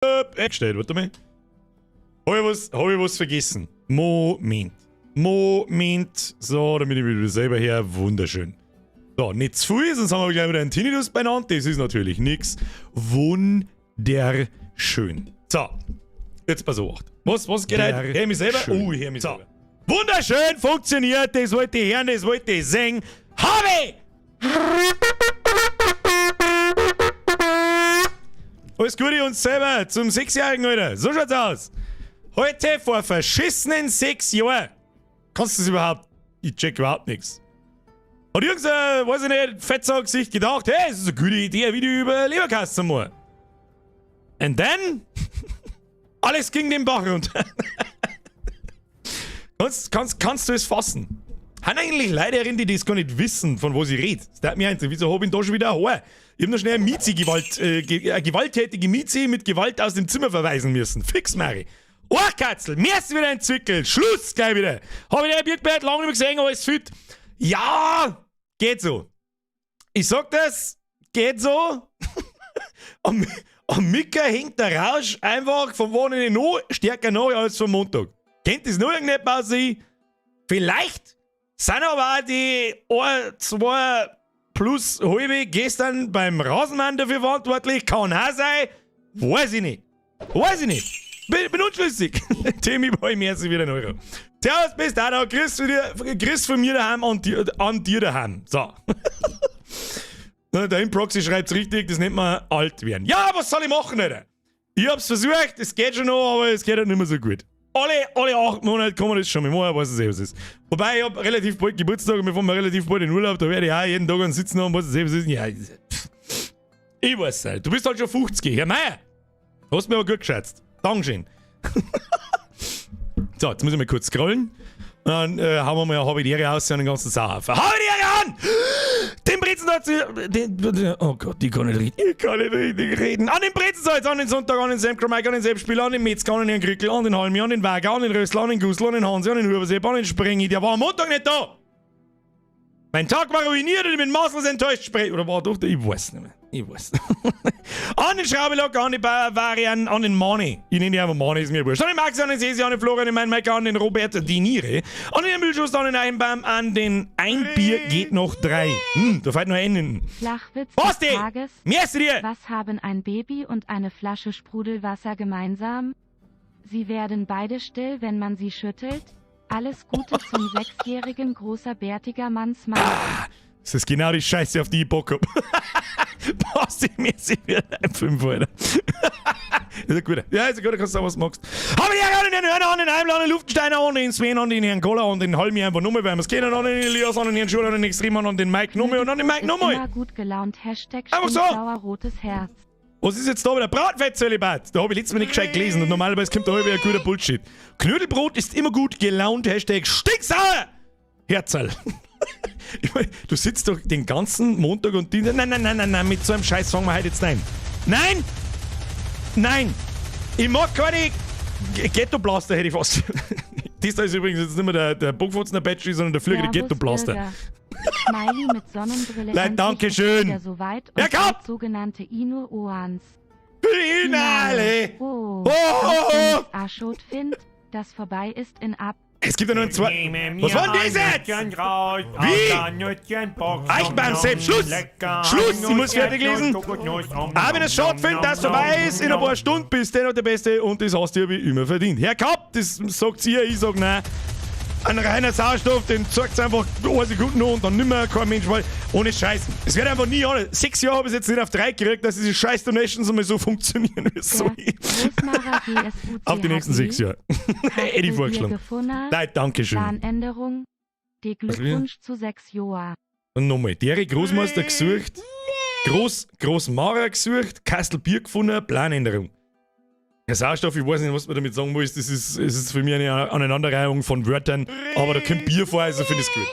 Eingestellt, warte mal. Hab ich was, hab ich was vergessen? Moment. Moment. So, damit ich wieder selber her. Wunderschön. So, nicht zu viel, sonst haben wir gleich wieder einen Tinnitus beieinander. Das ist natürlich nichts. Wunderschön. So, jetzt pass auf. Was, was geht heute? Hör mich selber? Schön. Oh, ich hör mich so. Selber. Wunderschön funktioniert, das wollte ich hören, das wollte ich sehen. Habe! Alles Gute uns selber zum Sechsjährigen, Alter. So schaut's aus. Heute vor verschissenen 6 Jahren. Kannst du das überhaupt? Ich check überhaupt nichts. Hat irgendein, weiß ich nicht, Fettsack sich gedacht, hey, es ist eine gute Idee, ein Video über Leberkäse zu machen. And then? Alles ging den Bach runter. Kannst du es fassen? Haben eigentlich Leute, die das gar nicht wissen, von wo sie redet? Das tut mir eins, wieso hab ich da schon wieder ein Haar? Ich hab noch schnell eine Mizi Gewalt, eine gewalttätige Mizi mit Gewalt aus dem Zimmer verweisen müssen. Fix, Mari. Ohrkatzel, mir ist wieder ein Zwickel. Schluss gleich wieder. Hab ich den Birkbert lange nicht mehr gesehen, alles fit. Ja, geht so. Ich sag das, geht so. Am Micker hängt der Rausch einfach vom Wochenende noch stärker nach als vom Montag. Kennt das noch irgendjemand aus? Vielleicht sind aber auch die 1, 2 plus halbe gestern beim Rasenmann dafür verantwortlich. Kann auch sein. Weiß ich nicht. Weiß ich nicht. Bin unschlüssig. Timmy bei mir ist wieder ein Euro. Servus, bis dann. Grüß von dir, grüß von mir daheim an dir daheim. So. Der Inproxy schreibt's richtig, das nennt man alt werden. Ja, was soll ich machen, Alter? Ich hab's versucht, es geht schon noch, aber es geht halt nicht mehr so gut. Alle 8 Monate kann man das schon mal machen, weiß ich, was es ist. Wobei, ich hab relativ bald Geburtstag und wir fahren relativ bald in Urlaub, da werde ich auch jeden Tag einen Sitzen haben, was es ist. Ja, pff. Ich weiß nicht. Du bist halt schon 50, Herr Meier. Hast mir aber gut geschätzt. Dankeschön. So, jetzt muss ich mal kurz scrollen. Und dann hauen wir mal eine Habitäre aus und den ganzen Sauhaufen. Habitäre an! Den Brezensalz, den, den, oh Gott, ich kann nicht reden. Ich kann nicht richtig reden. An den Brezensalz, an den Sonntag, an den Sam Mike, an den Sepp-Spieler, an den Metzger, an den Herrn Krickel, an den Halmi, an den Wager, an den Rössler, an den Gusel, an den Hansi, an den Hubersepp, an den Sprengi. Der war am Montag nicht da. Mein Tag war ruiniert und ich bin maßlos enttäuscht. Oder war doch der? Ich weiß nicht mehr. Ich weiß nicht. An den Schraubelocker, an die Bavarian, an den Mani. Ich nenne die einfach Mani, ist mir wurscht. An den Max, an den Sesi, an den Florian, an den Mike, an den Robert, die Niere. An den Müllschuss, an den Einbaum, an den ein Bier geht noch 3. Da fällt noch ein hinten. Flachwitz Was des denn? Tages. Merci dir! Was haben ein Baby und eine Flasche Sprudelwasser gemeinsam? Sie werden beide still, wenn man sie schüttelt. Alles Gute zum 6-jährigen großer bärtiger Mann Smile. Ah, das ist genau die Scheiße, auf die ich Bock hab. Passt ich mir sie wieder ein 5, Alter. Ist ein guter. Ja, ist ein guter, kannst du sagen, was du magst. Hab ich ja den Hörner, an den Heimler, an den Luftensteiner, an den Sven, an den Herrn Koller, an den Halmi einfach nochmal, weil wir's kennen, an den Elias, an den Herrn Schuler, an den Extremann, an den Mike nochmal und an den Mike Ist nochmal. immer gut gelaunt, Hashtag Einfach so. stinksauer rotes Herz. Was ist jetzt da wieder? Bratfettzölibat! Da hab ich letztes Mal nicht gescheit gelesen und normalerweise kommt da halb ein guter Bullshit. Knödelbrot ist immer gut gelaunt, Hashtag stinksauer! Herzl. Ich mein, du sitzt doch den ganzen Montag und Dienstag. Nein, nein, nein, nein, nein, mit so einem Scheiß fangen wir heute jetzt ein. Nein! Nein! Ich mag keine Ghetto-Blaster, hätte ich fast. Das da ist übrigens jetzt nicht mehr der Bockfotzener Battery, sondern der Flügel, der Servus, Ghetto-Blaster. Bürger. Smiley mit Sonnenbrille. Leute, Endlich danke ist schön. wieder soweit Ja, und komm! bald sogenannte Ino Oans. Finale! Oh, Oh, oh, oh. Aschot find, das vorbei ist in ab. Es gibt ja nur ein zwei. Was war denn das jetzt? Wie? Eichbaum selbst. Schluss! Schluss! Ich muss fertig lesen. Auch wenn es schade findet, dass es vorbei ist, in ein paar Stunden bist du noch der Beste und das hast du ja wie immer verdient. Herr Kapp, das sagt ihr, ich sag nein. Ein reiner Sauerstoff, den zeigt's einfach 1 Sekunde noch und dann nimmer kein Mensch, weil ohne Scheiß. Es wird einfach nie anders. 6 Jahre hab ich's jetzt nicht auf 3 gekriegt, dass diese scheiß Donations einmal so funktionieren, wie es soll. Der Großmarer G S U C Auf die nächsten H P 6 Jahre. Hast Hätte ich du vorgeschlagen. dir gefunden? Nein, danke schön. Planänderung. Die Was will ich? Glückwunsch zu 6 Jahren. Und nochmal, Derek Großmeister gesucht, Großmarer gesucht, Kastel Bier gefunden, Planänderung. Herr Sauerstoff, ich weiß nicht, was man damit sagen muss, das ist, es ist für mich eine Aneinanderreihung von Wörtern, aber da kommt Bier vor, also finde ich's gut.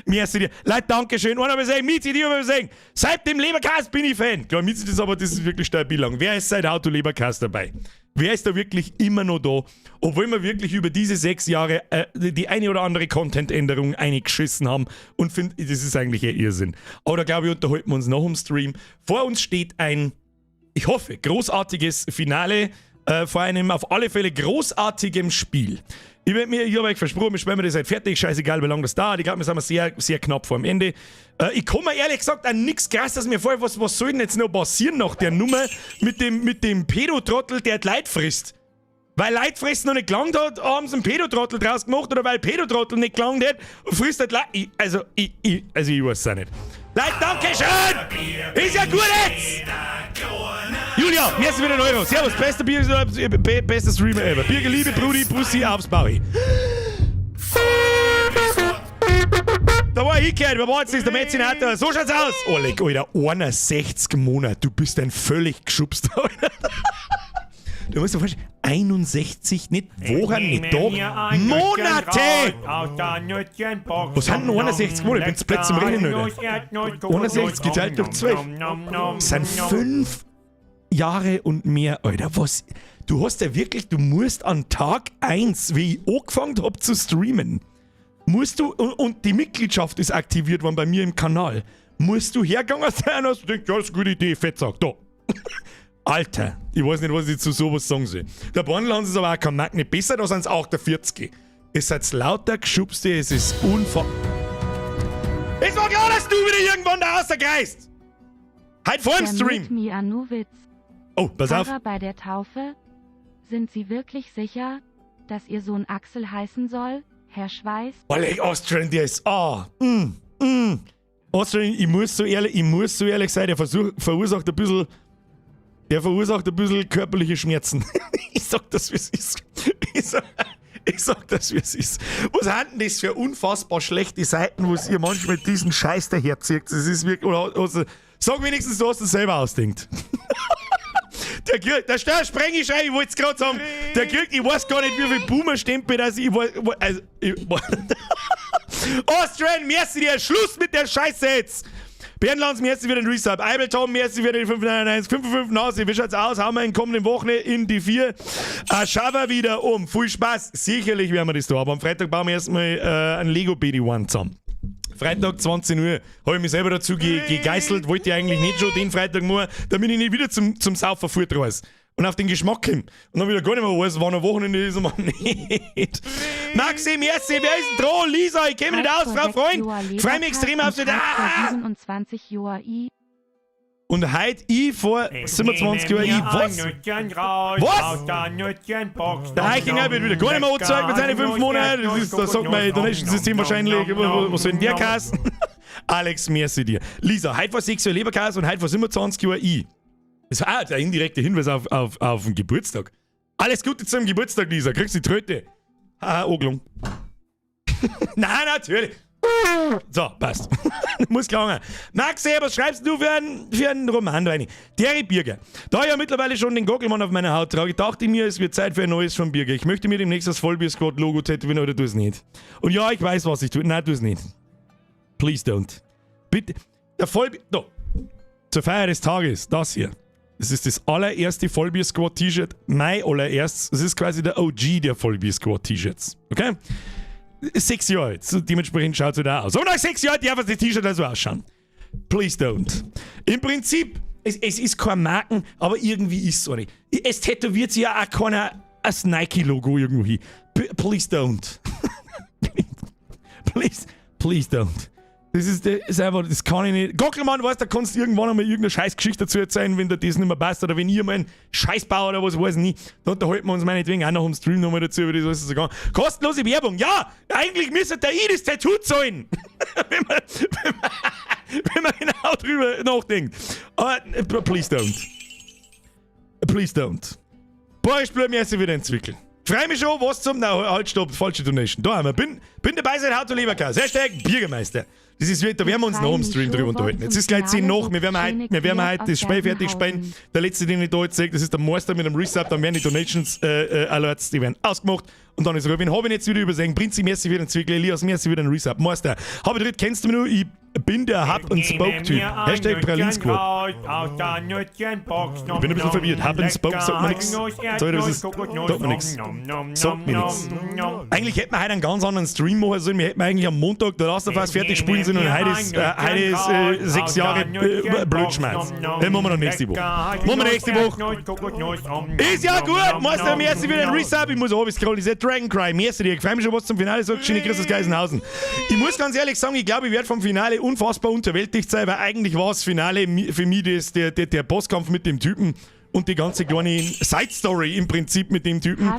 Merci dir. Leute, danke schön. Einer will sagen, Mizi, die will sagen, seit dem Leberkäse bin ich Fan. Klar, Mizi, das ist aber, das ist wirklich stabil lang. Wer ist seit Auto Leberkäse dabei? Wer ist da wirklich immer noch da? Obwohl wir wirklich über diese 6 Jahre die eine oder andere Content-Änderung eingeschissen haben und find, das ist eigentlich eh Irrsinn. Aber da glaube ich, unterhalten wir uns noch im Stream. Vor uns steht ein Ich hoffe, großartiges Finale vor einem auf alle Fälle großartigen Spiel. Ich habe euch versprochen, wir spielen das halt fertig, scheißegal, wie lange das dauert. Ich glaube, wir sind sehr, sehr knapp vor dem Ende. Ich komme mir ehrlich gesagt an nichts Krasses mir vor, was soll denn jetzt noch passieren nach der Nummer mit dem Pedotrottel, der die Leute frisst? Weil Leute fressen noch nicht gelangt hat, haben sie einen Pedotrottel draus gemacht, oder weil Pedotrottel nicht gelangt hat, frisst halt Leute. Also ich weiß es auch nicht. Leute, danke schön! Ist ja gut jetzt! Julia, merci für den Euro. Servus, bester Bier, bester Streamer ever. Birger, liebe Brudi, Bussi aufs Bauchi. Da war ich gehört, wer war jetzt das? Der Metzinator. So schaut's aus. Oh, leck, Alter, 61 Monate. Du bist ein völlig geschubster, Alter. Du musst dir vorstellen, 61, nicht Wochen, nicht Tage, Monate! Was sind denn 61 Monate? Ich bin zu blöd zum Rechnen, Alter. 61 geteilt durch 12. Das sind 5 Jahre und mehr, Alter. Was? Du hast ja wirklich, du musst an Tag 1, wie ich angefangen hab zu streamen, musst du, und die Mitgliedschaft ist aktiviert worden bei mir im Kanal, musst du hergegangen sein und hast du gedacht, ja, das ist eine gute Idee, Fettsack, da. Alter, ich weiß nicht, was ich zu sowas sagen soll. Der Bornland ist aber auch kein Markt nicht besser, da sind es 48. Es seid lauter Geschubste, es ist unfassbar. Es war klar, dass du wieder irgendwann da rausgreist! Halt vor dem Der Stream! Mianowitz. Oh, pass auf. Pfarrer bei der Taufe? Sind Sie wirklich sicher, dass Ihr Sohn Axel heißen soll, Herr Schweiß? Oleg Austrian, der ist. Ah, Austrian, ich muss so ehrlich sein, der verursacht ein bisschen körperliche Schmerzen. Ich sag das, wie es ist. Ich sag das, wie es ist. Was sind denn das für unfassbar schlechte Seiten, was ihr manchmal diesen Scheiß daherzieht? Das ist wirklich. Oder, also, sag wenigstens, du hast es selber ausdenkt. Der kriegt, der Steuer spreng ich ich wollte es gerade sagen, der kriegt, ich weiß gar nicht, wie viel Boomer-Stempel das ich weiß, also, ich, Austrian, merci dir, Schluss mit der Scheiße jetzt! Bernd Lanz, merci für den Resub. Eibel Tom, merci für den 591, 55 Nase. Wie schaut's aus? Hauen wir in kommenden Wochen in die vier. Schauen wir wieder um. Viel Spaß. Sicherlich werden wir das da. Aber am Freitag bauen wir erstmal ein Lego BD-1 zusammen. Freitag 20 Uhr habe ich mich selber dazu ge gegeißelt, wollte ich eigentlich nicht schon den Freitag machen, damit ich nicht wieder zum Saufen fortreise und auf den Geschmack komme. Und dann wieder gar nicht mehr weiß, wann ein Wochenende ist und wann nicht. Maxi, merci, wer ist denn dran? Lisa, ich kenne mich nicht aus, Frau Freund. Freue mich extrem auf Sie. Ah! 27 Joa I. Und heute ich vor 27 Jahren, ich was? Was? Der Heichinger wird wieder gar nicht mehr angezeigt mit seinen 5 Monaten. Das ist, da sagt mein Donation-System wahrscheinlich, was soll denn der kassen? Alex, merci dir. Lisa, heute vor 6 Jahren Leberkäse und heute vor 27 Jahren ich. Das war auch der indirekte Hinweis auf den Geburtstag. Alles Gute zum Geburtstag, Lisa. Kriegst die Tröte. Haha, Oglung. Nein, natürlich. So, passt. Muss gelangen. Max, was schreibst du für einen Roman da rein? Terry Birger. Da ich ja mittlerweile schon den Gockelmann auf meiner Haut trage, dachte ich mir, es wird Zeit für ein neues von Birger. Ich möchte mir demnächst das Vollbier-Squad-Logo tätowieren oder tu es nicht. Und ja, ich weiß, was ich tue. Nein, tu es nicht. Please don't. Bitte. Der Vollbier. Da. Zur Feier des Tages, das hier. Das ist das allererste Vollbier Squad T-Shirt. Mein allererstes. Das ist quasi der OG der Vollbier Squad T-Shirts. Okay? 6 Jahre alt. So, dementsprechend schaut es wieder aus. Und nach 6 Jahren darf das T-Shirt also ausschauen. Please don't. Im Prinzip, es ist kein Marken, aber irgendwie ist es so nicht. Es tätowiert sich ja auch keiner das Nike-Logo irgendwo hin. Please don't. Please, please don't. Das ist einfach, das kann ich nicht. Gockelmann, weißt du, da kannst du irgendwann einmal irgendeine Scheißgeschichte dazu erzählen, wenn dir das nicht mehr passt oder wenn ihr mal einen Scheiß baut oder was, weiß ich nicht. Dann unterhalten wir uns meinetwegen auch noch im Stream nochmal dazu, über das alles so gegangen. Kostenlose Werbung, ja! Eigentlich müsste der ich das Tattoo zahlen, wenn man genau drüber nachdenkt. Aber please don't. Please don't. Boris Blum, merci wieder entwickeln. Freue mich schon, was zum. Na, halt, stopp, falsche Donation. Da haben wir. Bin dabei seit How to Leberkäse. #Biergemeister. Das ist wirklich, da werden wir uns noch im Stream drüber unterhalten. Jetzt ist gleich 10 nach, wir werden heute das Spiel fertig spielen. Der letzte, den ich da jetzt sehe, das ist der Meister mit dem Resub, dann werden die Donations Alerts, die werden ausgemacht und dann ist Ruhe. Wen habe ich jetzt wieder übersehen? Prinzi, merci für den Zwickel, Elias, merci für den Resub. Meister, habe ich dritt, kennst du mich noch? Ich Bin der Hub and Spoke Typ. #PralinsQuad. Ich bin ein bisschen verwirrt. Hub and Spoke sagt mir nix. Sorry, das ist, sagt mir nix. Sagt mir nix. Eigentlich hätten wir heute einen ganz anderen Stream machen sollen. Wir hätten eigentlich am Montag The Last of Us fertig spielen sollen und heute ist 6 Jahre Blödschmerz. Den machen wir noch nächste Woche. Machen wir nächste Woche. Ist ja gut. Meister, merci für den Resub. Ich muss auch scrollen. Ich sehe Dragon Cry. Merci dir. Ich freue mich schon, was zum Finale sagt. Schöne Grüße aus Geisenhausen. Ich muss ganz ehrlich sagen, ich glaube, ich werde vom Finale unfassbar unterwältigt sein, weil eigentlich war das Finale für mich der Bosskampf mit dem Typen und die ganze kleine Side Story im Prinzip mit dem Typen.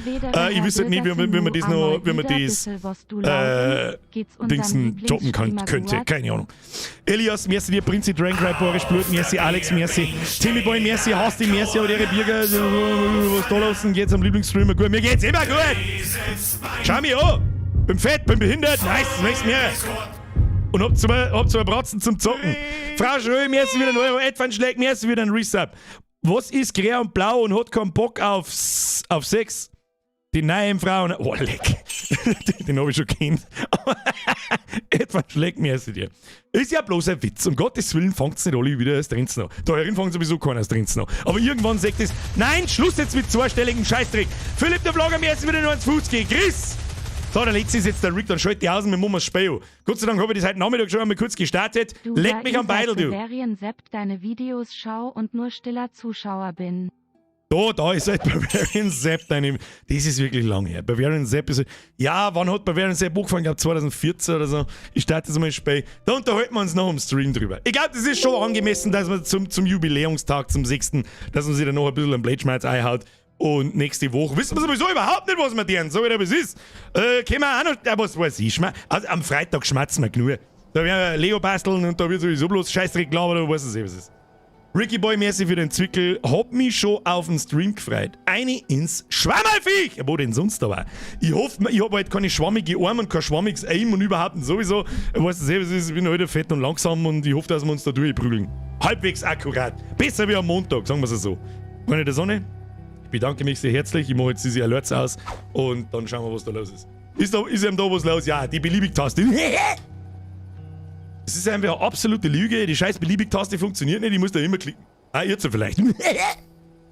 Ich wüsste nicht, wie man das Dingsen toppen könnte. Keine Ahnung. Elias, merci dir, Prinzi Dragon Cry, Boris Blut, merci Alex, merci Timmy Boy, merci Hasti, merci aber ihre Birger, was da los geht's am Lieblingsstreamer gut? Mir geht's immer gut! Schau mich an! Bin fett, bin behindert, nice, das nächste mehr. Und hab zwei Bratzen zum Zocken. Frau Schrö, merci wieder ein Euro, Edvan schlägt, merci wieder ein Resub. Was ist grün und blau und hat keinen Bock auf Sex? Die neuen Frauen. Oh, leck. Den habe ich schon kennt. Edvan schlägt, merci dir. Ist ja bloß ein Witz. Um Gottes Willen, fangt's nicht alle wieder erst drin noch. Da herin fangen sowieso keiner erst drin noch. Aber irgendwann sagt es, nein, Schluss jetzt mit zweistelligen Scheißdreck. Philipp der Vlogger, merci wieder nur ans Fuß gehen. Chris! So, der letzte ist jetzt der Rick, dann schalt die aus und wir machen das Spiel. Gott sei Dank habe ich das heute Nachmittag schon einmal kurz gestartet. Du, Leck da mich am ich seit Beidel, du. Bavarian Sepp deine Videos schau und nur stiller Zuschauer bin. Da ist halt Bavarian Sepp deine. Das ist wirklich lang her. Bavarian Sepp ist. Ja, wann hat Bavarian Sepp angefangen? Ich glaube 2014 oder so. Ich starte jetzt mal ein Spiel. Da unterhalten wir uns noch im Stream drüber. Ich glaube, das ist schon angemessen, dass man zum Jubiläumstag, zum 6., dass man sich dann noch ein bisschen einen Blödschmerz einhaut. Und nächste Woche wissen wir sowieso überhaupt nicht, was wir tun. So wie das ist. Können wir auch noch, ja, was weiß ich. Also am Freitag schmatzen wir genug. Da werden wir Lego basteln und da wird sowieso bloß Scheißdreck gelabert, aber weiß es eh, was ist. Ricky Boy, merci für den Zwickel. Hab mich schon auf den Stream gefreut. Eine ins Schwammerlviech! Ja, wo denn sonst aber? Ich hoffe, ich hab halt keine schwammige Arme und kein schwammiges Aim und überhaupt nicht sowieso. Weißt du selber, was ist, ich bin heute fett und langsam und ich hoffe, dass wir uns da durchprügeln. Halbwegs akkurat. Besser wie am Montag, sagen wir es so. Freunde der Sonne, ich bedanke mich sehr herzlich. Ich mache jetzt diese Alerts aus und dann schauen wir, was da los ist. Ist ihm da was los? Ja, die Beliebig-Taste. Das ist einfach eine absolute Lüge. Die scheiß Beliebig-Taste funktioniert nicht. Ich muss da immer klicken. Ah, ihr so vielleicht.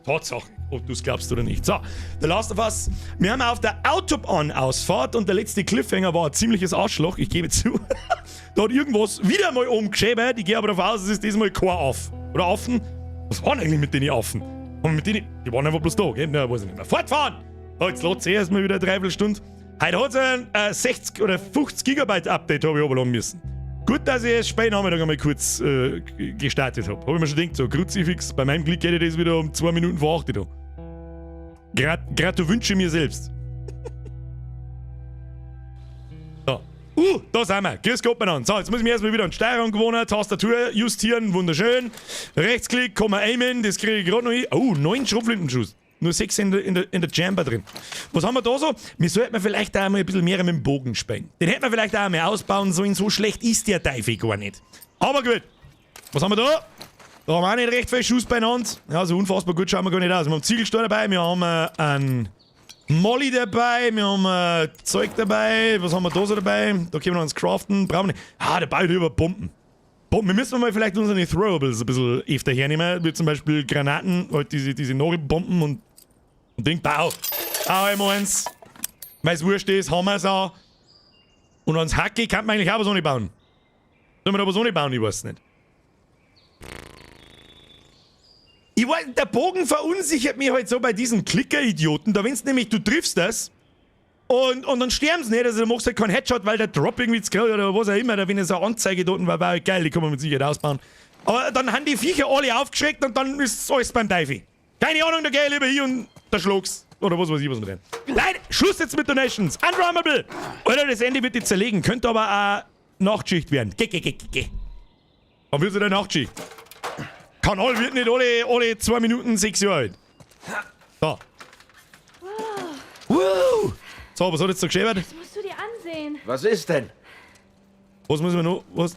Tatsache, ob du es glaubst oder nicht. So, The Last of Us. Wir haben auf der Autobahn-Ausfahrt und der letzte Cliffhanger war ein ziemliches Arschloch, ich gebe zu. Da hat irgendwas wieder mal umgeschäbert. Ich gehe aber davon aus, es ist diesmal kein Aff. Oder Affen? Was waren eigentlich mit den Affen? Und mit denen, die waren einfach bloß da, gell? Na, weiß ich nicht mehr. Fortfahren! Oh, jetzt lädt es erstmal wieder eine Dreiviertelstunde. Heute hat es ein 60 oder 50 Gigabyte Update, habe ich runterladen müssen. Gut, dass ich es spät Nachmittag einmal kurz gestartet habe. Habe ich mir schon gedacht, so Kruzifix, bei meinem Glück geht das wieder um 7:58 da. Grad wünsche mir selbst. So. Da sind wir. Grüß Gott miteinander. So, jetzt muss ich mich erstmal wieder an die Steuerung gewöhnen. Tastatur justieren, wunderschön. Rechtsklick, kann man aimen, das kriege ich gerade noch hin. Oh, neun Schrotflintenschuss. Nur sechs in der Chamber drin. Was haben wir da so? Wir sollten vielleicht auch mal ein bisschen mehr mit dem Bogen spielen. Den hätten wir vielleicht auch mal ausbauen sollen. So schlecht ist der Teufel gar nicht. Aber gut. Was haben wir da? Da haben wir auch nicht recht viel Schuss beieinander. Ja, so unfassbar gut schauen wir gar nicht aus. Wir haben Ziegelstein dabei, wir haben einen Molly dabei, wir haben Zeug dabei. Was haben wir da so dabei? Da können wir noch ans Craften. Brauchen wir nicht. Ah, dabei über Bomben. Bomben. Wir müssen mal vielleicht unsere Throwables ein bisschen öfter hernehmen. Wie zum Beispiel Granaten, halt diese Nagelbomben und Ding. Bau. Auch einmal eins. Weil es wurscht ist, haben wir es auch. Und ans Hacke kann man eigentlich auch was ohne bauen. Sollen wir da was ohne bauen? Ich weiß nicht. Ich weiß, der Bogen verunsichert mich halt so bei diesen Klicker-Idioten. Da wenn's nämlich, du triffst das und dann sterben sie nicht. Also du machst halt keinen Headshot, weil der Drop irgendwie zu groß oder was auch immer. Da wenn es eine Anzeige dort war, war halt geil, die kann man mit Sicherheit ausbauen. Aber dann haben die Viecher alle aufgeschreckt und dann ist alles beim Teufel. Keine Ahnung, da geh ich lieber hier und da schlag's. Oder was weiß ich, was wir denn. Leute, Schluss jetzt mit Donations. Unrummable. Alter, das Ende wird die zerlegen. Könnte aber auch Nachtschicht werden. Geh, geh, geh, geh, geh. Dann wird es eine Nachtschicht. Kanal wird nicht alle 2 Minuten 6 Jahre alt. So. Wow. So, was hat jetzt da geschehen? Das musst du dir ansehen. Was ist denn? Was muss man noch? Was?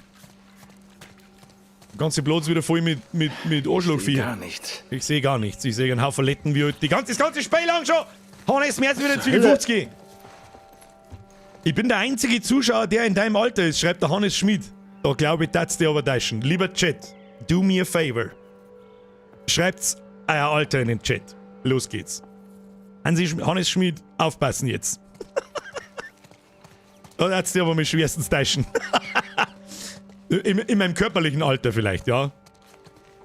Ganze Platz wieder voll mit Arschlochvieh. Gar nichts. Ich sehe gar nichts. Ich sehe einen Haufen Letten wie halt das ganze Spiel lang schon. Hannes, mehr wieder zu Hölle? 50. Ich bin der einzige Zuschauer, der in deinem Alter ist, schreibt der Hannes Schmid. Da glaube ich, darfst du aber täuschen. Lieber Chat, do me a favor. Schreibt's euer Alter in den Chat. Los geht's. Hannes Schmid, aufpassen jetzt. Da darfst du aber mich schwerstens täuschen. In meinem körperlichen Alter vielleicht, ja.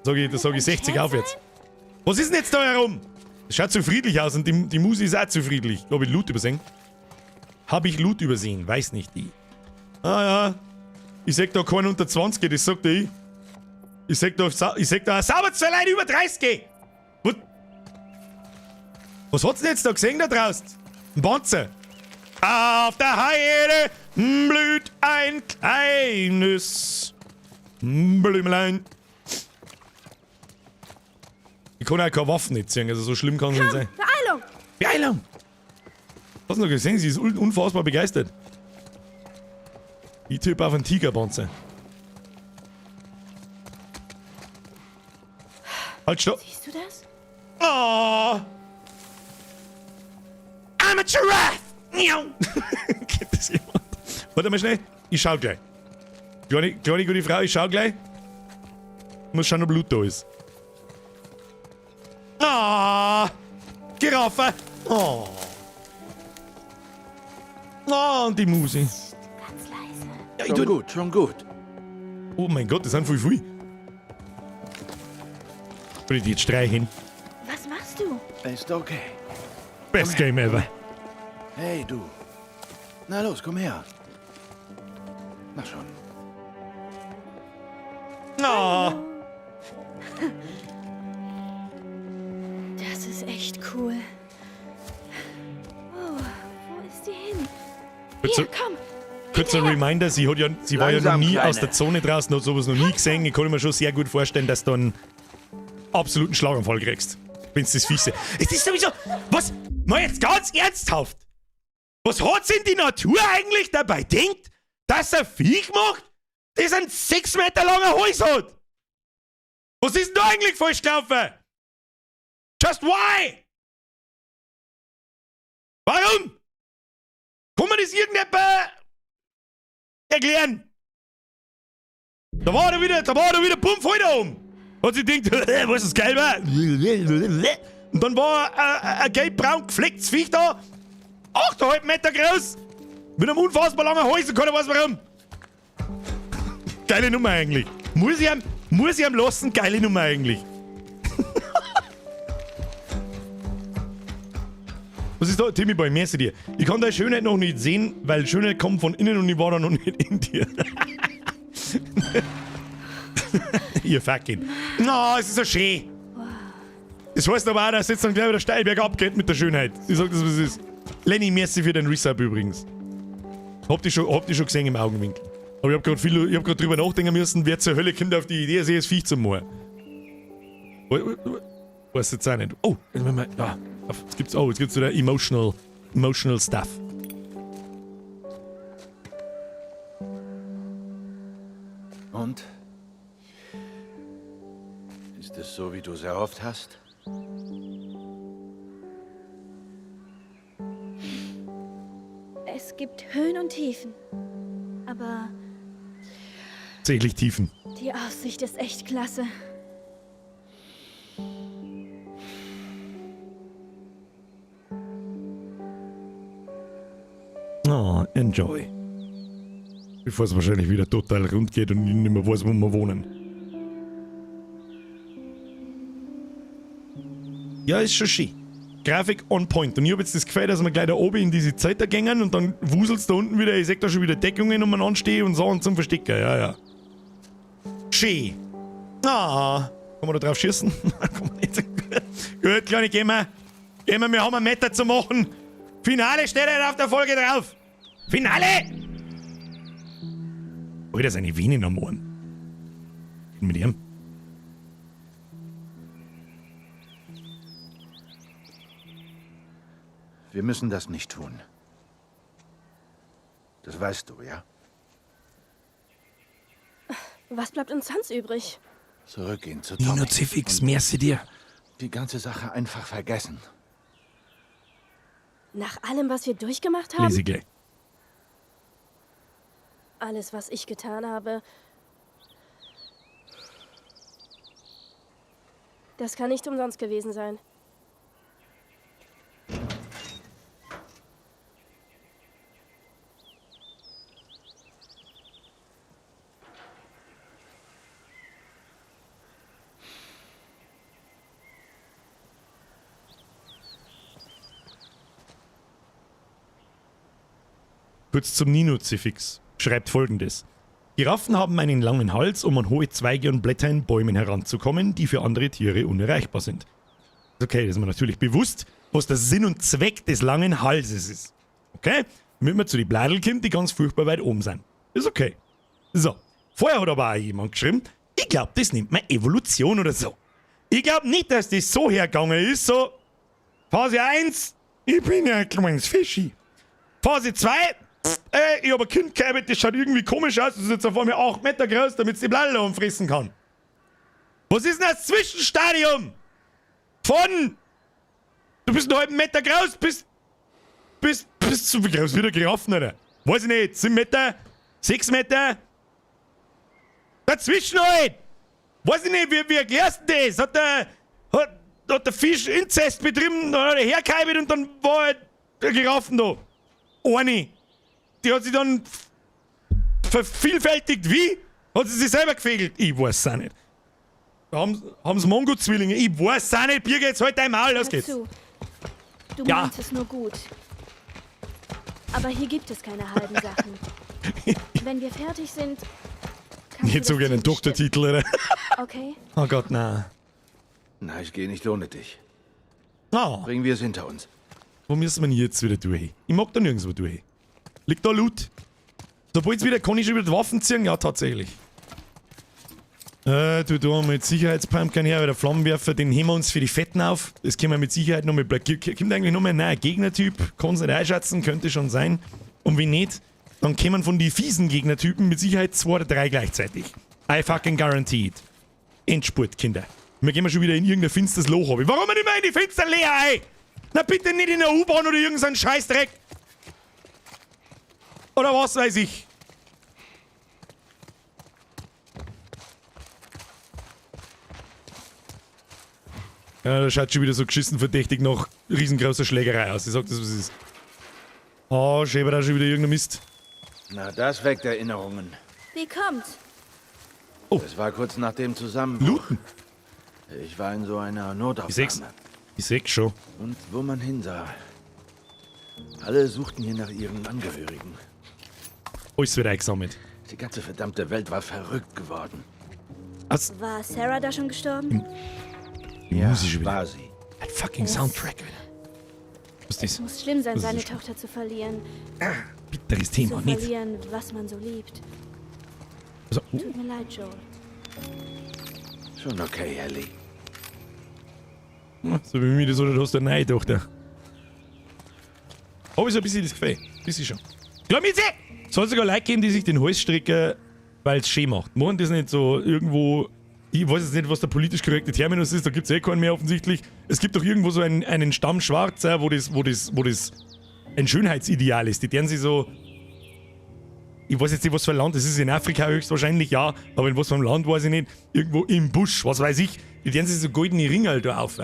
Sag ich, das sag ich 60 aufwärts. Was ist denn jetzt da herum? Es schaut zu friedlich aus und die Musi ist auch zu friedlich. Hab ich Loot übersehen? Hab ich Loot übersehen? Weiß nicht die. Ah ja. Ich seh da keinen unter 20, das sagt ich. Ich seh da sauber zwei Leute über 30. Was? Was hat's denn jetzt da gesehen da draußen? Ein Panzer. Auf der Heide blüht ein kleines Blümlein. Ich kann auch keine Waffen nicht ziehen, also so schlimm kann es nicht sein. Beeilung! Beeilung! Hast du noch gesehen? Sie ist unfassbar begeistert. Ich tippe auf einen Tigerpanzer. Halt, stopp! Siehst du das? Oh! I'm a giraffe! Miau! Geht das jemand? Warte mal schnell, ich schau gleich. Kleine, kleine gute Frau, ich schau gleich. Ich muss schauen, ob Blut da ist. Ah! Giraffe! Oh! Oh, und die Musi. Ganz leise. Ja, ich Schon tu- gut, schon gut. Oh mein Gott, das sind voll viel. Soll ich die jetzt streichen? Was machst du? Ist okay. Best Game ever. Hey, du. Na los, komm her. Na schon. Oh. Das ist echt cool. Oh, wo ist die hin? Kurzer, Hier, komm. kurzer Reminder, sie war ja noch Langsam, nie Kleine. aus der Zone draußen, hat sowas noch nie gesehen. Ich kann mir schon sehr gut vorstellen, dass du einen absoluten Schlaganfall kriegst. Wenn's das Viech sieht. Es ist sowieso. Was? Mal jetzt ganz ernsthaft! Was hat sich denn die Natur eigentlich dabei denkt, dass ein Viech macht, das einen 6 Meter langen Hals hat? Was ist denn da eigentlich falsch gelaufen? Just why? Warum? Kann man das irgendjemand erklären? Da war er wieder, bumm, voll da oben. Hat sich gedacht, was ist geil war? Und dann war ein gelb-braun geflecktes Viech da, 8,5 Meter groß, mit einem unfassbar langen Hals und keiner weiß warum. Geile Nummer eigentlich. Muss ich ihm lassen, geile Nummer eigentlich. Was ist da? Timmy Boy, merci dir. Ich kann deine Schönheit noch nicht sehen, weil Schönheit kommt von innen und ich war da noch nicht in dir. Ihr fucking. Na, es ist so schön. Das heißt aber auch, dass jetzt dann gleich wieder steil bergab geht mit der Schönheit. Ich sag das, was es ist. Lenny, merci für den Resub übrigens. Habt ihr schon gesehen im Augenwinkel. Aber ich hab grad drüber nachdenken müssen, wer zur Hölle kommt auf die Idee, sich das Viech zu machen. Weiß jetzt auch nicht. Oh, jetzt müssen wir, ja, jetzt gibt's, oh, jetzt gibt's wieder emotional stuff. Und? Ist es so, wie du es erhofft hast? Es gibt Höhen und Tiefen. Aber Tatsächlich Tiefen. die Aussicht ist echt klasse. Oh, enjoy. Bevor es wahrscheinlich wieder total rund geht und ich nicht mehr weiß, wo wir wohnen. Ja, ist schon schön. Grafik on point. Und ich hab jetzt das Gefühl, dass wir gleich da oben in diese Zeit da gehen und dann wuselt's da unten wieder. Ich seh da schon wieder Deckungen umeinander stehen und Sachen zum Verstecken. Ja, ja. Schön. Ah. Kann man da drauf schießen? Kann man nicht. Gut, Kleine, gehen wir. Gehen wir, wir haben einen Meter zu machen. Finale steht halt auf der Folge drauf. Finale! Alter, seine Venen am Ohren. Mit ihm. Wir müssen das nicht tun. Das weißt du, ja? Was bleibt uns sonst übrig? Zurückgehen zu Nino Tommy. Zifix, Und merci dir. die ganze Sache einfach vergessen. Nach allem, was wir durchgemacht haben? Lese ich gleich. Alles, was ich getan habe, Das kann nicht umsonst gewesen sein. Kurz zum Nino-Zifix. Schreibt folgendes. Giraffen haben einen langen Hals, um an hohe Zweige und Blätter in Bäumen heranzukommen, die für andere Tiere unerreichbar sind. Okay, das ist mir natürlich bewusst, was der Sinn und Zweck des langen Halses ist. Okay? Damit man zu den Bladel kommt, die ganz furchtbar weit oben sind. Ist okay. So. Vorher hat aber auch jemand geschrieben, ich glaub, das nennt man Evolution oder so. Ich glaub nicht, dass das so hergegangen ist, so Phase 1, ich bin ja ein kleines Fischi. Phase 2, ich hab ein Kind gehabt, das schaut irgendwie komisch aus, das ist jetzt auf einmal 8 Meter groß, damit es die Bladel umfressen kann. Was ist denn das Zwischenstadium? Von, du bist einen halben Meter groß, bis zu, wie groß wieder Giraffen, oder? Weiß ich nicht, 7 Meter, 6 Meter? Dazwischen halt! Weiß ich nicht, wie erklärst du das? Hat der Fisch Inzest betrieben, dann hat er hergehalten und dann war halt der Giraffen da. Eine. Die hat sich dann vervielfältigt. Wie? Hat sie sich selber gefegelt? Ich weiß es auch nicht. Haben's Mongo-Zwillinge? Ich weiß es auch nicht. Birgit, jetzt halt dein Maul, los Hör geht's. zu. Du Ja. meinst es nur gut. Aber hier gibt es keine halben Sachen. Wenn wir fertig sind, kannst Jetzt du sogar das einen Team Doktortitel, oder? stimmen. Okay. Oh Gott, nein. Na, ich geh nicht ohne dich. Ah. Bringen wir es hinter uns. Wo müssen wir denn jetzt wieder durch? Ich mag da nirgendwo durch. Liegt da Loot? Sobald wieder, kann ich schon wieder die Waffen ziehen? Ja, tatsächlich. Du, da mit Sicherheitspumpkin her, weil der Flammenwerfer, den heben wir uns für die Fetten auf. Das können wir mit Sicherheit noch mit Black. Kommt eigentlich noch mal ein neuer Gegnertyp? Kann's nicht einschätzen, könnte schon sein. Und wenn nicht, dann kämen von die fiesen Gegnertypen mit Sicherheit 2 oder 3 gleichzeitig. I fucking guarantee it. Endspurt, Kinder. Wir gehen schon wieder in irgendein finsteres Loch. Warum nicht mehr in die finster Leer, ey? Na bitte nicht in der U-Bahn oder irgendein Scheißdreck. Oder was weiß ich. Ja, das schaut schon wieder so geschissen verdächtig nach riesengroßer Schlägerei aus. Ich sag das, was es ist. Oh, schäbert da schon wieder irgendein Mist. Na, das weckt Erinnerungen. Wie kommt's? Oh. Das war kurz nach dem Zusammenbruch. Looten. Ich war in so einer Notaufnahme. Ich seh's. Ich seh's schon. Und wo man hinsah. Alle suchten hier nach ihren Angehörigen. Alles wird eingesammelt. Die ganze verdammte Welt war verrückt geworden. Was? War Sarah da schon gestorben? Die Ja, Musik schon wieder. war sie. Ein fucking Soundtrack wieder. Was ist das? Es muss schlimm sein, Das ist seine schon Tochter zu verlieren. Ah, bitteres Thema, Zu nicht? verlieren, was man so liebt. Also, oh. Tut mir leid, Joel. Schon okay, Ellie. So wie mir das oder hast du eine neue Tochter. Hab ich so ein bisschen das Gefühl. Bisschen schon. Glaub mir, soll sogar Leute geben, die sich den Hals stricken, weil's schön macht. Machen das nicht so irgendwo. Ich weiß jetzt nicht, was der politisch korrekte Terminus ist, da gibt's eh keinen mehr offensichtlich. Es gibt doch irgendwo so einen Stamm Schwarzer, wo das ein Schönheitsideal ist. Die deren sich so. Ich weiß jetzt nicht, was für ein Land das ist, in Afrika höchstwahrscheinlich, ja, aber in was für einem Land weiß ich nicht. Irgendwo im Busch, was weiß ich. Die deren sich so goldene Ringe da auf.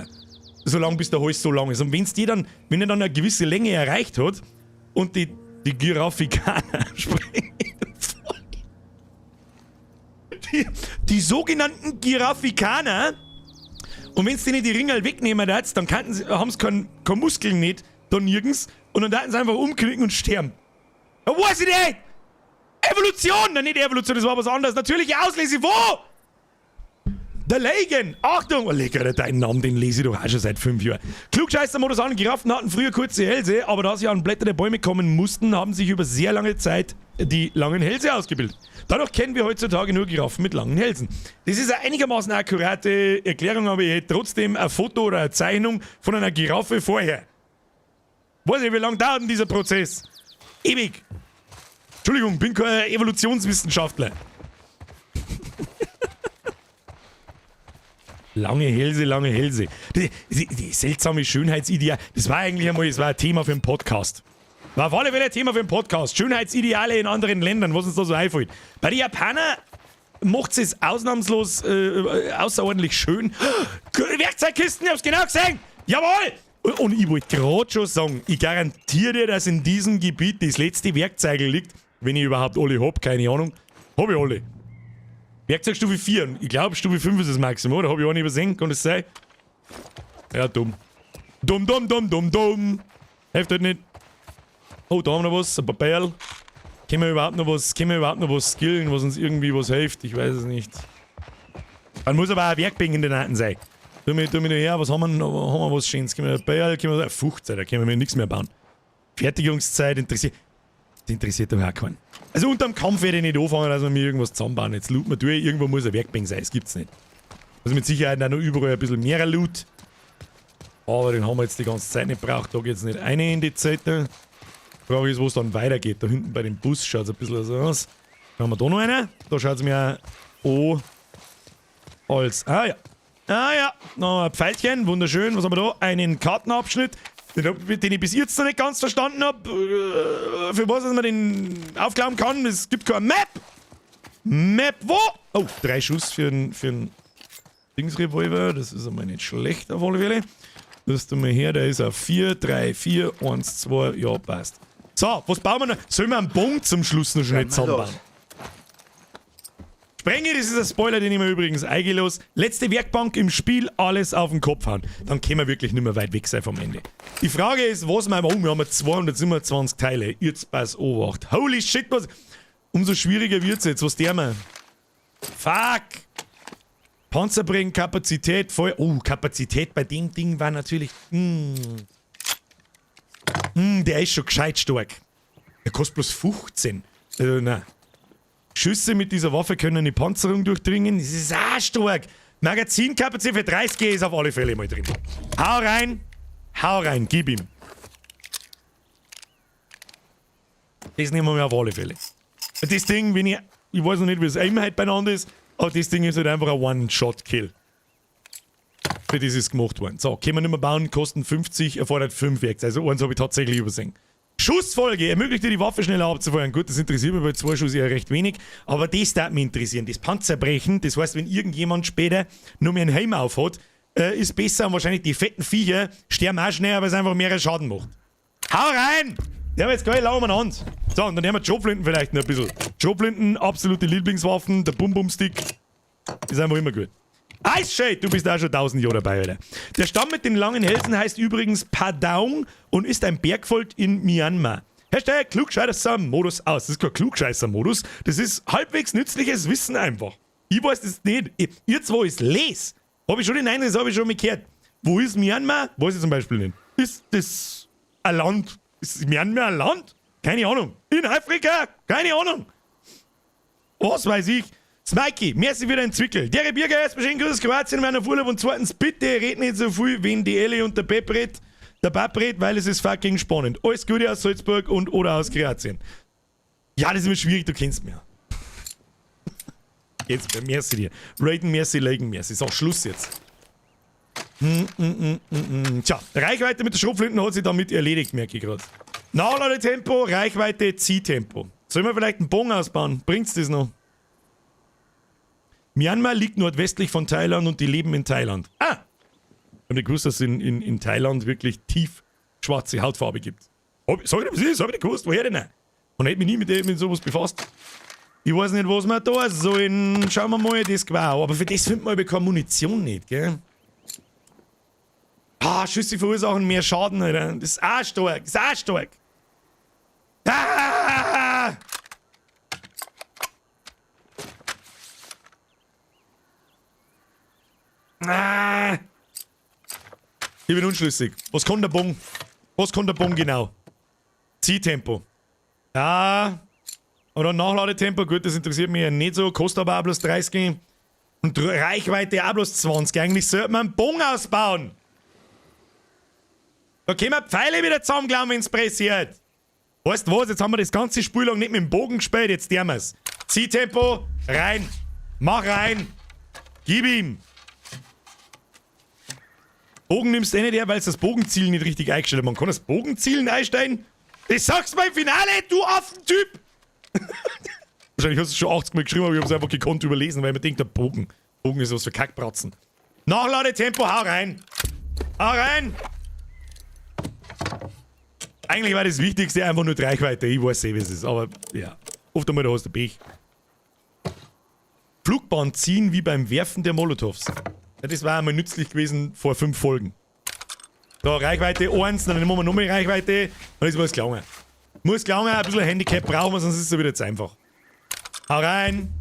Solange bis der Hals so lang ist. Und wenn's die dann, wenn er dann eine gewisse Länge erreicht hat und die Giraffikaner springen die sogenannten Giraffikaner, und wenn's denen die Ringe wegnehmen darfst, dann könnten sie, haben sie kein Muskeln nicht, da nirgends, und dann daten sie einfach umknicken und sterben. Ja, weiß ich nicht! Evolution! Nein, nicht Evolution, das war was anderes. Natürliche Auslese, wo? Der Legen! Achtung! Oh, lecker, deinen Namen, den lese ich doch auch schon seit 5 Jahren. Klugscheißer-Modus an, Giraffen hatten früher kurze Hälse, aber da sie an Blätter der Bäume kommen mussten, haben sich über sehr lange Zeit die langen Hälse ausgebildet. Dadurch kennen wir heutzutage nur Giraffen mit langen Hälsen. Das ist eine einigermaßen akkurate Erklärung, aber ich hätte trotzdem ein Foto oder eine Zeichnung von einer Giraffe vorher. Weiß ich, wie lange dauert denn dieser Prozess? Ewig! Entschuldigung, bin kein Evolutionswissenschaftler. Lange Hälse, lange Hälse. Die seltsame Schönheitsideale. Das war eigentlich einmal, das war ein Thema für einen Podcast. War auf alle Fälle ein Thema für einen Podcast. Schönheitsideale in anderen Ländern, was uns da so einfällt. Bei den Japanern Macht es ausnahmslos außerordentlich schön. Werkzeugkisten, ich hab's genau gesehen! Jawohl! Und ich wollte gerade schon sagen, ich garantiere dir, dass in diesem Gebiet das letzte Werkzeug liegt. Wenn ich überhaupt alle hab, keine Ahnung. Hab ich alle. Werkzeugstufe 4. Ich glaube, Stufe 5 ist das Maximum, oder? Hab ich auch nicht übersehen? Kann das sein? Ja, dumm. Dumm, dumm, dumm, dumm, dumm. Hilft halt nicht. Oh, da haben wir noch was. Ein paar Perl. Können wir überhaupt noch was, können wir überhaupt noch was skillen, was uns irgendwie was hilft? Ich weiß es nicht. Man muss aber auch Werkbank in den Alten sein. Tu mir nur her, was haben wir noch? Haben wir was Schönes? Können wir ein Perl, können wir 15, da können wir nichts mehr bauen. Fertigungszeit interessiert. Das interessiert doch auch keinen. Also unterm Kampf werde ich nicht anfangen, dass wir mir irgendwas zusammenbauen. Jetzt looten wir durch, irgendwo muss ein Werkbank sein, das gibt's nicht. Also mit Sicherheit auch noch überall ein bisschen mehr Loot. Aber den haben wir jetzt die ganze Zeit nicht gebraucht. Da geht's nicht eine in die Zeit. Frage ist, wo es dann weitergeht. Da hinten bei dem Bus schaut es ein bisschen so aus. Dann haben wir da noch einen. Da schaut es mir an als. Ah ja. Ah ja. Noch ein Pfeilchen. Wunderschön. Was haben wir da? Einen Kartenabschnitt. Den ich bis jetzt noch nicht ganz verstanden habe. Für was, dass man den aufklauen kann. Es gibt keine Map. Map wo? Oh, 3 Schuss für einen Dingsrevolver. Das ist einmal nicht schlecht auf alle Fälle. Das tun wir her. Der ist auf 4, 3, 4, 1, 2. Ja, passt. So, was bauen wir noch? Sollen wir einen Bogen zum Schluss noch schnell zusammenbauen? Sprenge, das ist ein Spoiler, den ich mir übrigens eingelos. Letzte Werkbank im Spiel, alles auf den Kopf hauen. Dann können wir wirklich nicht mehr weit weg sein vom Ende. Die Frage ist, was wir... Oh, wir haben 227 Teile. Jetzt pass Obacht. Holy shit, was... Umso schwieriger wird's jetzt. Was der wir? Fuck! Panzerbringen, Kapazität, voll... Oh, Kapazität bei dem Ding war natürlich... Der ist schon gescheit stark. Der kostet bloß 15. Also, nein. Schüsse mit dieser Waffe können die Panzerung durchdringen. Das ist auch stark. Magazinkapazität für 30 ist auf alle Fälle mal drin. Hau rein. Hau rein. Gib ihm. Das nehmen wir auf alle Fälle. Das Ding, wenn ich... Ich weiß noch nicht, wie es eben halt beieinander ist, aber das Ding ist halt einfach ein One-Shot-Kill. Für das ist gemacht worden. So, können wir nicht mehr bauen, kosten 50, erfordert 5 Werkzeuge. Also eins habe ich tatsächlich übersehen. Schussfolge ermöglicht dir die Waffe schneller abzufeuern. Gut, das interessiert mich bei 2 Schuss eher recht wenig. Aber das darf mich interessieren. Das Panzerbrechen, das heißt, wenn irgendjemand später nur mehr einen Helm auf hat, ist besser und wahrscheinlich die fetten Viecher sterben auch schneller, weil es einfach mehrere Schaden macht. Hau rein! Der haben jetzt geil lau umeinander. So, und dann nehmen wir Schrotflinten vielleicht noch ein bisschen. Schrotflinten, absolute Lieblingswaffen, der Bum-Bum-Stick ist einfach immer gut. Ice Shade, du bist auch schon 1000 Jahre dabei, Alter. Der Stamm mit den langen Hälsen heißt übrigens Padaung und ist ein Bergvolk in Myanmar. Hashtag Klugscheißer-Modus aus. Das ist kein Klugscheißer-Modus, das ist halbwegs nützliches Wissen einfach. Ich weiß das nicht. Ihr zwei ist les. Hab ich schon den Eindruck, das hab ich schon mal gehört. Wo ist Myanmar? Weiß ich zum Beispiel nicht. Ist das ein Land? Ist Myanmar ein Land? Keine Ahnung. In Afrika? Keine Ahnung. Was weiß ich? Smikey, merci für deinen Zwickel. Der Birger, erstmal schön Grüß Kroatien, meiner Urlaub und zweitens, bitte red nicht so viel, wenn die Elli und der Pep redet, der Bab redet, weil es ist fucking spannend. Alles Gute aus Salzburg und oder aus Kroatien. Ja, das ist immer schwierig, du kennst mich. Jetzt, merci dir. Raiden, merci, Legen, merci. So, Schluss jetzt. Tja, Reichweite mit der Schrotflinten hat sich damit erledigt, merke ich gerade. Nachladetempo, Reichweite, Ziehtempo. Sollen wir vielleicht einen Bogen ausbauen? Bringt's das noch? Myanmar liegt nordwestlich von Thailand und die leben in Thailand. Ah! Ich hab nicht gewusst, dass es in Thailand wirklich tief schwarze Hautfarbe gibt. Sag ich dir, was ist? Hab ich nicht gewusst. Woher denn? Und hätte mich nie mit sowas befasst. Ich weiß nicht, was wir da sollen. Schauen wir mal, das wow. Aber für das findet man aber keine Munition nicht, gell? Ah, Schüsse verursachen mehr Schaden, Alter. Das ist auch stark. Das ist auch stark. Ah! Ah! Ich bin unschlüssig. Was kann der Bogen? Was kann der Bogen genau? Ziehtempo. Ja. Oder Nachladetempo. Gut, das interessiert mich ja nicht so. Kostet aber auch bloß 30. Und Reichweite auch bloß 20. Eigentlich sollte man einen Bogen ausbauen. Da können wir Pfeile wieder zusammenklauen, wenn's pressiert. Weißt du was? Jetzt haben wir das ganze Spiel lang nicht mit dem Bogen gespielt. Jetzt tun wir's. Ziehtempo. Rein. Mach rein. Gib ihm. Bogen nimmst du eh nicht her, weil es das Bogenzielen nicht richtig eingestellt hat. Man kann das Bogenzielen einstellen? Das sagst du beim Finale, du Affentyp! Wahrscheinlich hast du es schon 80 Mal geschrieben, aber ich hab's einfach gekonnt überlesen, weil ich mir denke, der Bogen. Bogen ist was für Kackbratzen. Nachladetempo, hau rein! Hau rein! Eigentlich war das Wichtigste einfach nur die Reichweite. Ich weiß eh, wie es ist, aber ja. Oft einmal, da hast du Pech. Flugbahn ziehen wie beim Werfen der Molotovs. Ja, das war einmal nützlich gewesen vor 5 Folgen. So, Reichweite 1, dann nehmen wir nochmal Reichweite. Dann ist was gelangen. Muss gelangen, ein bisschen Handicap brauchen wir, sonst ist es wieder zu einfach. Hau rein!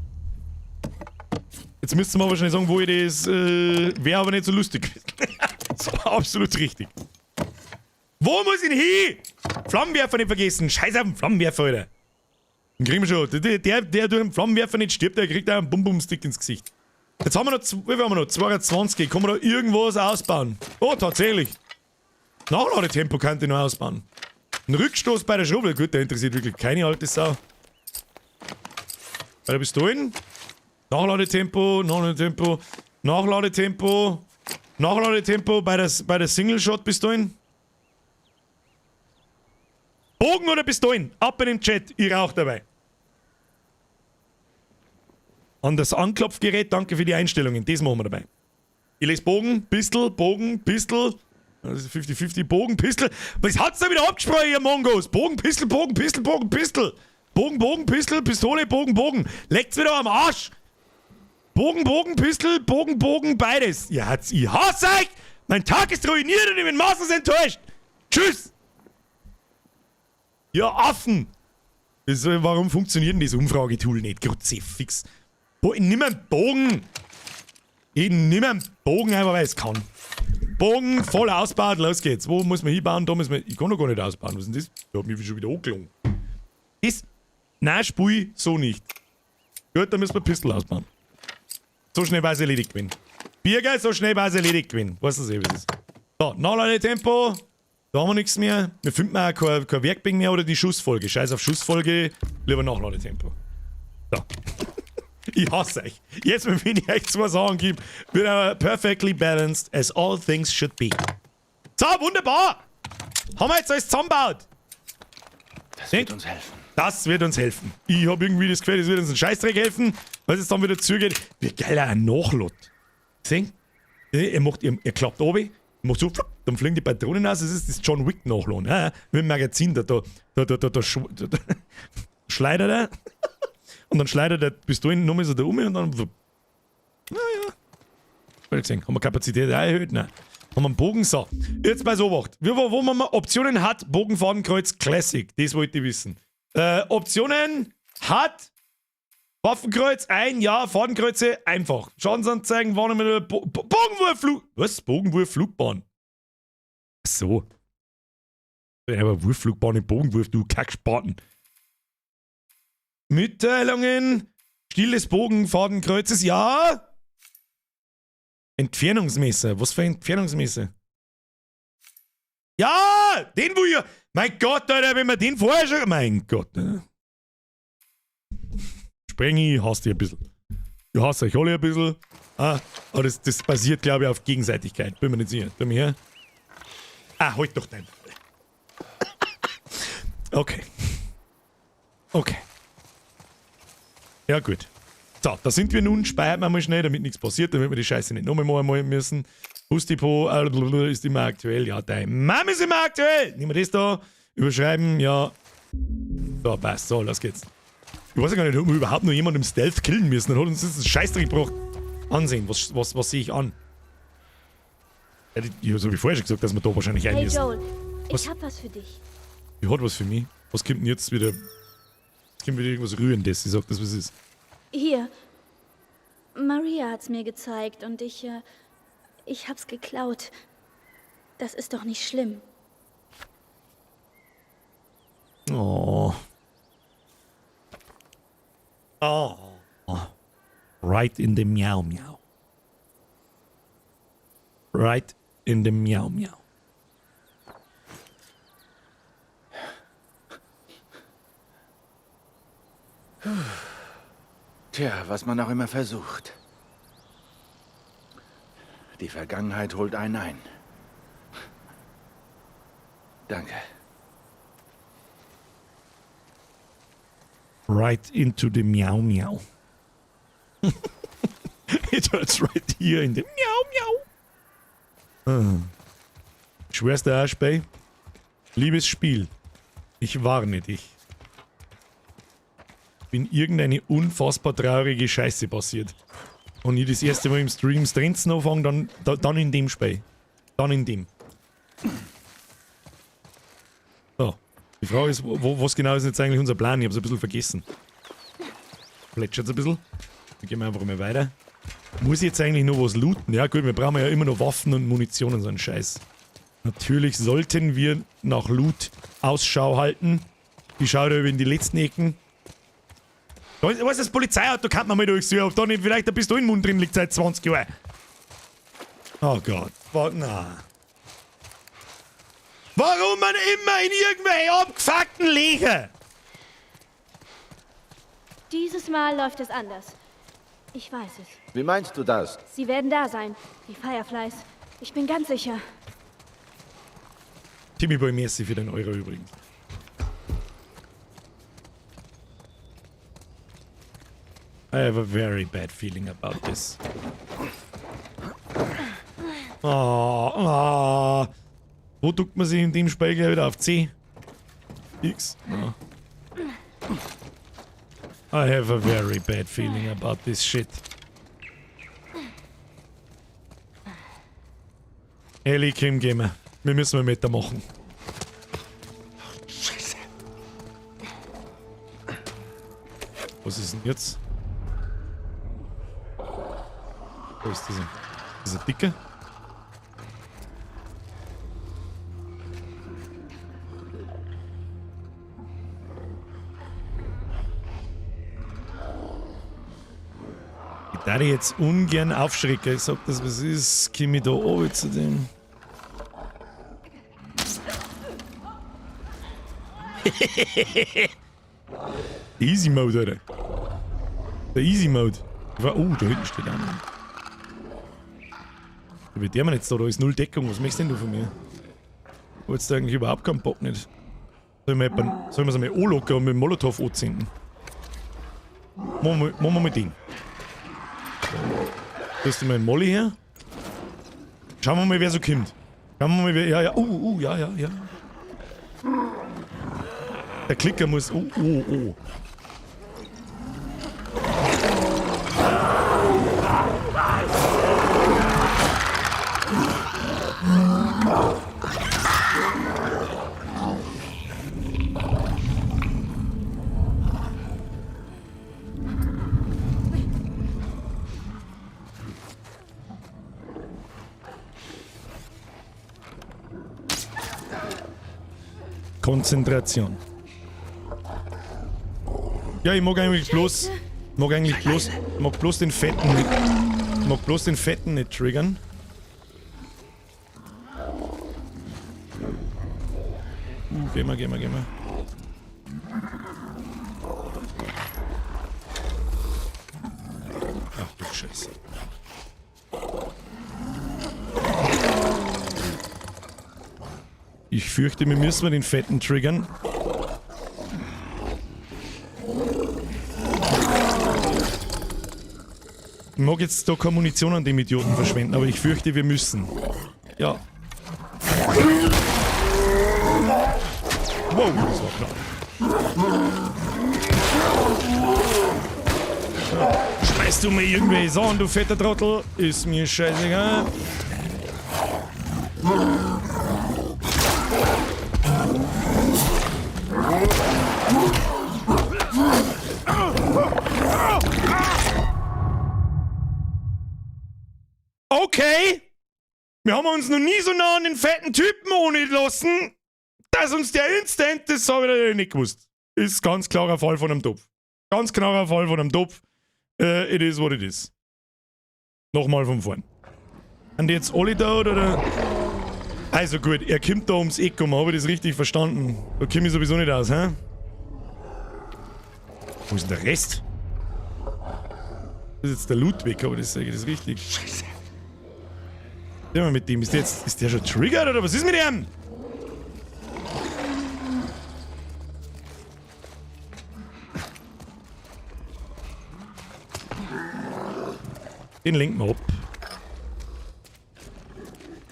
Jetzt müssten wir wahrscheinlich sagen, wo ich das. Wäre aber nicht so lustig gewesen. Das war absolut richtig. Wo muss ich denn hin? Flammenwerfer nicht vergessen. Scheiß auf den Flammenwerfer, Alter. Den kriegen wir schon. Der durch den Flammenwerfer nicht stirbt, der kriegt auch einen Bum-Bum-Stick ins Gesicht. Jetzt haben wir noch, wie viel haben wir noch? 22. Kann man da irgendwas ausbauen? Oh, tatsächlich. Nachladetempo kann ich noch ausbauen. Ein Rückstoß bei der Schrubbel. Gut, der interessiert wirklich keine alte Sau. Bei der Pistolen. Nachladetempo, Nachladetempo, Nachladetempo, Nachladetempo bei der Single-Shot-Pistolen. Bogen oder Pistolen? Ab in den Chat, ich rauch dabei. An das Anklopfgerät, danke für die Einstellungen, das machen wir dabei. Ich lese Bogen, Pistol, Bogen, Pistol. Das ist 50-50, Bogen, Pistol. Was hat's da wieder abgesprochen, ihr Mongos? Bogen, Pistol, Bogen, Pistol, Bogen, Pistol. Bogen, Bogen, Pistol, Pistole, Bogen, Bogen. Leckt's wieder am Arsch! Bogen, Bogen, Pistol, Bogen, Bogen, beides. Ihr hat's, ich hasse euch! Mein Tag ist ruiniert und ich bin maßlos enttäuscht. Tschüss! Ihr Affen! Warum funktioniert denn das Umfragetool nicht? Kruzifix. Boah, ich nimm einen Bogen! Ich nimm einen Bogen einfach, weil ich's kann. Bogen, voll ausbaut, los geht's. Wo muss man hinbauen? Da muss man. Ich kann doch gar nicht ausbauen. Was ist denn das? Ich hab mich schon wieder angelungen. Das. Nein, spul, so nicht. Gut, dann müssen wir Pistol ausbauen. So schnell war's erledigt gewesen. Birger, so schnell war's erledigt gewesen. Weißt du eh, wie es ist. So, Nachladetempo. Da haben wir nichts mehr. Wir finden auch kein Werkbank mehr oder die Schussfolge. Scheiß auf Schussfolge, lieber Nachladetempo. So. Ich hasse euch. Jetzt, wenn ich euch zwei Sachen gebe, wird er perfectly balanced as all things should be. So, wunderbar! Haben wir jetzt alles zusammengebaut? Das wird uns helfen. Das wird uns helfen. Ich hab irgendwie das Gefühl, das wird uns einen Scheißdreck helfen, weil es dann wieder zugeht. Wie geil er nachlädt. Sehen? Er klappt runter, macht so, flupp, dann fliegen die Patronen aus. Das ist das John Wick Nachladen. Ja, mit dem Magazin, da schleudert er. Und dann schleudert er Pistolen nochmal so da um und dann. Naja. Hab ich gesehen. Haben wir Kapazität auch erhöht? Nein. Haben wir einen Bogen? So. Jetzt bei Obacht. Wo man Optionen hat, Bogenfadenkreuz Classic. Das wollte ich wissen. Optionen hat Waffenkreuz, ein, ja, Fadenkreuze, einfach. Schadensanzeigen, Warnung mit Bogenwurf, Flug. Was? Bogenwurf, Flugbahn. Ach so. Ja, aber Wurfflugbahn im Bogenwurf, du Kackspaten. Mitteilungen. Stil des Bogenfadenkreuzes, ja. Entfernungsmesser. Was für ein Entfernungsmesser? Ja! Den, wo ich. Mein Gott, Alter, wenn man den vorher schon. Mein Gott, ne? Sprengi, hasst dich ein bisschen. Ich hasse euch alle ein bisschen. Ah, aber das basiert, glaube ich, auf Gegenseitigkeit. Bin mir nicht sicher. Tu mir her. Ah, halt doch dein. Okay. Okay. Ja, gut. So, da sind wir nun. Speichern wir mal schnell, damit nichts passiert, damit wir die Scheiße nicht nochmal machen müssen. Busdepot ist immer aktuell. Ja, dein Mom ist immer aktuell. Nehmen wir das da. Überschreiben, ja. So, passt. So, los geht's. Ich weiß ja gar nicht, ob wir überhaupt noch jemanden im Stealth killen müssen. Dann hat uns das einen Scheißdreck gebracht. Ansehen, was sehe ich an? Ja, ich hab ich vorher schon gesagt, dass wir da wahrscheinlich rein Hey müssen. Joel, Was? ich hab was für dich. Die hat was für mich. Was kommt denn jetzt wieder? Es kommt wieder irgendwas Rührendes. Ich sag das, was es ist. Hier. Maria hat's mir gezeigt und ich hab's geklaut. Das ist doch nicht schlimm. Oh. Oh. Right in the meow meow. Right in the meow meow. Tja, was man auch immer versucht. Die Vergangenheit holt einen ein. Danke. Right into the meow meow. It hurts right here in the meow meow. Ah. Schwör's dir auch, Spey? Liebes Spiel, ich warne dich. Wenn irgendeine unfassbar traurige Scheiße passiert und ich das erste Mal im Stream Trenzen anfange, dann in dem Spiel. Dann in dem. So. Die Frage ist, was genau ist jetzt eigentlich unser Plan? Ich hab's ein bisschen vergessen. Plätschert ein bisschen. Dann gehen wir einfach mal weiter. Muss ich jetzt eigentlich noch was looten? Ja gut, wir brauchen ja immer noch Waffen und Munition und so einen Scheiß. Natürlich sollten wir nach Loot Ausschau halten. Ich schaue da über in die letzten Ecken. Da ist, weißt du, das Polizeiauto kann man mal durchsuchen, ob da nicht vielleicht ein Pistolenmund drin liegt seit 20 Jahren. Oh Gott. Warte, na. Warum man immer in irgendwelche abgefuckten Löcher? Dieses Mal läuft es anders. Ich weiß es. Wie meinst du das? Sie werden da sein, die Fireflies. Ich bin ganz sicher. Timmy Boy, merci für den Euro übrigens. I have a very bad feeling about this. Oh, oh. Wo duckt man sich in dem Spiel gleich wieder auf C? X? No. I have a very bad feeling about this shit. Ellie, Kim, gehen wir. Wir müssen mal weitermachen. Scheiße. Was ist denn jetzt? Wo ist dieser? Dieser Dicke? Ich darf jetzt ungern aufschrecken. Ich sag das, was ist. Komm ich da oben zu dem? Easy Mode, Alter. Der Easy Mode. Oh, da hinten steht einer. Wie der man jetzt da? Da ist null Deckung. Was möchtest denn du von mir? Wolltest du eigentlich überhaupt keinen Bock nicht? Sollen wir es einmal anlocken und mit dem Molotow anzünden? Machen wir mal den. Da ist mal ein Molly her. Schauen wir mal, wer so kommt. Schauen wir mal, wer. Ja, ja. Ja, ja, ja. Der Klicker muss. Oh, oh, oh. Konzentration. Ja, ich mag eigentlich bloß, mag eigentlich bloß, mag bloß den Fetten nicht, mag bloß den Fetten nicht triggern. Gehen wir, gehen wir, gehen wir. Ach du Scheiße. Ich fürchte, wir müssen den Fetten triggern. Ich mag jetzt da keine Munition an dem Idioten verschwenden, aber ich fürchte, wir müssen. Ja. Wow, das war knapp. Schmeißt du mir irgendwelche Sachen, du fetter Trottel? Ist mir scheißegal. Okay. Wir haben uns noch nie so nah an den fetten Typen ohne lassen, dass uns der Instant, das habe ich natürlich nicht gewusst. Ist ganz klarer Fall von einem Topf. Ganz klarer Fall von einem Topf. It is what it is. Nochmal von vorn. Sind die jetzt alle da oder? Also gut, er kommt da ums Eck um, habe ich das richtig verstanden? Da komme ich sowieso nicht aus, hä? Wo ist denn der Rest? Das ist jetzt der Ludwig, aber das sage ich das richtig. Scheiße. Der mit dem, ist der jetzt, ist der schon triggert oder was ist mit ihm? Den lenken wir ab.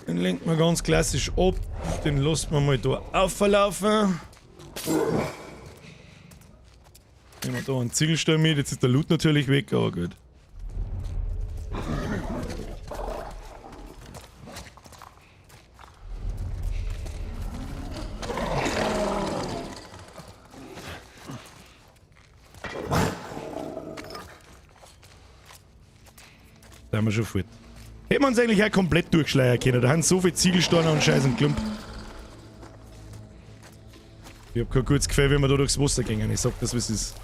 Den lenken wir ganz klassisch ab. Den lassen wir mal da auflaufen. Nehmen wir da einen Ziegelstein mit. Jetzt ist der Loot natürlich weg, aber gut. Da haben wir schon fort. Hätten wir uns eigentlich auch komplett durchschleiern können. Da haben so viele Ziegelsteine und Scheiß und Klump. Ich hab kein gutes Gefühl, wenn wir da durchs Wasser gingen. Ich sag das, wie es ist.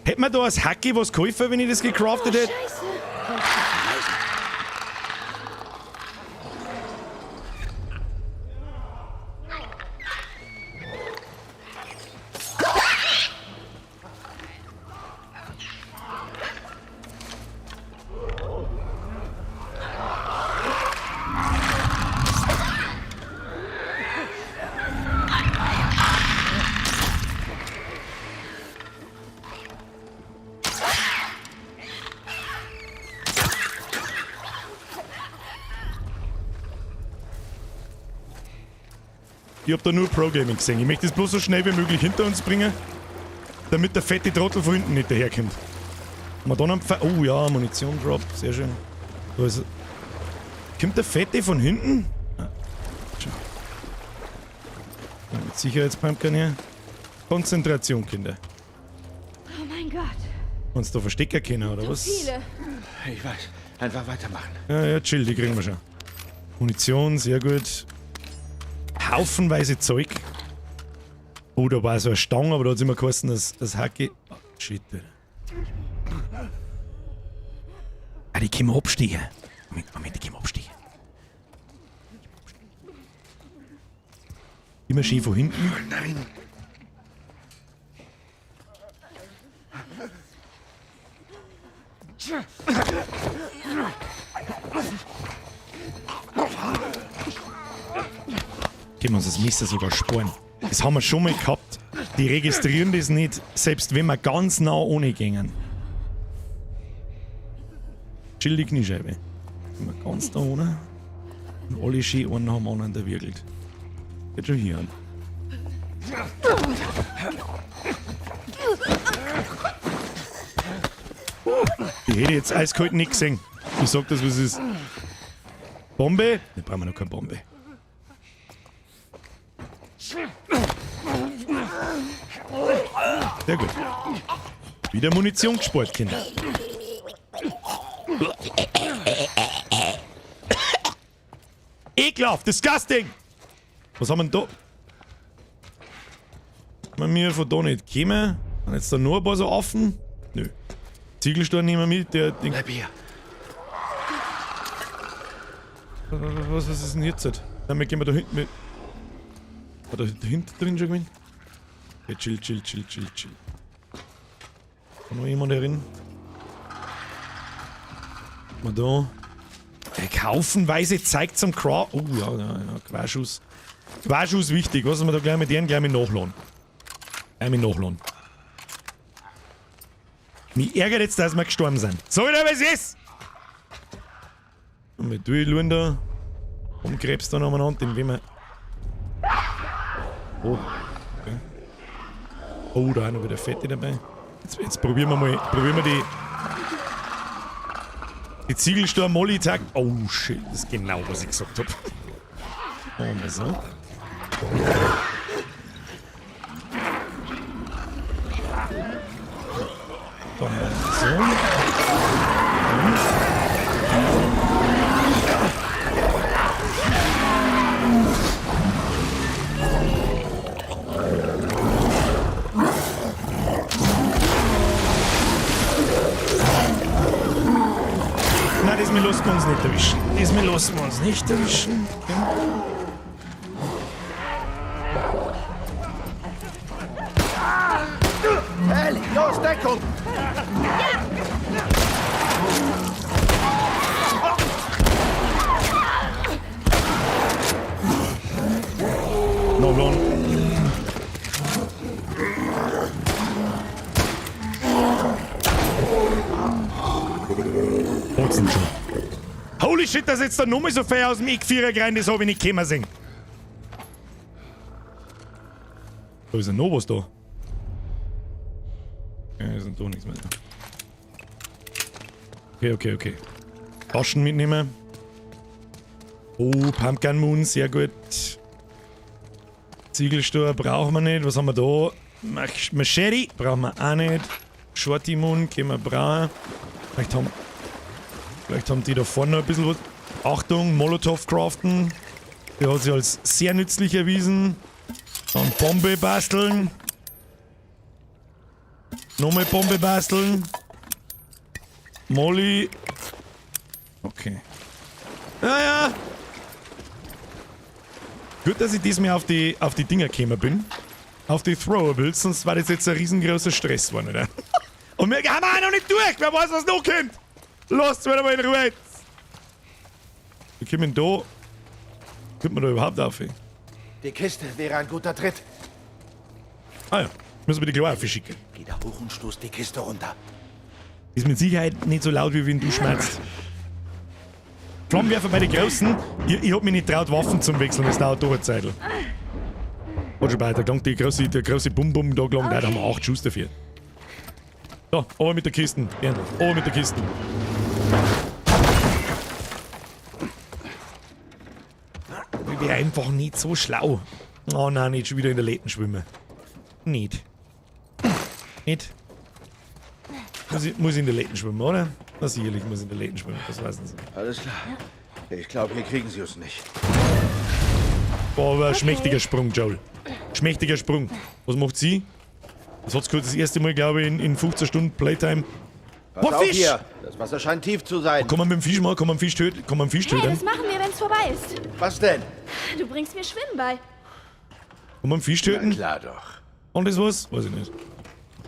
Hätten wir da als Hacki was geholfen, wenn ich das gecraftet hätte? Scheiße. Ich hab da nur Pro-Gaming gesehen. Ich möchte es bloß so schnell wie möglich hinter uns bringen, damit der fette Trottel von hinten nicht daherkommt. Haben wir da noch einen Pfeil? Oh ja, Munition Drop, sehr schön. Da ist er. Kommt der fette von hinten? Ah, schau. Ja, mit Sicherheitspumpkin hier. Konzentration, Kinder. Oh mein Gott. Uns da verstecken können, oder So was? viele. Ich weiß. Einfach weitermachen. Ja, ja, chill, die kriegen wir schon. Munition, sehr gut. Haufenweise Zeug. Oh, da war so eine Stange, aber da hat es immer geheißen, dass das Hacke. Oh, shit, Alter. Ah, die können wir abstehen. Moment, Moment, die können wir abstehen. Immer schön von hinten. Nein. Können wir uns das Messer sogar sparen. Das haben wir schon mal gehabt. Die registrieren das nicht, selbst wenn wir ganz nah ohne gingen. Chill die Kniescheibe. Sind wir ganz da ohne. Und alle schön einen haben aneinander wiegelt. Geht schon hier an. Die hätte ich jetzt eiskalt nicht gesehen. Ich sag das, was es ist. Bombe? Ne, brauchen wir noch keine Bombe. Sehr gut. Wieder Munition gespart, Kinder. Ekelhaft, disgusting! Was haben wir denn da? Wenn wir von da nicht kommen, sind jetzt da nur ein paar so offen? Nö. Ziegelstein nehmen wir mit, der den Bleib hier. Was ist denn jetzt? Nein, wir gehen wir da hinten mit. War da hinten drin schon gewesen? Okay, chill, chill, chill, chill, chill. Kann noch jemand herin? Mal da. Der haufenweise zeigt zum Craw. Oh ja, ja, ja, Querschuss. Querschuss wichtig. Was wir da gleich mit denen gleich mit nachladen? Gleich mit nachladen. Mich ärgert jetzt, dass wir gestorben sind. So wieder, was ist! Und mit durchschauen da. Umkrebs da noch umeinander, den wir. Oh. Okay. Oh, da auch noch wieder Fette dabei. Jetzt probieren wir mal. Probieren wir die. Die Ziegelstorm Molly Tag. Oh shit, das ist genau, was ich gesagt hab. Machen wir so. Dann so. Nein, das lassen wir uns nicht erwischen. Das lassen wir uns nicht erwischen. Okay. Ellie, los, Deckung! No one. shit, dass jetzt da nochmal so viel aus dem Eck-Viereck rein, das hab ich nicht kommen sehen. Da ist ja noch was da. Ja, ist denn da nichts mehr. Okay, okay, okay. Taschen mitnehmen. Oh, Pumpkin Moon, sehr gut. Ziegelstohr brauchen wir nicht. Was haben wir da? Machete brauchen wir auch nicht. Shorty Moon können wir brauchen. Vielleicht haben die da vorne noch ein bisschen was. Achtung, Molotow craften. Der hat sich als sehr nützlich erwiesen. Dann Bombe basteln. Nochmal Bombe basteln. Molly. Okay. Naja. Gut, dass ich diesmal auf die Dinger gekommen bin. Auf die Throwables, sonst war das jetzt ein riesengroßer Stress geworden, oder? Und wir haben auch noch nicht durch! Wer weiß, was noch kommt! Lasst mich mal in Ruhe jetzt! Wir kommen da. Kommt man da überhaupt auf? Die Kiste wäre ein guter Tritt. Ah ja, müssen wir die Klo aufschicken. Geh da hoch und stoß die Kiste runter. Ist mit Sicherheit nicht so laut, wie wenn du schmerzt. Flammenwerfer bei den Großen. Ich hab mich nicht traut, Waffen zum Wechseln, das dauert doch eine Zeit. Hat schon weiter gelangt, der große Bum-Bum da gelangt, da haben wir 8 Schuss dafür. So, aber mit der Kisten, Berndl, aber mit der Kisten. Ich bin einfach nicht so schlau. Oh nein, nicht schon wieder in der Läden schwimmen. Nicht. Nicht. Muss ich in der Läden schwimmen, oder? Na sicherlich muss ich in der Läden schwimmen, das weiß ich nicht. Alles klar. Ich glaube, hier kriegen sie uns nicht. Boah, aber ein schmächtiger Sprung, Joel. Schmächtiger Sprung. Was macht sie? Das hat's kurz das erste Mal, glaube ich, in 15 Stunden Playtime. Pass Boah, auf Fisch! hier! Das Wasser scheint tief zu sein. Oh, kann man mit dem Fisch machen? Kann man einen Fisch töten? Kann man einen Fisch Hey, töten? das machen wir, wenn's vorbei ist. Was denn? Du bringst mir Schwimmen bei. Kann man einen Fisch töten? Na klar doch. Und das was? Weiß ich nicht.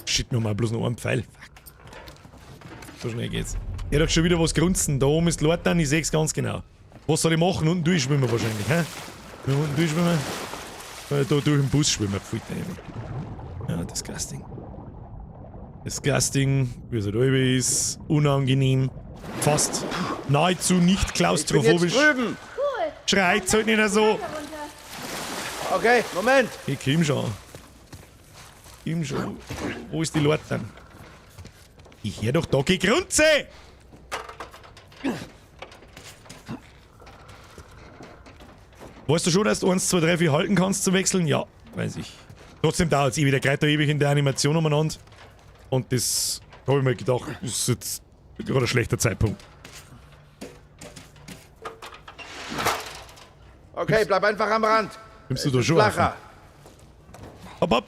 Shit, wir haben bloß noch einen Pfeil. Fuck. So schnell geht's. Ich hab schon wieder was grunzen. Da oben ist Lortan, ich seh's ganz genau. Was soll ich machen? Unten durchschwimmen wahrscheinlich, hä? Wenn wir unten durchschwimmen? Da durch den Bus schwimmen. Pfui, ja, disgusting. Disgusting, wie es halt immer ist. Unangenehm. Fast nahezu nicht klaustrophobisch. Ich bin jetzt drüben. Cool. Schreit's halt nicht so. Okay, Moment. Ich komm schon. Komm schon. Wo ist die Lortan? Ich hör doch da Gegrunze! Weißt du schon, dass du 1, 2, 3, 4 halten kannst zu wechseln? Ja, weiß ich. Trotzdem dauert es ewig, der greift da ewig in der Animation umeinander. Und das habe ich mir gedacht, ist jetzt gerade ein schlechter Zeitpunkt. Okay, bleib einfach am Rand. Kommst du da schon auf? Hopp, hopp.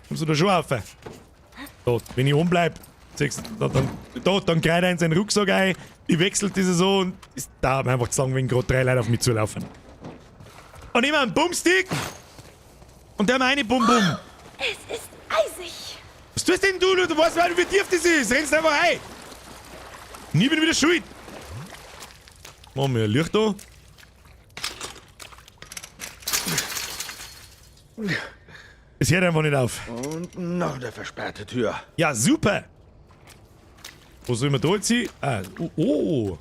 Kommst du da schon auf? Da, wenn ich oben bleib, dann greift er in seinen Rucksack ein, ich wechsle diese so und es dauert mir einfach zu lang, wenn gerade 3 Leute auf mich zulaufen. Und immer einen Bumstick! Und der meine Bum Bum. Es ist eisig. Was tust denn du? Du weißt nicht, wie tief das ist. Rennst einfach rein. Nie bin ich wieder schuld. Machen wir ein Licht da. Es hört einfach nicht auf. Und noch eine versperrte Tür. Ja, super. Wo soll man da jetzt hin? Ah, oh, oh.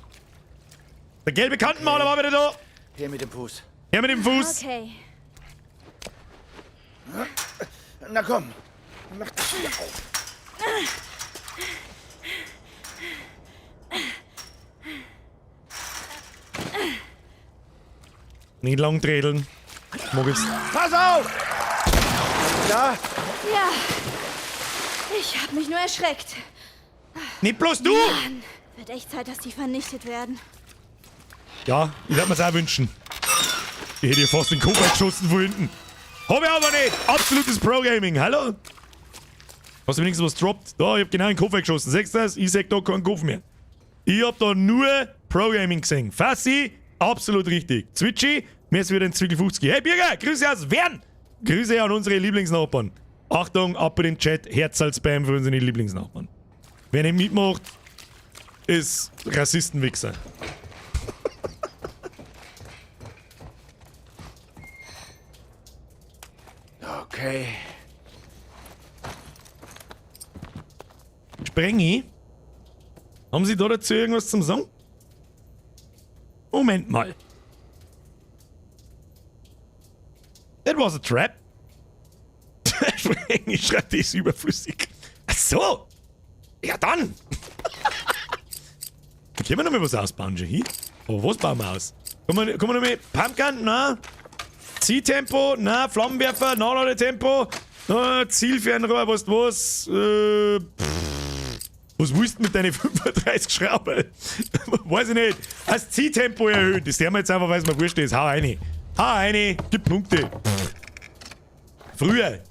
Der gelbe Kantenmaler war wieder da. Her mit dem Fuß. Her mit dem Fuß. Okay. Na komm. Mach das hier auf. Nicht lang dredeln. Ich mag jetzt. Pass auf! Da? Ja. Ich hab mich nur erschreckt. Nicht bloß du! Mann, wird echt Zeit, dass die vernichtet werden. Ja, ich würde mir's auch wünschen. Ich hätte ihr fast den Kopf geschossen von hinten. Hab ich aber nicht! Absolutes Pro-Gaming, hallo? Hast du wenigstens was droppt? Da, ich hab genau in den Kopf geschossen. Siehst du das? Ich seh da keinen Kopf mehr. Ich hab da nur Pro-Gaming gesehen. Fassi, absolut richtig. Zwitschi, mir ist wieder ein Zwickel 50. Hey Birger, Grüße aus Wern! Grüße an unsere Lieblingsnachbarn. Achtung, ab in den Chat, Herzal-Spam für unsere Lieblingsnachbarn. Wer nicht mitmacht, ist Rassistenwichser. Okay. Sprengi? Haben Sie da dazu irgendwas zum Sagen? Moment mal. That was a trap. Ich schreibe, die ist überflüssig. Ach so. Ja dann. Da können wir noch mal was ausbauen, schon hin. Aber was bauen wir aus? Kommen wir noch mal Pumpgun? Na. Ziehtempo? Na. Flammenwerfer? Nachladetempo? Na, Zielfernrohr, was was? Was willst du mit deinen 35 Schrauben? Weiß ich nicht. Das Ziehtempo erhöhen. Das werden wir jetzt einfach, weil es mir wurscht ist. Hau rein. Hau rein. Gib Punkte. Pff. Früher,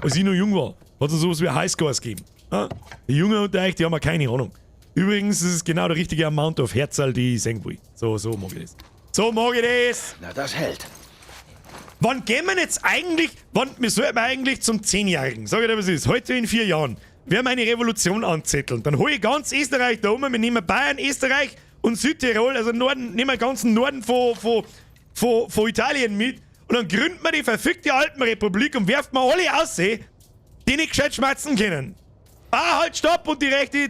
als ich noch jung war, hat es sowas wie Highscores gegeben. Ja? Die Jungen unter euch, die haben ja keine Ahnung. Übrigens, das ist genau der richtige Amount of Herzl, die ich sehen will. So, so mag ich das. So mag ich das! Na, das hält. Wann gehen wir jetzt eigentlich, wann, wir sollten eigentlich zum 10-Jährigen, sag ich dir, was ist, heute in 4 Jahren, werden wir eine Revolution anzetteln. Dann hole ich ganz Österreich da um, wir nehmen Bayern, Österreich und Südtirol, also Norden, nehmen wir den ganzen Norden von Italien mit und dann gründen wir die verfickte Alpenrepublik und werfen wir alle aus, die nicht gescheit schmatzen können. Ah, halt, stopp! Und die rechte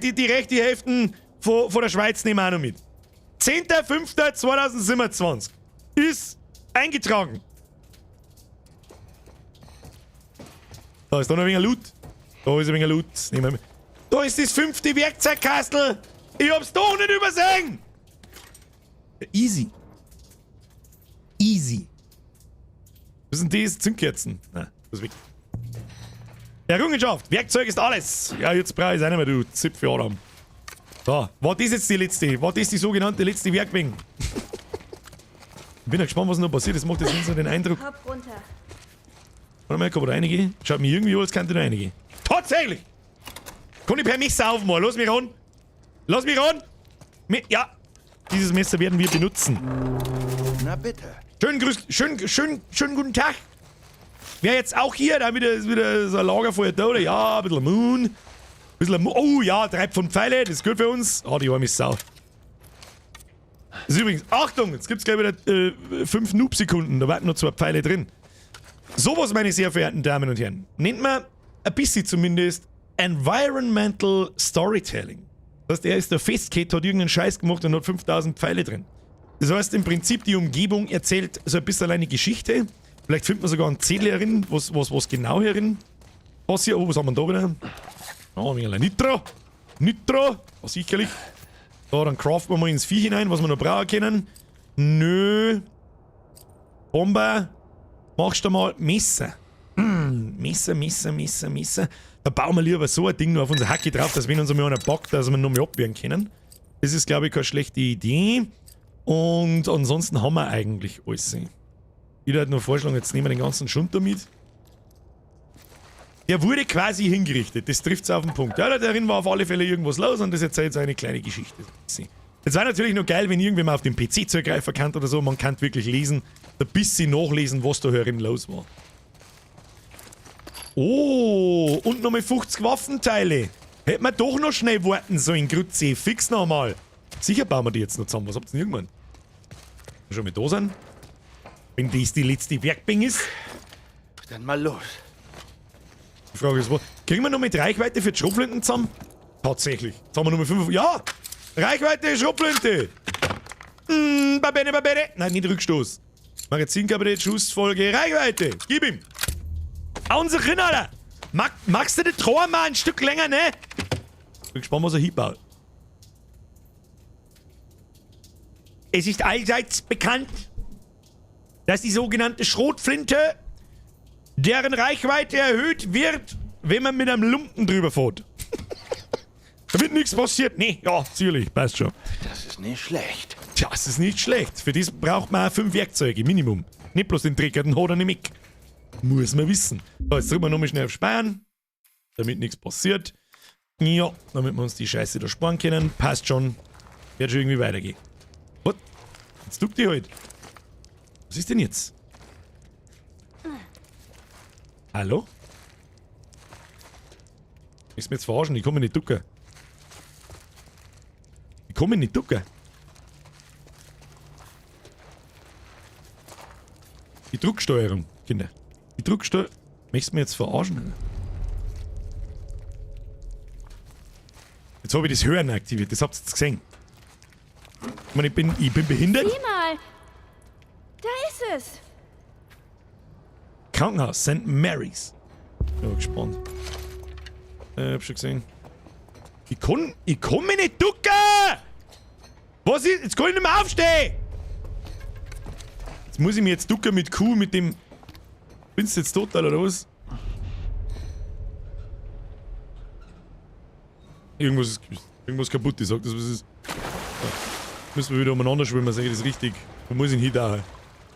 Hälfte von der Schweiz nehmen wir auch noch mit. 10.05.2027 ist eingetragen. Da ist da noch ein wenig Loot. Da ist ein wenig Loot. Nehmen wir mit. Da ist das 5. Werkzeugkastel. Ich hab's doch nicht übersehen. Easy. Easy. Was sind das? Zündkerzen. Nein, das ist weg. Errungenschaft. Werkzeug ist alles. Ja, jetzt brauche ich es auch nicht mehr, du Zipfel Adam. So, war das jetzt die letzte? War das die sogenannte letzte Werkbank? Ich bin ja gespannt, was noch passiert. Das macht jetzt nicht so den Eindruck. Hopp runter. Warte mal, kann man da reingehen? Schaut mir irgendwie an, als könnte ich da reingehen. Tatsächlich! Kann ich per Messer aufmachen? Lass mich ran! Lass mich ran! Ja! Dieses Messer werden wir benutzen. Na bitte. Schönen Grüß, schön, schön, schönen guten Tag. Wer jetzt auch hier, da wieder, ist wieder so ein Lagerfeuer da, oder? Ja, ein bisschen Moon. Ein bisschen Moon. Oh ja, 3 Pfund Pfeile, das ist gut für uns. Ah, die arme Sau. Das ist übrigens, Achtung, jetzt gibt's gleich wieder 5 Noob-Sekunden, da warten noch 2 Pfeile drin. Sowas, meine sehr verehrten Damen und Herren, nennt man ein bisschen zumindest Environmental Storytelling. Das heißt, er ist da festgekettet, hat irgendeinen Scheiß gemacht und hat 5000 Pfeile drin. Das heißt, im Prinzip, die Umgebung erzählt so ein bisschen eine Geschichte. Vielleicht findet man sogar einen Zettel herin, was genau herin passiert. Oh, was haben wir da wieder? Oh, ein wenig Nitro. Nitro, oh, sicherlich. So, dann craften wir mal ins Vieh hinein, was wir noch brauchen können. Nö. Bombe. Machst du mal Messer. Messer, Messer, Messer, Messer. Da bauen wir lieber so ein Ding noch auf unser Hacke drauf, dass wenn uns einmal einer packt, dass wir noch mal abwehren können. Das ist, glaube ich, keine schlechte Idee. Und ansonsten haben wir eigentlich alles. Ich würde nur vorschlagen, jetzt nehmen wir den ganzen Schund da mit. Der wurde quasi hingerichtet, das trifft's auf den Punkt. Ja, darin war auf alle Fälle irgendwas los und das erzählt jetzt eine kleine Geschichte. Das war natürlich nur geil, wenn irgendwer mal auf den PC zugreifen kann oder so. Man kann wirklich lesen, ein bisschen nachlesen, was da herin los war. Oh, und nochmal 50 Waffenteile. Hätten wir doch noch schnell warten sollen, Grütze. Fix nochmal. Sicher bauen wir die jetzt noch zusammen. Was habt ihr denn irgendwann? Schon mal da sein? Wenn das die letzte Werkbank ist? Dann mal los. Die Frage ist, wo? Kriegen wir noch mit Reichweite für die Schrotflinten zusammen? Tatsächlich. Jetzt haben wir nur mit 5. Ja! Reichweite, Schrotflinte! Babene, babene! Nein, nicht Rückstoß. Magazinkabinett, Schussfolge, Reichweite! Gib ihm! Hauen Sie rein, Alter! Magst du den Troer mal ein Stück länger, ne? Bin gespannt, was er hinbaut. Es ist allseits bekannt, dass die sogenannte Schrotflinte, deren Reichweite erhöht wird, wenn man mit einem Lumpen drüber fährt. Da wird nichts passiert. Nee, ja, sicherlich, passt schon. Das ist nicht schlecht. Tja, das ist nicht schlecht. Für das braucht man auch 5 Werkzeuge, Minimum. Nicht bloß den Trecker, den hat er nicht mit. Muss man wissen. So, jetzt drücken wir nochmal schnell auf Speichern, damit nichts passiert. Ja, damit wir uns die Scheiße da sparen können. Passt schon. Wird schon irgendwie weitergehen. What? Jetzt duckt die halt. Was ist denn jetzt? Hallo? Willst du mir jetzt verarschen? Ich komme nicht ducken. Ich komme nicht ducken. Die Drucksteuerung, Kinder. Die Drucksteuerung. Möchtest du mir jetzt verarschen? Jetzt habe ich das Hören aktiviert, das habt ihr jetzt gesehen. Ich meine, ich bin behindert. Sieh mal. mal. Da ist es. Krankenhaus, St. Mary's. Bin gespannt. Hab schon gesehen. Ich kann mich nicht ducken! Was ist? Jetzt kann ich nicht mehr aufstehen! Jetzt muss ich mich jetzt ducken mit Q, mit dem... Bist du jetzt total oder was? Irgendwas ist kaputt, ich sag das, was ist. Ja. Müssen wir wieder umeinander schwimmen, sag ich das richtig. Wo muss ich hin?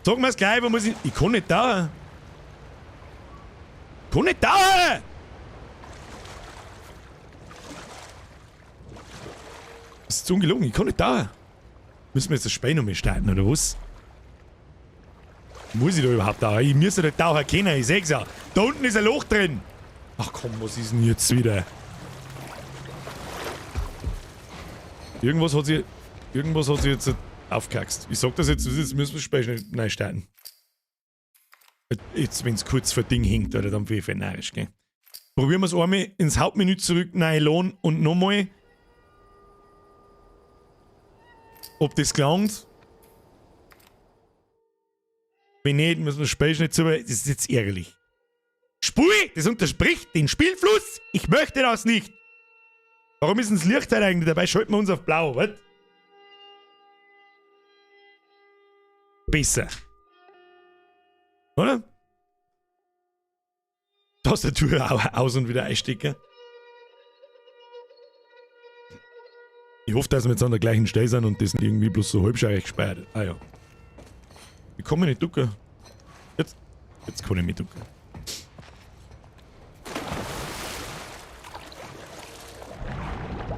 Sag mir's gleich, wo muss ich... Ich kann nicht da. Ich kann nicht da! Das ist ungelogen, ich kann nicht da. Müssen wir jetzt das Spiel noch mal starten, oder was? Muss ich da überhaupt da? Ich muss ja nicht tauchen können, ich seh's ja. Da unten ist ein Loch drin. Ach komm, was ist denn jetzt wieder? Irgendwas hat sie jetzt aufgekackst. Ich sag das jetzt, jetzt müssen wir das Spiel schnell neu starten. Jetzt, wenn's kurz vor Ding hängt, oder dann bin ich narrisch, gell? Probieren wir es einmal ins Hauptmenü zurück, Nylon und nochmal. Ob das gelangt? Wenn nicht, müssen wir das Spiel schnell zu. Das ist jetzt ärgerlich. Spui! Das unterspricht den Spielfluss! Ich möchte das nicht! Warum ist denn das Licht halt eigentlich dabei? Schalten wir uns auf blau, was? Besser. Oder? Tastatur aus und wieder einstecken. Ich hoffe, dass wir jetzt an der gleichen Stelle sind und das nicht irgendwie bloß so halbscheirig gespeichert. Ah ja. Ich kann mich nicht ducken. Jetzt kann ich mich ducken.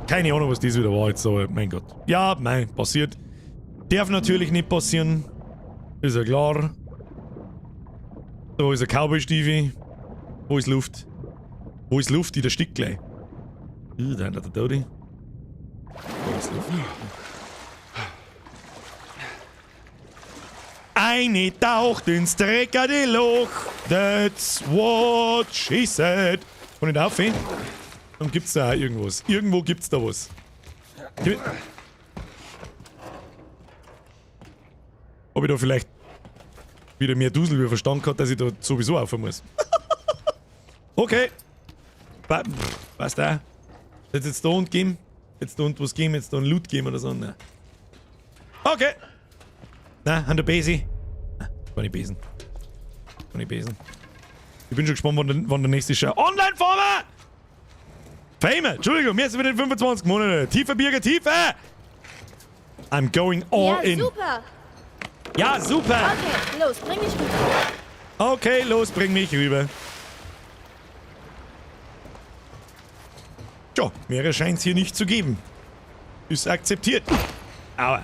Keine Ahnung, was das wieder war jetzt, aber mein Gott. Ja, mein, passiert. Darf natürlich nicht passieren. Ist ja klar. Da ist ein Cowboy-Stiefel. Wo ist Luft? Wo ist Luft? Ich erstick gleich. Da hat der Dodi. Wo ist Luft? Eine taucht ins dreckige Loch. That's what she said. Und nicht auf, Dann gibt's da auch irgendwas. Irgendwo gibt's da was. Ob ich da vielleicht wieder mehr Dusel über Verstand gehabt, dass ich da sowieso auf muss. Okay. Was da? Jetzt da unten geben? Jetzt da unten was geben? Jetzt da einen Loot geben oder so? Nein. Okay. Na, an der Besi. War nicht Besen. War nicht Besen. Ich bin schon gespannt, wann der nächste Show. Online-Farmer! Famer! Entschuldigung, mir sind wieder in 25 Monate. Tiefer Birger, tiefer! I'm going all in. Ja, super! Ja, super! Okay, los, bring mich rüber. Okay, los, bring mich rüber. Tja, mehrere scheint es hier nicht zu geben. Ist akzeptiert. Aua.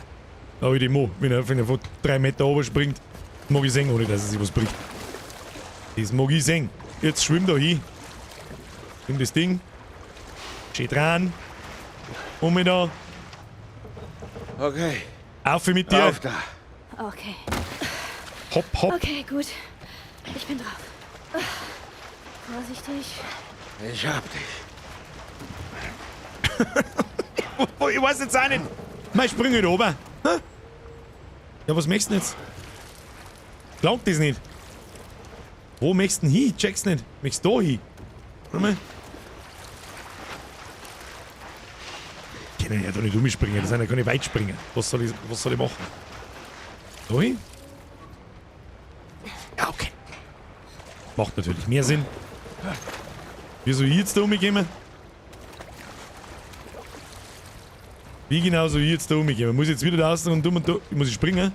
Da hab ich die Mo. Wenn er von 3 Meter oben springt, mag ich sehen, ohne dass er sich was bricht. Das mag ich sehen. Jetzt schwimm da hin. Nimm das Ding. Schön dran. Um mich da. Okay. Auf mit dir. Auf da. Okay. Hopp, hopp. Okay, gut. Ich bin drauf. Vorsichtig. Ich hab dich. Ich weiß jetzt auch nicht. Mein Sprung da oben. Ja, was möchtest du denn jetzt? Glaubt das nicht. Wo möchtest du denn hin? Ich check's nicht. Möchtest du da hin? Warte mal. Ich kann ja da nicht umspringen, das sind ja keine Weitspringen. Was soll ich machen? Da hin? Ja, okay. Macht natürlich mehr Sinn. Wie soll ich jetzt da umgehen? Wie genau soll ich jetzt da umgehen? Muss ich jetzt wieder da raus und dumm und da. Muss ich springen?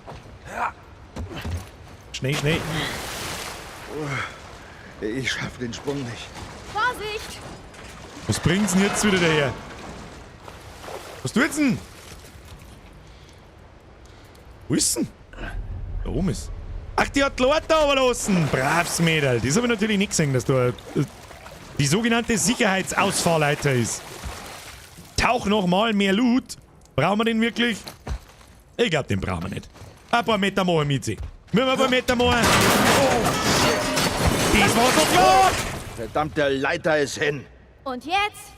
Schnell, schnell. Ich schaff den Sprung nicht. Vorsicht! Was bringt's denn jetzt wieder daher? Was tut's denn? Wo ist denn? Da oben ist. Ach, die hat die Leute runterlassen. Braves Mädel. Das habe ich natürlich nicht gesehen, dass da die sogenannte Sicherheitsausfahrleiter ist. Tauch nochmal mehr Loot. Brauchen wir den wirklich? Ich glaube, den brauchen wir nicht. Ein paar Meter machen mit sie. Müssen wir ein paar Meter machen? Oh, shit. Das war doch klar! Verdammte Leiter ist hin. Und jetzt?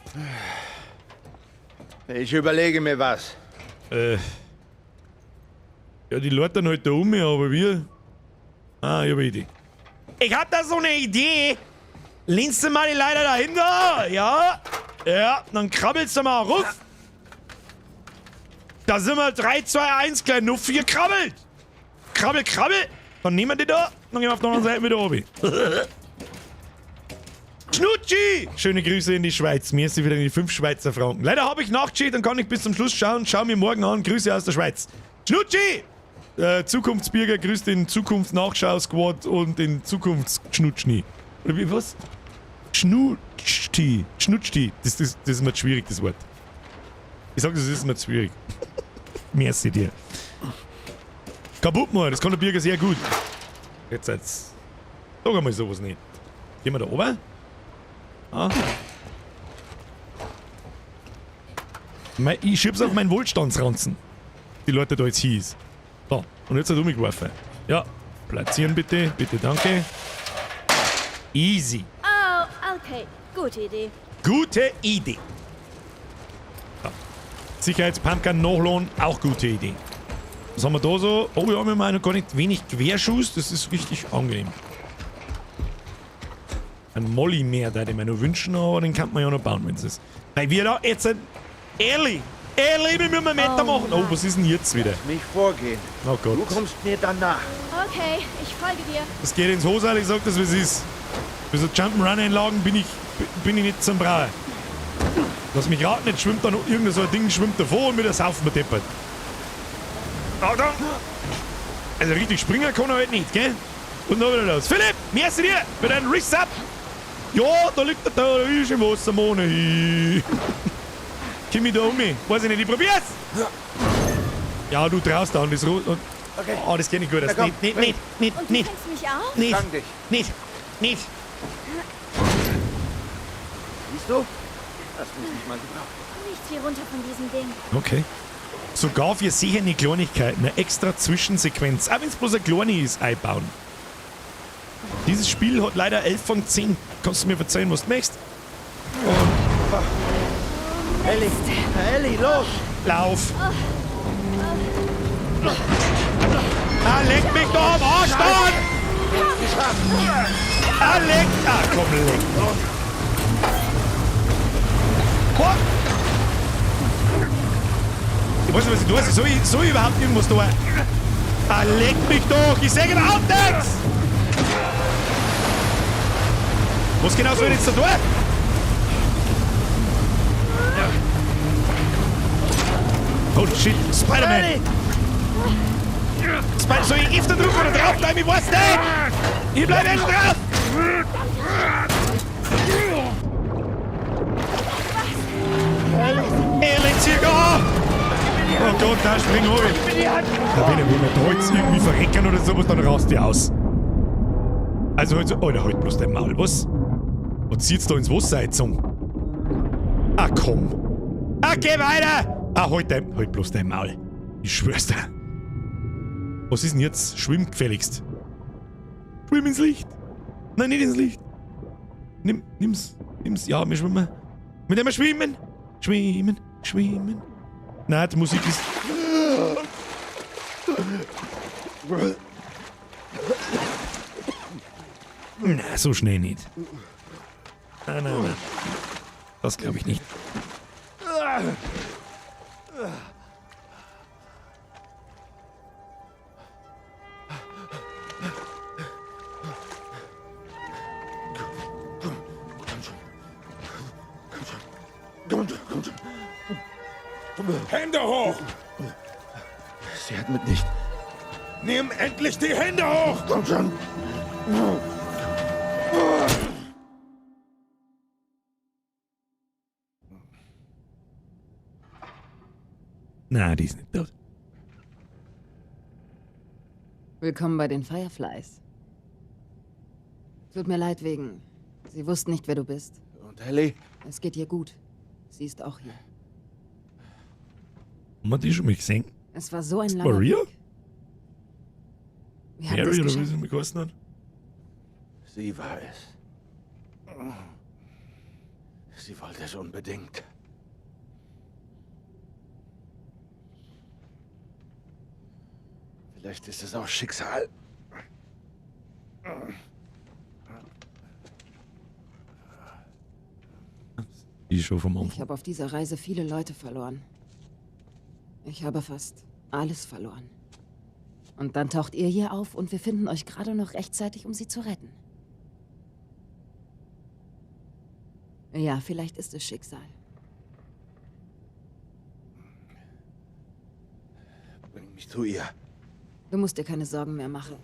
Ich überlege mir was. Ja, die Leute halt da um, aber wir... Ah, ich hab eine Idee. Ich hab da so eine Idee. Lehnst du mal die Leiter dahinter? Ja. Ja, dann krabbelst du mal ruf. Da sind wir 3, 2, 1, klein Nuffi gekrabbelt. Krabbel, krabbel. Dann nehmen wir die da. Dann gehen wir auf der anderen Seite wieder oben. Schnutschi! Schöne Grüße in die Schweiz. Mir ist sie wieder in die 5 Schweizer Franken. Leider habe ich nachgeschaut und kann nicht bis zum Schluss schauen. Schau mir morgen an. Grüße aus der Schweiz. Schnutschi! Zukunftsbürger grüßt den Zukunftsnachschau-Squad und den Zukunftsschnutschni. Oder wie, was? Schnutschi. Schnutschi. Das ist mir zu schwierig, das Wort. Ich sag, das ist mir zu schwierig. Merci dir. Kaputt mal, das kann der Birger sehr gut. Jetzt seid's. Sag einmal sowas nicht. Gehen wir da oben? Ah. Ich schieb's auf meinen Wohlstandsranzen. Die Leute da jetzt hieß. So, und jetzt hat er umgeworfen. Ja, platzieren bitte. Bitte, danke. Easy. Oh, okay. Gute Idee. Gute Idee. So. Sicherheitspumpgun Nachlohn, auch gute Idee. Was haben wir da so? Oh ja, wir haben noch gar nicht wenig Querschuss. Das ist richtig angenehm. Ein Molly mehr, da hätte ich mir noch wünschen, aber den kann man ja noch bauen, wenn es ist. Weil wir da jetzt ein... Ehrlich! Ehrlich, wir müssen einen Meter machen! Oh, was ist denn jetzt wieder? Lass mich vorgehen. Oh Gott. Du kommst mir danach. Okay, ich folge dir. Das geht ins Hosal, ich sag das, wie es ist. Für so Jump'n'Run-Einlagen bin ich nicht zum Brauchen. Lass mich raten, jetzt schwimmt da noch irgendein so ein Ding, schwimmt davor und wieder saufen wir deppert. Achtung! Also richtig springen kann er halt nicht, gell? Und noch wieder los. Philipp, merci dir für deinen Resub! Ja, da liegt der da, ist im Wasser, Mone. Komm ich da um mich? Weiß ich nicht, ich probier's! Ja, du traust da und das und Okay. Oh, das geht nicht gut. Das Na komm, nicht, bring. nicht, Und du nicht, fängst mich auf? nicht, Fang dich. nicht, nicht. Siehst du? Hast mich nicht mal gebraucht. Nichts wie runter von diesem Ding. Okay. Sogar für sehende Kleinigkeiten eine extra Zwischensequenz, auch wenn es bloß eine kleine ist, einbauen. Dieses Spiel hat leider 11 von 10. Kannst du mir verzeihen, was du möchtest? Und Ellie! Ellie, los! Lauf! Ah, leck mich doch am Arsch an! Ah, leck! Ah, komm, leck! Boah. Ich weiß nicht, was ich tue. Soll ich überhaupt irgendwas tun? Ah, leck mich doch! Ich seh überhaupt nichts! Was genau soll ich jetzt da tun? Oh shit, Spider-Man! Soll ich öfter drücken oder drauf bleiben? Ich weiß nicht! Ich bleib jetzt drauf! Ellie, zieh an! Oh Gott, da spring runter! Da wenn wir da jetzt irgendwie verrecken oder sowas, dann rast die aus. Also, halt so, Alter, halt bloß dein Maul, was? Was zieht's da ins Wasser eingezogen? Ah, komm! Ah, geh weiter! Ah, halt bloß dein Maul. Ich schwör's dir. Was ist denn jetzt? Schwimm gefälligst. Schwimm ins Licht. Nein, nicht ins Licht. Nimm's. Nimm's. Ja, wir schwimmen. Mit dem wir schwimmen. Schwimmen, schwimmen. Nein, die Musik ist... Na, so schnell nicht. Nein, nein, nein. Das glaube ich nicht. Komm schon. Komm schon, komm schon. Hände hoch! Sie hat mit nicht. Nimm endlich die Hände hoch! Komm schon. Nein, die ist nicht tot. Willkommen bei den Fireflies. Tut mir leid wegen. Sie wussten nicht, wer du bist. Und Ellie? Es geht ihr gut. Sie ist auch hier. Haben wir die schon mal gesehen? Es war so ein langer Maria? Weg. Wir haben Mary es oder wie geschafft. sie mich geheißen hat? Sie war es. Sie wollte es unbedingt. Vielleicht ist es auch Schicksal. Die schon vom Anfang. Ich habe auf dieser Reise viele Leute verloren. Ich habe fast alles verloren. Und dann taucht ihr hier auf und wir finden euch gerade noch rechtzeitig, um sie zu retten. Ja, vielleicht ist es Schicksal. Bring mich zu ihr. Du musst dir keine Sorgen mehr machen.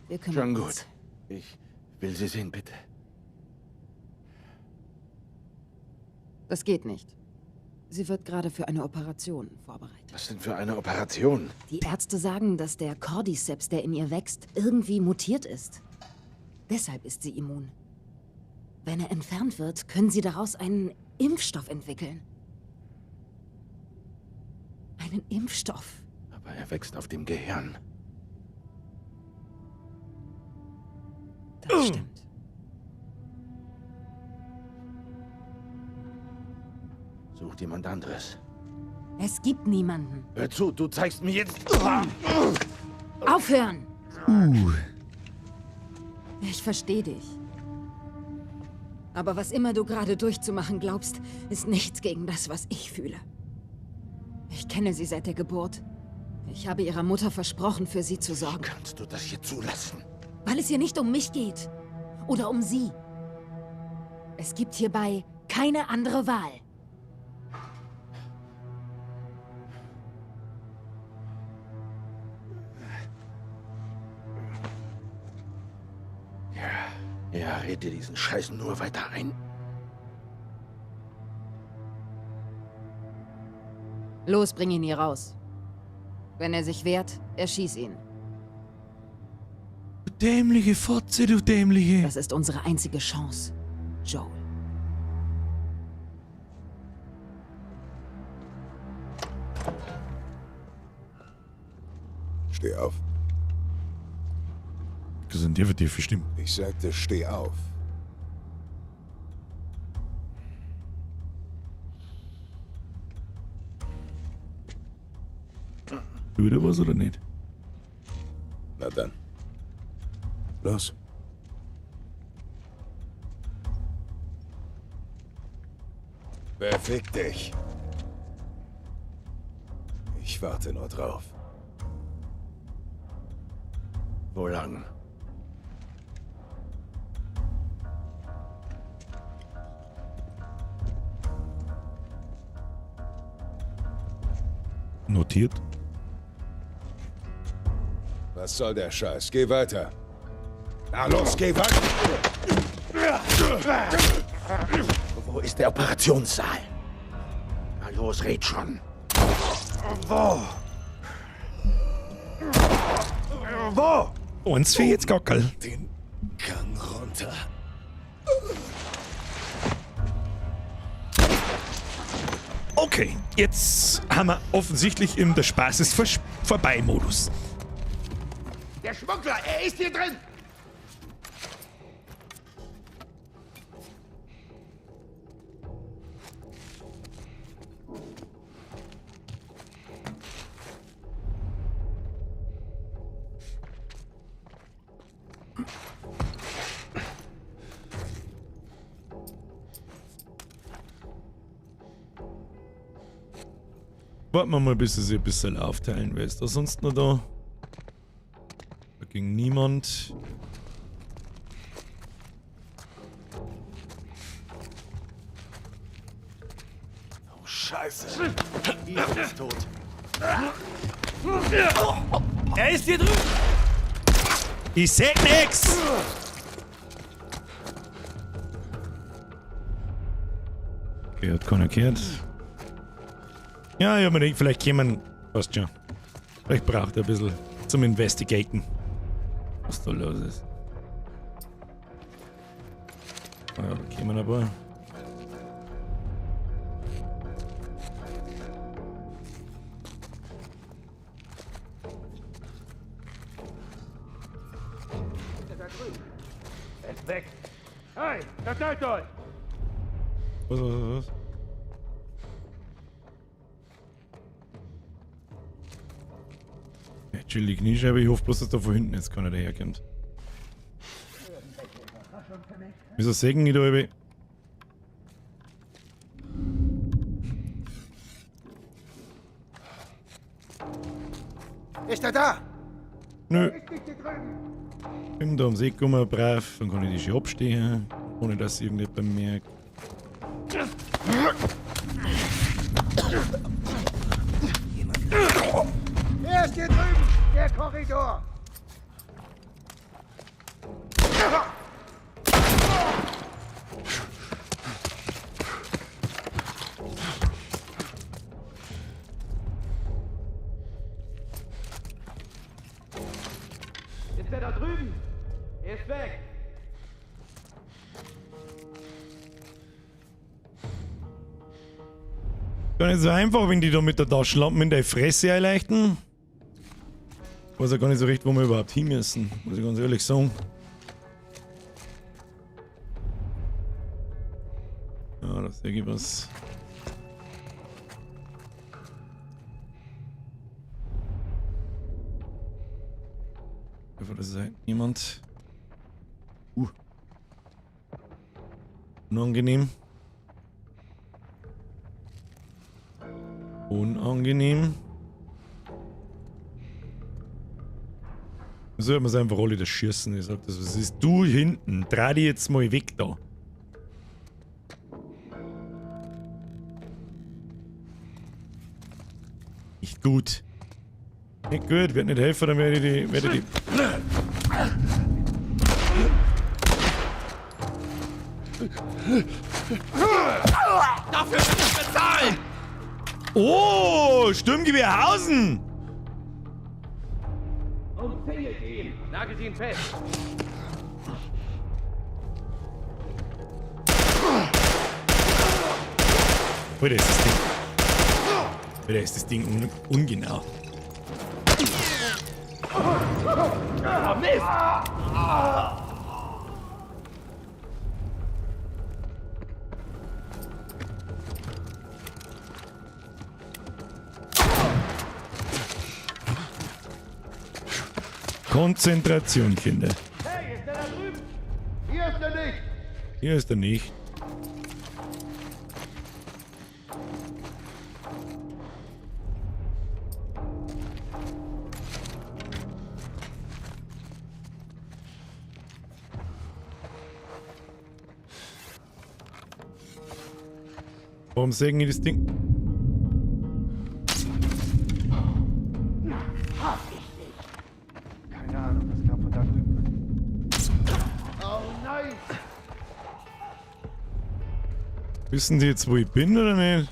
Wir kümmern Schon uns. gut. Ich will sie sehen, bitte. Das geht nicht. Sie wird gerade für eine Operation vorbereitet. Was denn für eine Operation? Die Ärzte sagen, dass der Cordyceps, der in ihr wächst, irgendwie mutiert ist. Deshalb ist sie immun. Wenn er entfernt wird, können sie daraus einen Impfstoff entwickeln. Einen Impfstoff. Aber er wächst auf dem Gehirn. Das stimmt. Sucht jemand anderes. Es gibt niemanden. Hör zu, du zeigst mir jetzt... Aufhören! Ich verstehe dich. Aber was immer du gerade durchzumachen glaubst, ist nichts gegen das, was ich fühle. Ich kenne sie seit der Geburt. Ich habe ihrer Mutter versprochen, für sie zu sorgen. Kannst du das hier zulassen? Weil es hier nicht um mich geht. Oder um sie. Es gibt hierbei keine andere Wahl. Ja, red dir diesen Scheiß nur weiter ein. Los, bring ihn hier raus. Wenn er sich wehrt, erschieß ihn. Du dämliche Fotze, du dämliche. Das ist unsere einzige Chance, Joel. Steh auf. Das sind die für die bestimmt. Ich sagte, steh auf. Wieder was oder nicht? Na dann. Los. Beweg dich. Ich warte nur drauf. Wo lang? Notiert. Was soll der Scheiß? Geh weiter. Na los, geh weiter! Wo ist der Operationssaal? Na los, red schon. Wo? Wo? Eins für jetzt Gackerl. Den Gang runter. Okay, jetzt haben wir offensichtlich im Der Spaß ist vorbei Modus. Der Schmuggler, er ist hier drin! Warten wir mal, bis sie sich ein bisschen aufteilen. Wer ist da sonst noch da? Da ging niemand. Oh, Scheiße. Ethan ist tot. Er ist hier drüben! Ich seh nix! Okay, hat keiner gehört. Ja, ich hab mir gedacht, vielleicht kämen. Passt schon. Vielleicht braucht er ein bisschen zum Investigaten. Was da los ist. Ah ja, da kämen ein paar. Er ist weg. Hey, verteilt euch! Was, was, was, was? Chill die Kniescheibe. Ich hoffe bloß, dass da von hinten jetzt keiner daherkommt. Wieso sägen ich da über? Ist er da? Nö. Bin da ums Eck gekommen, brav. Dann kann ich die schön abstehen, ohne dass irgendjemand bemerkt. Er ist hier drüben! Der Korridor! Ist er da drüben? Er ist weg! Gar nicht so einfach, wenn die da mit der Taschenlampe in deine Fresse einleuchten. Weiß ja gar nicht so recht, wo wir überhaupt hin müssen, muss ich ganz ehrlich sagen. Ja, da sehe ich was. Von der Seite niemand. Unangenehm. Unangenehm. So wird man es einfach alle das schießen. Ich sag das, was ist du hinten? Dreh dich jetzt mal weg da. Nicht gut. Nicht gut, wird nicht helfen, dann werde ich die. Dafür will ich bezahlen! Oh, Sturmgewehrhausen! Umzingelt ihn! Nagelt ihn fest! Alter, ist das Ding. Alter, ist das Ding ungenau. Oh, Mist! Konzentration, Kinder. Hey, ist der da drüben? Hier ist er nicht! Hier ist er nicht. Warum sägen die das Ding? Keine Ahnung, das kam von da drüben. Oh nein! Wissen die jetzt, wo ich bin oder nicht?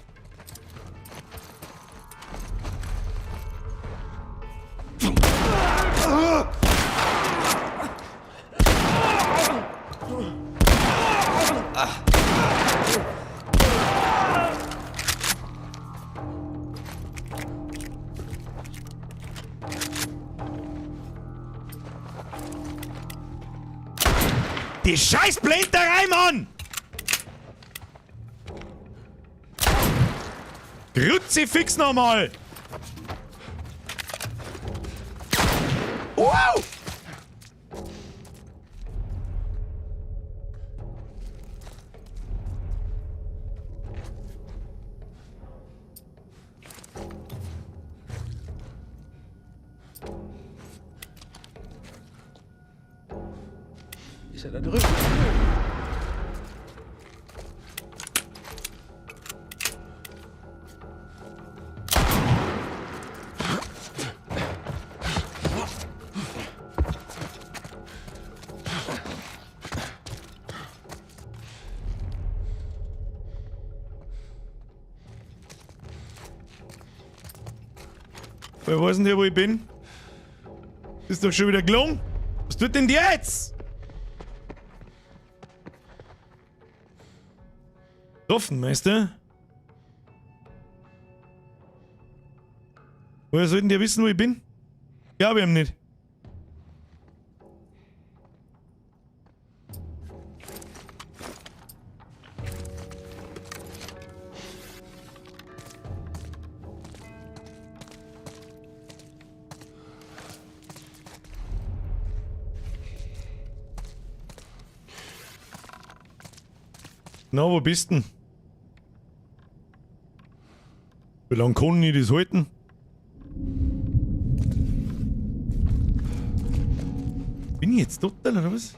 Die scheiß Blenderei, Mann! Kruzifix nochmal! Wow! Ist er da drüben? Wer weiß denn der, wo ich bin? Ist doch schon wieder gelungen. Was tut denn der jetzt? Offen, Meister. Woher sollten die wissen, wo ich bin? Ja, wir haben nicht. Na, wo bist denn? Wie lange kann ich das halten? Bin ich jetzt total oder was?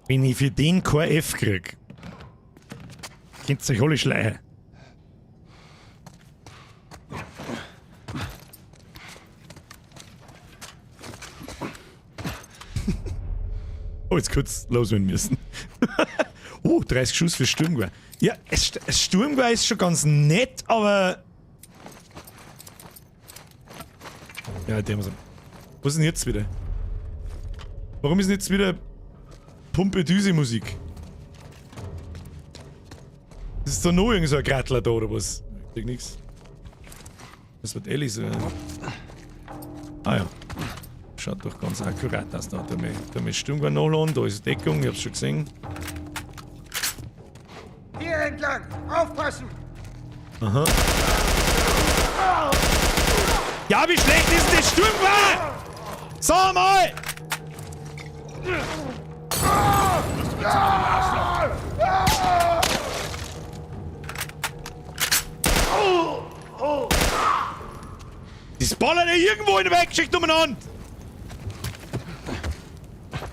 Wenn ich für den kein F krieg, könnt ihr euch alle schleichen. Oh, jetzt kurz loswerden müssen. Oh, 30 Schuss für Sturmgewehr. Ja, es Sturmgewehr ist schon ganz nett, aber... Ja, der muss... Was ist denn jetzt wieder? Warum ist denn jetzt wieder Pumpe-Düse-Musik? Das ist doch noch irgend so ein Grattler da, oder was? Ich krieg nix. Das wird ehrlich so. Ah ja. Schaut doch ganz akkurat aus da. Da mit Sturmgewehr nachladen, da ist Deckung, ich hab's schon gesehen. Hier entlang! Aufpassen! Aha. Ja, wie schlecht ist denn das Sturmgewehr? Sag mal! Das ballert ja irgendwo in der Weggeschichte umeinander!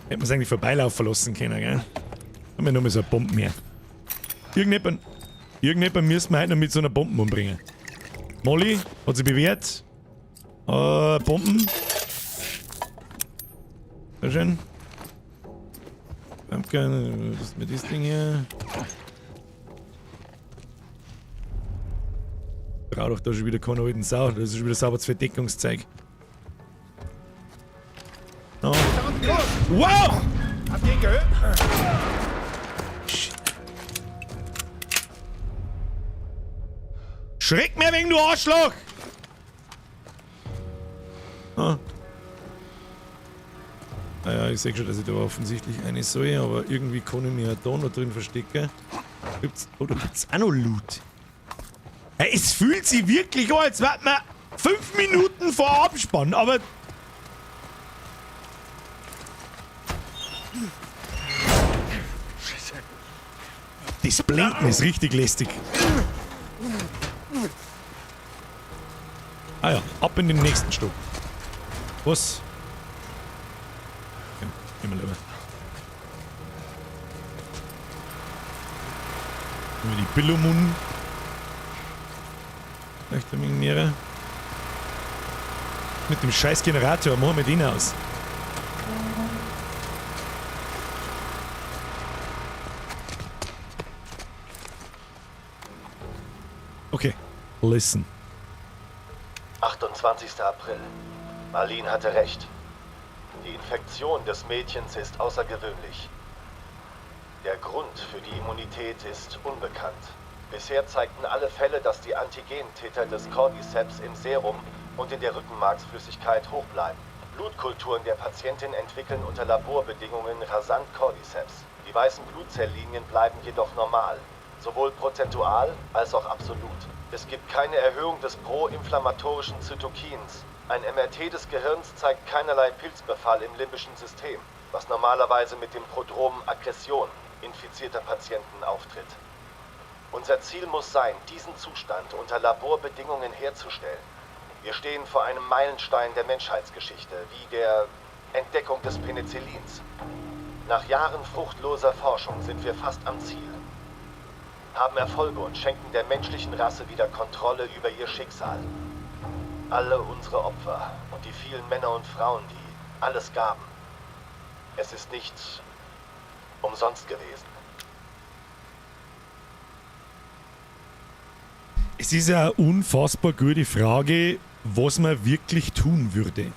Hätten wir es eigentlich vorbeilaufen lassen können, gell? Haben wir nur mal so eine Bombe mehr. Irgendjemand müssen wir heute noch mit so einer Bombe umbringen. Molly hat sich bewährt. Bomben. Sehr schön. Danke, was ist mit diesem Ding hier? Brauch doch da schon wieder keine alten Sau. Das ist schon wieder sauber zu Verdeckungszeug. Oh. Wow! Habt ihr ihn gehört? Schreck mir wegen, du Arschloch! Ah. Naja, ich seh schon, dass ich da offensichtlich eine soll, aber irgendwie kann ich mich ja da noch drin verstecken. Gibt's, oh, da gibt's auch noch Loot. Hey, es fühlt sich wirklich an, als wäre man 5 Minuten vor Abspann, aber... Das Blenden ist richtig lästig. Ah ja, ab in den nächsten Stock. Was? Okay, immer lieber. Nehmen wir die Billomun. Vielleicht ein wenig näher. Mit dem scheiß Generator, machen wir den aus. Okay, listen. 28. April. Marlene hatte recht. Die Infektion des Mädchens ist außergewöhnlich. Der Grund für die Immunität ist unbekannt. Bisher zeigten alle Fälle, dass die Antigentiter des Cordyceps im Serum und in der Rückenmarksflüssigkeit hoch bleiben. Blutkulturen der Patientin entwickeln unter Laborbedingungen rasant Cordyceps. Die weißen Blutzelllinien bleiben jedoch normal, sowohl prozentual als auch absolut. Es gibt keine Erhöhung des proinflammatorischen Zytokins. Ein MRT des Gehirns zeigt keinerlei Pilzbefall im limbischen System, was normalerweise mit dem Prodrom Aggression infizierter Patienten auftritt. Unser Ziel muss sein, diesen Zustand unter Laborbedingungen herzustellen. Wir stehen vor einem Meilenstein der Menschheitsgeschichte, wie der Entdeckung des Penicillins. Nach Jahren fruchtloser Forschung sind wir fast am Ziel. Haben Erfolge und schenken der menschlichen Rasse wieder Kontrolle über ihr Schicksal. Alle unsere Opfer und die vielen Männer und Frauen, die alles gaben. Es ist nicht umsonst gewesen. Es ist ja eine unfassbar gute Frage, was man wirklich tun würde.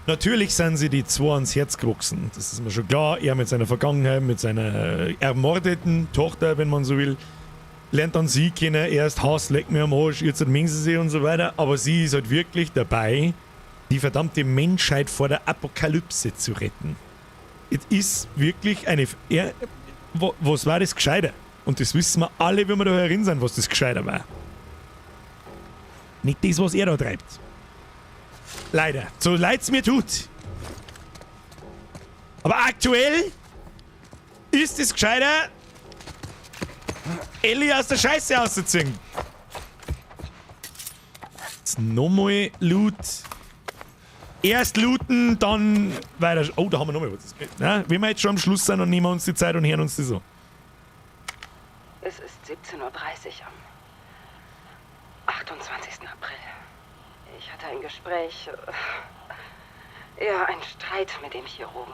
Natürlich sind sie die zwei ans Herz gewachsen, das ist mir schon klar. Er mit seiner Vergangenheit, mit seiner ermordeten Tochter, wenn man so will, lernt dann sie kennen, erst Hass, leck mir am Arsch, jetzt mengen sie sich und so weiter. Aber sie ist halt wirklich dabei, die verdammte Menschheit vor der Apokalypse zu retten. Es ist wirklich eine... Was war das gescheiter? Und das wissen wir alle, wenn wir da herin sind, was das gescheiter war. Nicht das, was er da treibt. Leider. So leid's mir tut. Aber aktuell ist es gescheiter, Ellie aus der Scheiße auszuziehen. Jetzt nochmal Loot. Erst looten, dann weiter. Oh, da haben wir nochmal was. Na, wenn wir jetzt schon am Schluss sind, dann nehmen wir uns die Zeit und hören uns das an. Es ist 17:30 Uhr am 28. April. Ich hatte ein Gespräch, eher ein Streit mit dem Chirurgen.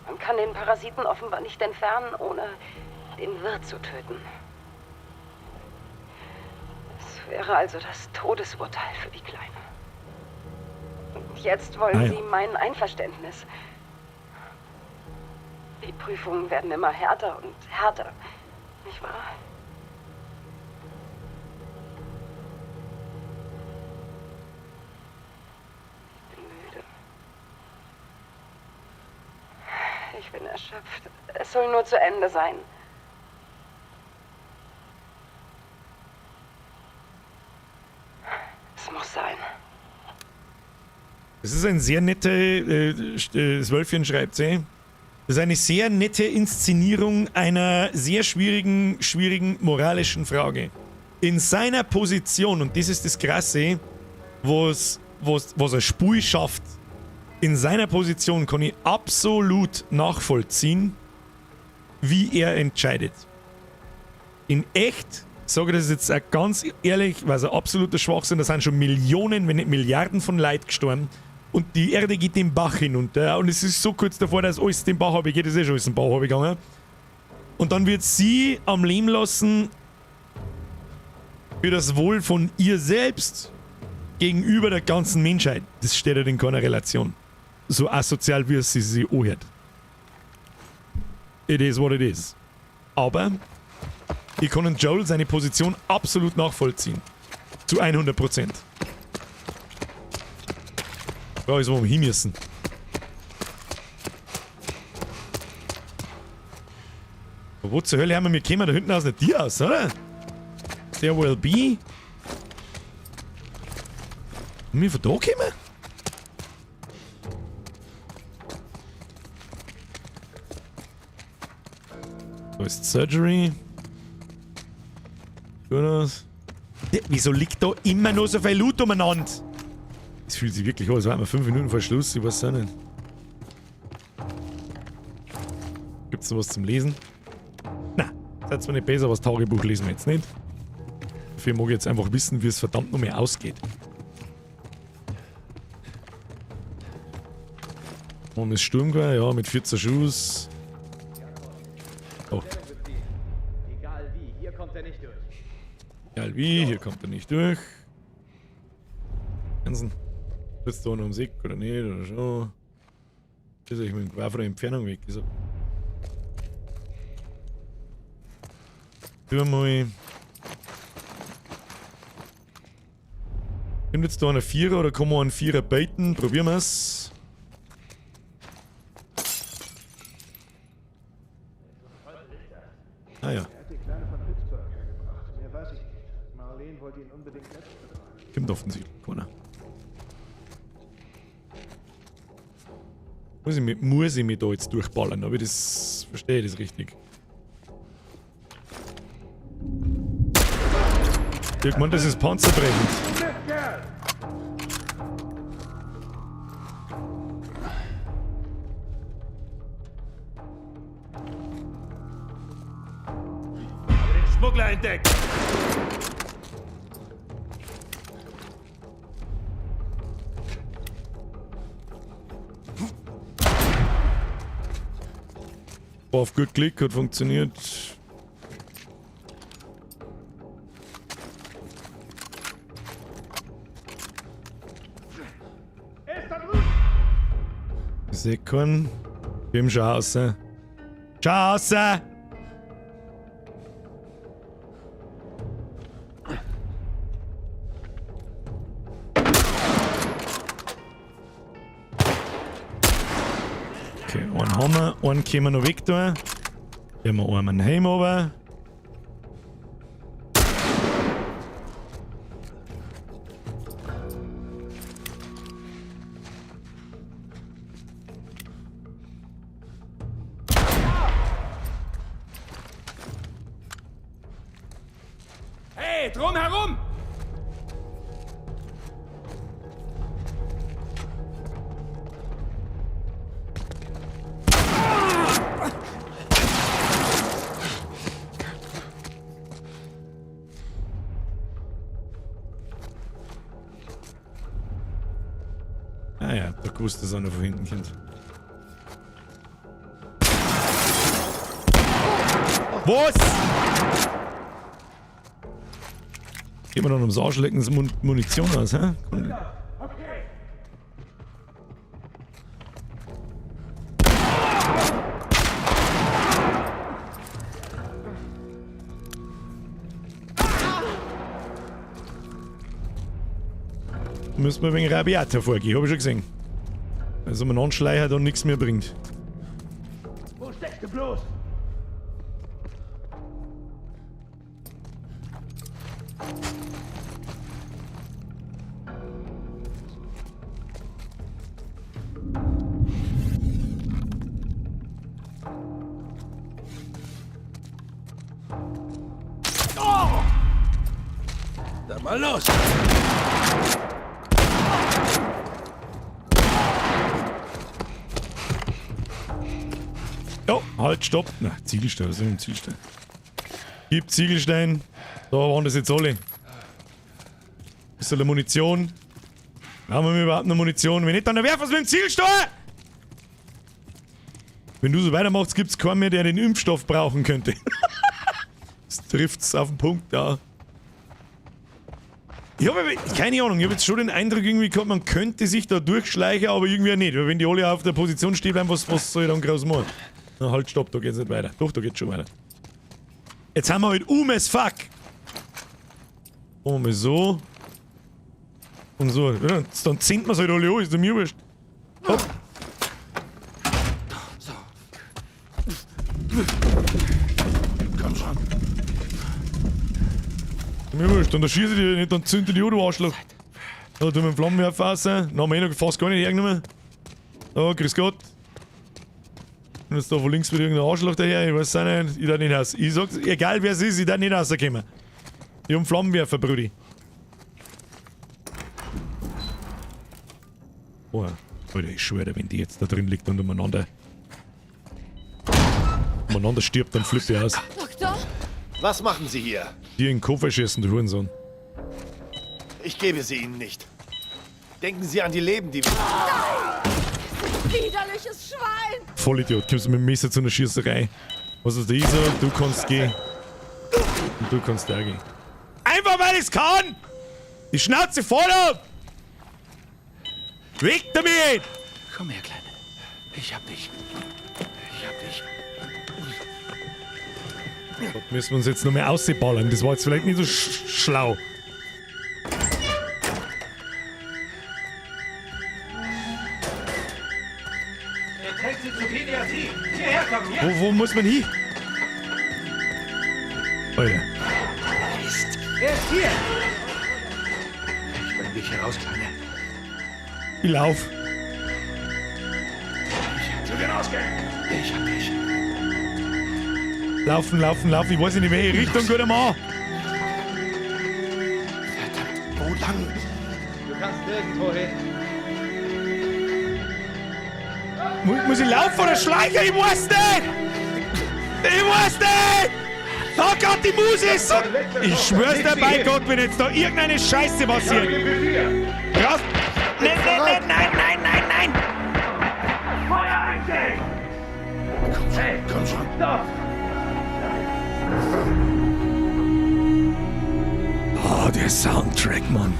Man kann den Parasiten offenbar nicht entfernen, ohne den Wirt zu töten. Es wäre also das Todesurteil für die Kleine. Und jetzt wollen sie mein Einverständnis. Die Prüfungen werden immer härter und härter, nicht wahr? Ich bin müde. Ich bin erschöpft. Es soll nur zu Ende sein. Es muss sein. Das ist ein sehr nette, das Wölfchen schreibt sie. Das ist eine sehr nette Inszenierung einer sehr schwierigen moralischen Frage. In seiner Position, und das ist das Krasse, was ein Spiel schafft, in seiner Position kann ich absolut nachvollziehen, wie er entscheidet. In echt, sage ich das jetzt auch ganz ehrlich, weil es ein absoluter Schwachsinn, da sind schon Millionen, wenn nicht Milliarden von Leuten gestorben. Und die Erde geht den Bach hinunter. Und es ist so kurz davor, dass alles den Bach runtergeht. Es ist eh schon alles den Bach runtergegangen. Und dann wird sie am Leben lassen für das Wohl von ihr selbst gegenüber der ganzen Menschheit. Das steht halt in keiner Relation. So asozial, wie es sie sich anhört. It is what it is. Aber ich kann Joel seine Position absolut nachvollziehen. Zu 100%. Frage ist, wo wir hin müssen. Wo zur Hölle haben wir? Wir kommen da hinten aus der Tür aus, oder? There will be. Haben wir von da gekommen? Da ist Surgery. Gut aus. Ja, wieso liegt da immer noch so viel Loot umeinander? Es fühlt sich wirklich an, als wären wir 5 Minuten vor Schluss. Ich weiß auch nicht. Gibt's noch was zum Lesen? Na, seid zwar nicht besser, aber das Tagebuch lesen wir jetzt nicht. Dafür mag ich jetzt einfach wissen, wie es verdammt noch mehr ausgeht. Und ist Sturmgewehr, ja, mit 14 Schuss. Oh. Egal wie, hier kommt er nicht durch. Egal wie, hier kommt er nicht durch. Ganzen. Bist du noch ums Eck oder nicht? Oder schon? Ist ich mit dem Gewehr von der Entfernung weg. So. Tür mal. Kommt jetzt da eine Vierer oder kann man einen Vierer baiten? Probieren wir's. Ah ja. Kommt offensichtlich keiner. Muss ich mich da jetzt durchballern, aber das verstehe ich das richtig. Ich hab gemeint, das ist panzerbrechend. Den Schmuggler entdeckt! Auf gut Glück hat funktioniert. Ich seh keinen. Wem schau raus? Schau raus! Okay, einen haben wir, einen können wir noch weg tun. Gehen wir einen heim runter. Okay, drumherum! Ah ja, da gewusst, dass einer von hinten kommt. Was? Geht mir dann ums Arschlecken das Munition aus, hä? Müssen wir wegen rabiat hervorgehen, hab ich schon gesehen. Also man Anschleicher da nichts mehr bringt. Wo steckst du bloß? Dann mal los! Oh, halt, stopp. Na, Ziegelstein, was ist denn Ziegelstein? Gib Ziegelstein. Da waren das jetzt alle. Bisschen Munition. Haben wir überhaupt noch Munition? Wenn nicht, dann werfen wir mit dem Ziegelstein! Wenn du so weitermachst, gibt's keinen mehr, der den Impfstoff brauchen könnte. Das trifft's auf den Punkt, ja. Ich habe keine Ahnung, ich habe jetzt schon den Eindruck irgendwie gehabt, man könnte sich da durchschleichen, aber irgendwie nicht. Weil wenn die alle auf der Position stehen bleiben, was soll ich dann groß machen? Na halt, stopp, da geht's nicht weiter. Doch, da geht's schon weiter. Jetzt haben wir halt as fuck. Machen wir mal so. Und so. Ja, dann zählt man halt alle an, ist doch mir wurscht. Hopp. So. Komm schon. Mir wurscht, dann schieße ich dich nicht, dann zünde ich dich an, du Arschloch. Da tun wir den Flammenwerfer raus. Dann haben wir eh noch fast gar nicht hergenommen. So, grüß Gott. Und jetzt da von links wieder irgendein Arschloch daher, ich weiß auch nicht, ich darf nicht raus. Ich sag's, egal wer es ist, ich darf nicht rauskommen. Ich hab einen Flammenwerfer, Brudi. Oh, Alter, ich schwöre, wenn die jetzt da drin liegt und umeinander stirbt, dann flippe ich aus. Doktor? Was machen Sie hier? Dir in den Koffer schießen, du Hurensohn. Ich gebe sie Ihnen nicht. Denken Sie an die Leben, die... Nein! Widerliches Schwein! Vollidiot, kommst du mit dem Messer zu einer Schießerei. Was ist dieser? Du kannst gehen. Und du kannst da gehen. Einfach weil ich's kann! Die Schnauze voll ab! Weg damit! Komm her, Kleine. Ich hab dich. Ich hab dich. Gott, müssen wir uns jetzt noch mehr ausseballern. Das war jetzt vielleicht nicht so schlau. Er trägt sie zur Pädiatrie. Hierher kommen, jetzt! Wo muss man hin? Alter. Mist. Er ist hier! Ich bring dich hier raus, Kleine. Ich lauf. Zu den Ausgängen! Ich hab dich. Laufen, laufen, laufen. Ich weiß nicht, in welche Richtung, guter Mann. Verdammt, wo lang? Du kannst nirgendwo hin. Muss ich laufen oder schleichen? Ich weiß nicht! Ich weiß nicht! Oh Gott, die Muse ist so... Ich schwör's dir bei Gott, wenn jetzt da irgendeine Scheiße passiert. Raus! Nein, nein, nein, nein, nein, nein, nein! Feuer einstellen! Komm schon, komm schon. Stopp! Oh, der Soundtrack, Mann.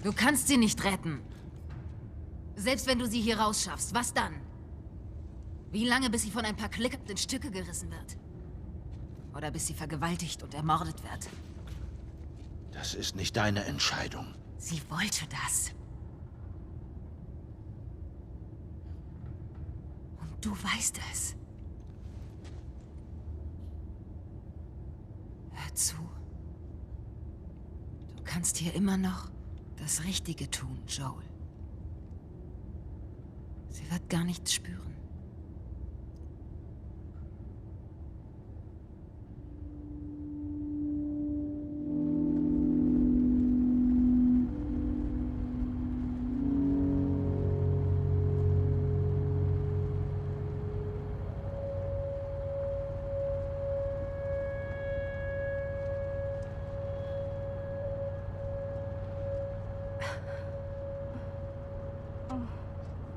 Du kannst sie nicht retten. Selbst wenn du sie hier rausschaffst, was dann? Wie lange, bis sie von ein paar Klickern in Stücke gerissen wird? Oder bis sie vergewaltigt und ermordet wird? Das ist nicht deine Entscheidung. Sie wollte das. Und du weißt es. Hör zu. Du kannst hier immer noch das Richtige tun, Joel. Sie wird gar nichts spüren.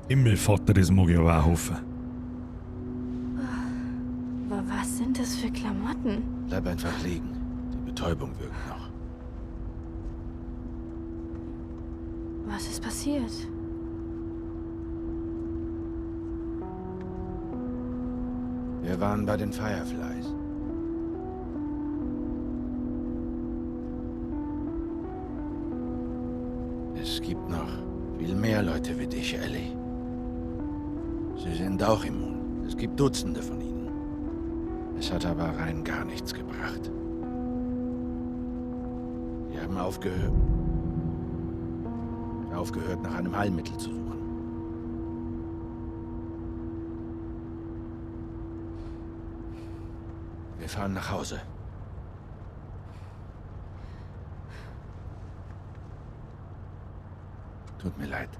Himmelvater, das mag ich aber auch hoffen. Aber was sind das für Klamotten? Bleib einfach liegen. Die Betäubung wirkt noch. Was ist passiert? Wir waren bei den Fireflies. Es gibt noch viel mehr Leute wie dich, Ellie. Sie sind auch immun. Es gibt Dutzende von ihnen. Es hat aber rein gar nichts gebracht. Sie haben aufgehört, nach einem Heilmittel zu suchen. Wir fahren nach Hause. Tut mir leid.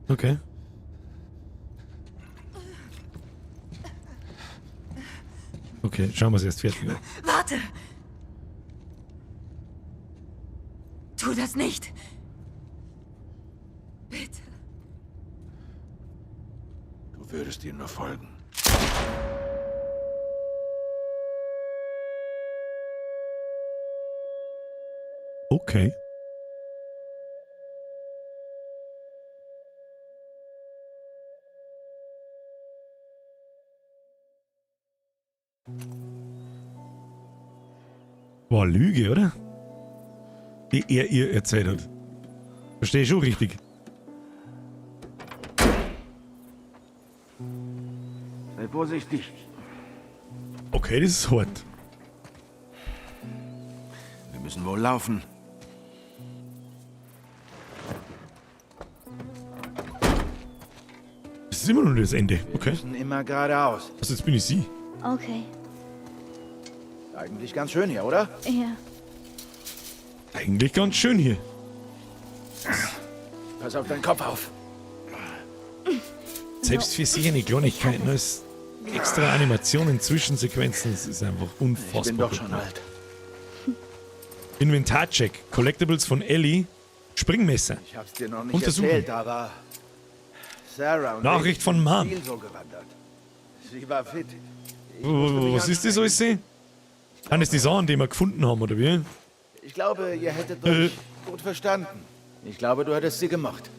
Okay. Okay, schauen wir es erst fertig an. Warte! Tu das nicht! Bitte. Du würdest ihr nur folgen. Okay. War Lüge, oder? Die er ihr erzählt hat. Verstehe ich schon richtig. Sei vorsichtig. Okay, das ist hart. Wir müssen wohl laufen. Das ist immer noch nicht das Ende. Okay. Wir müssen immer geradeaus. Also jetzt bin ich sie. Okay. Eigentlich ganz schön hier, oder? Ja. Eigentlich ganz schön hier. Pass auf deinen Kopf auf. Selbst für sich eine Kleinigkeit, ne, ist extra Animationen, Zwischensequenzen, das ist einfach unfassbar. Ich bin doch schon alt. Inventarcheck, Collectibles von Ellie, Springmesser. Ich hab's dir noch nicht Untersuchen. erzählt, aber Sarah und Nachricht ich von Mom. sind viel so gewandert. Sie war fit. Was ist das alles? Kann es die Sachen, die wir gefunden haben, oder wie? Ich glaube, ihr hättet euch gut verstanden. Ich glaube, du hättest sie gemocht.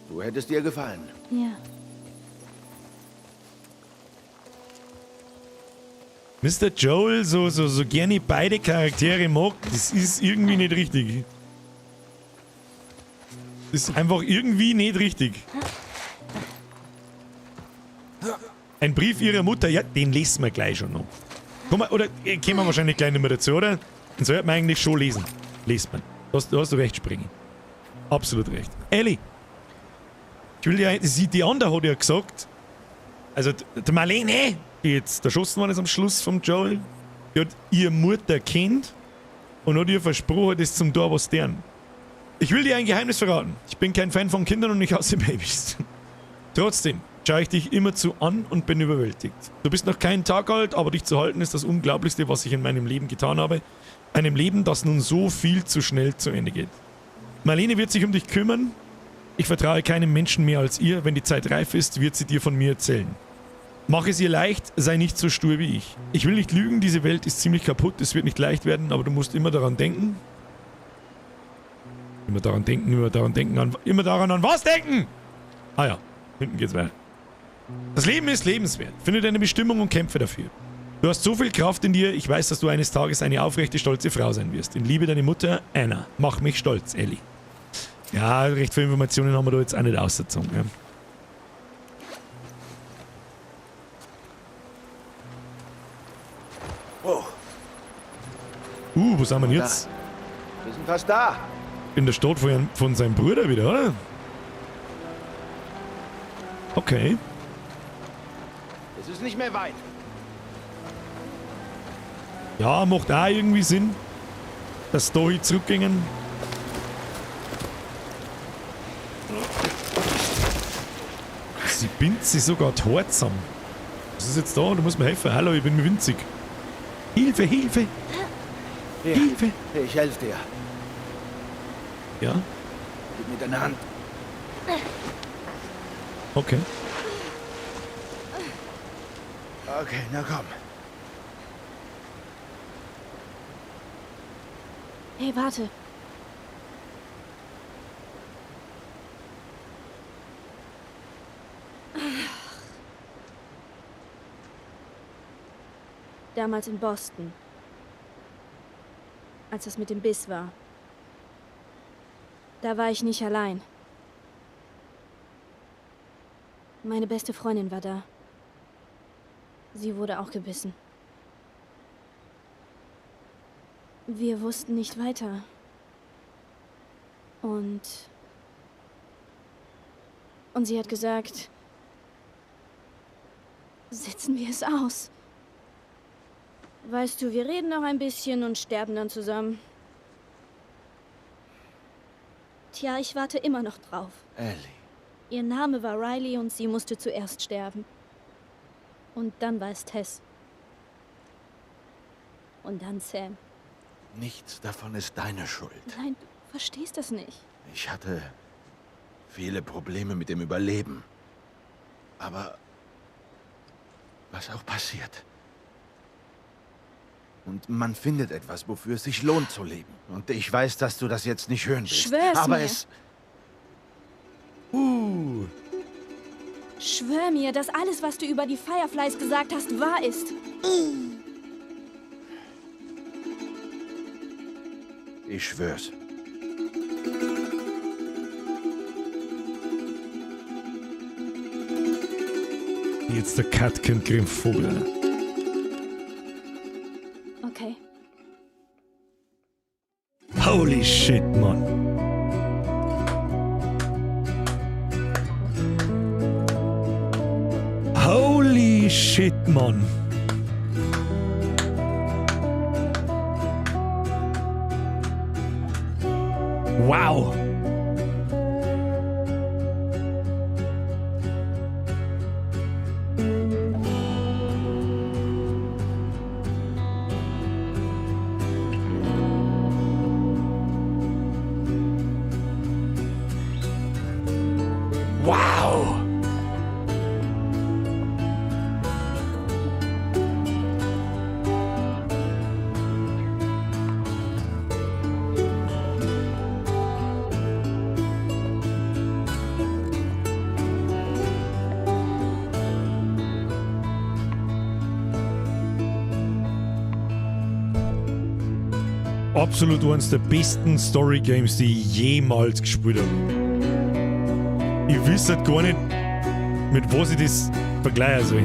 Du hättest ihr gefallen. Ja. Mr. Joel so gerne beide Charaktere mag, das ist irgendwie nicht richtig. Das ist einfach irgendwie nicht richtig. Ein Brief ihrer Mutter, ja, den lesen wir gleich schon noch. Komm mal, oder kämen wir wahrscheinlich gleich nicht mehr dazu, oder? Den sollte man eigentlich schon lesen. Liest man. Da hast du recht, Springi. Absolut recht. Ellie! Ich will ja, sie, die andere hat ja gesagt, also die Marlene, die jetzt erschossen worden ist am Schluss vom Joel, die hat ihre Mutter kennt und hat ihr versprochen, das zum Tor was deren. Ich will dir ein Geheimnis verraten. Ich bin kein Fan von Kindern und ich hasse Babys. Trotzdem schaue ich dich immerzu an und bin überwältigt. Du bist noch keinen Tag alt, aber dich zu halten ist das Unglaublichste, was ich in meinem Leben getan habe. Einem Leben, das nun so viel zu schnell zu Ende geht. Marlene wird sich um dich kümmern. Ich vertraue keinem Menschen mehr als ihr. Wenn die Zeit reif ist, wird sie dir von mir erzählen. Mach es ihr leicht, sei nicht so stur wie ich. Ich will nicht lügen, diese Welt ist ziemlich kaputt, es wird nicht leicht werden, aber du musst immer daran denken. Immer daran denken, immer daran denken, an, immer daran an was denken! Ah ja, hinten geht's weiter. Das Leben ist lebenswert. Finde deine Bestimmung und kämpfe dafür. Du hast so viel Kraft in dir, ich weiß, dass du eines Tages eine aufrechte, stolze Frau sein wirst. In Liebe deine Mutter, Anna. Mach mich stolz, Ellie. Ja, recht viele Informationen haben wir da jetzt auch nicht ausgezogen. Ja. Oh. Wo sind wir denn jetzt? Wir sind fast da. In der Stadt von seinem Bruder wieder, oder? Okay. Es ist nicht mehr weit. Ja, macht auch irgendwie Sinn, dass da hier zurückgingen. Sie bindet sich sogar die Haare zusammen. Was ist jetzt da? Du musst mir helfen. Hallo, ich bin winzig. Hilfe, Hilfe! Hier, Hilfe! Ich helfe dir. Ja? Gib mir deine Hand. Okay. Okay, na komm. Hey, warte. Damals in Boston. Als das mit dem Biss war. Da war ich nicht allein. Meine beste Freundin war da. Sie wurde auch gebissen. Wir wussten nicht weiter. Und sie hat gesagt, sitzen wir es aus. Weißt du, wir reden noch ein bisschen und sterben dann zusammen. Tja, ich warte immer noch drauf. Ellie. Ihr Name war Riley und sie musste zuerst sterben. Und dann war es Tess. Und dann Sam. Nichts davon ist deine Schuld. Nein, du verstehst das nicht. Ich hatte viele Probleme mit dem Überleben. Aber was auch passiert. Und man findet etwas, wofür es sich lohnt zu leben. Und ich weiß, dass du das jetzt nicht hören willst. Schwör's aber mir. es... Schwör mir, dass alles, was du über die Fireflies gesagt hast, wahr ist. Ich schwör's. Jetzt der Cut kommt kriegt Vogel. Okay. Holy shit, Mann. Holy shit, Mann. Wow. Wow. Absolut eines der besten Story Games, die ich jemals gespielt habe. Ich wüsste halt gar nicht, mit was ich das vergleichen soll.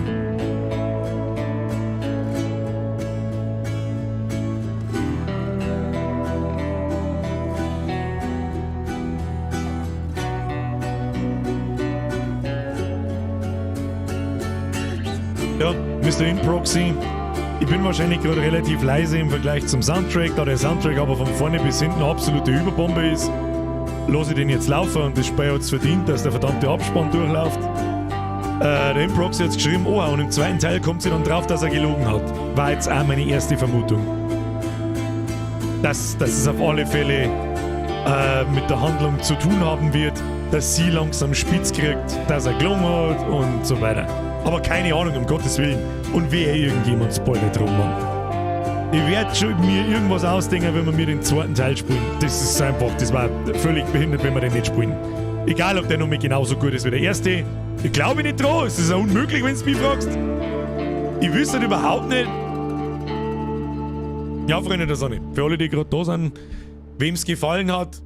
Ja, Mr. InProxy, ich bin wahrscheinlich gerade relativ leise im Vergleich zum Soundtrack, da der Soundtrack aber von vorne bis hinten eine absolute Überbombe ist. Lass ich den jetzt laufen und das Spiel hat's verdient, dass der verdammte Abspann durchläuft. Der InProxy hat's geschrieben, oh, und im zweiten Teil kommt sie dann drauf, dass er gelogen hat. War jetzt auch meine erste Vermutung. Dass es auf alle Fälle mit der Handlung zu tun haben wird, dass sie langsam spitz kriegt, dass er gelogen hat und so weiter. Aber keine Ahnung, um Gottes Willen. Und wer irgendjemand spoilert drum, Mann. Ich werd schon mir irgendwas ausdenken, wenn wir mir den zweiten Teil spielen. Das ist einfach, das war völlig behindert, wenn wir den nicht spielen. Egal, ob der noch mal genauso gut ist wie der erste. Ich glaube nicht dran, es ist ja unmöglich, wenn du mich fragst. Ich wüsste halt überhaupt nicht, Ja, Freunde der Sonne, für alle, die gerade da sind, wem es gefallen hat,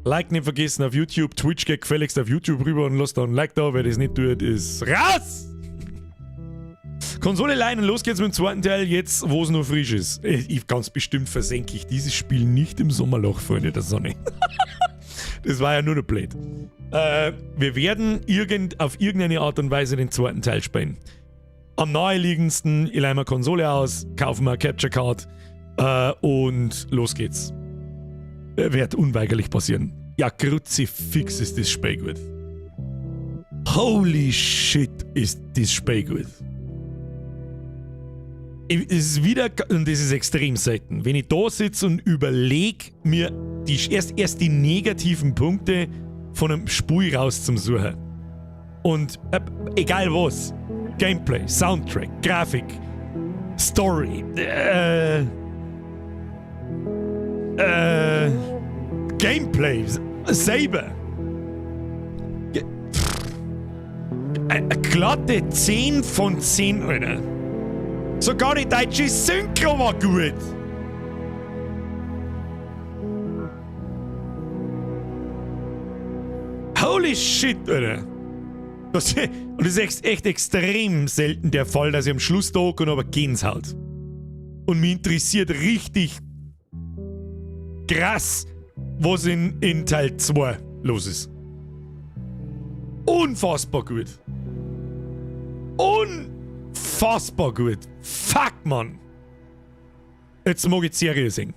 Like nicht vergessen auf YouTube, Twitch geht gefälligst auf YouTube rüber und lasst da ein Like da, wer das nicht tut, ist raus! Konsole leihen und los geht's mit dem zweiten Teil, jetzt wo es noch frisch ist. Ich, ganz bestimmt versenke ich dieses Spiel nicht im Sommerloch, Freunde der Sonne. Das war ja nur noch blöd. Wir werden auf irgendeine Art und Weise den zweiten Teil spielen. Am naheliegendsten, ich leih mir Konsole aus, kaufe mir eine Capture Card und los geht's. Wird unweigerlich passieren. Ja, Kruzifix ist das Spiel gut. Holy shit, ist das Spiel gut. Es ist wieder, und das ist extrem selten, wenn ich da sitze und überleg mir erst die negativen Punkte von einem Spiel rauszusuchen. Und egal was, Gameplay, Soundtrack, Grafik, Story, Gameplay, selber. Eine glatte 10 von 10, Alter. Sogar die deutsche Synchro war gut. Holy shit, Alter. Und das ist echt extrem selten der Fall, dass ich am Schluss da und aber Gänsehaut. Und mich interessiert richtig krass, was in Teil 2 los ist. Unfassbar gut. Unfassbar gut. Fuck, Mann. Jetzt mag ich die Serie sehen.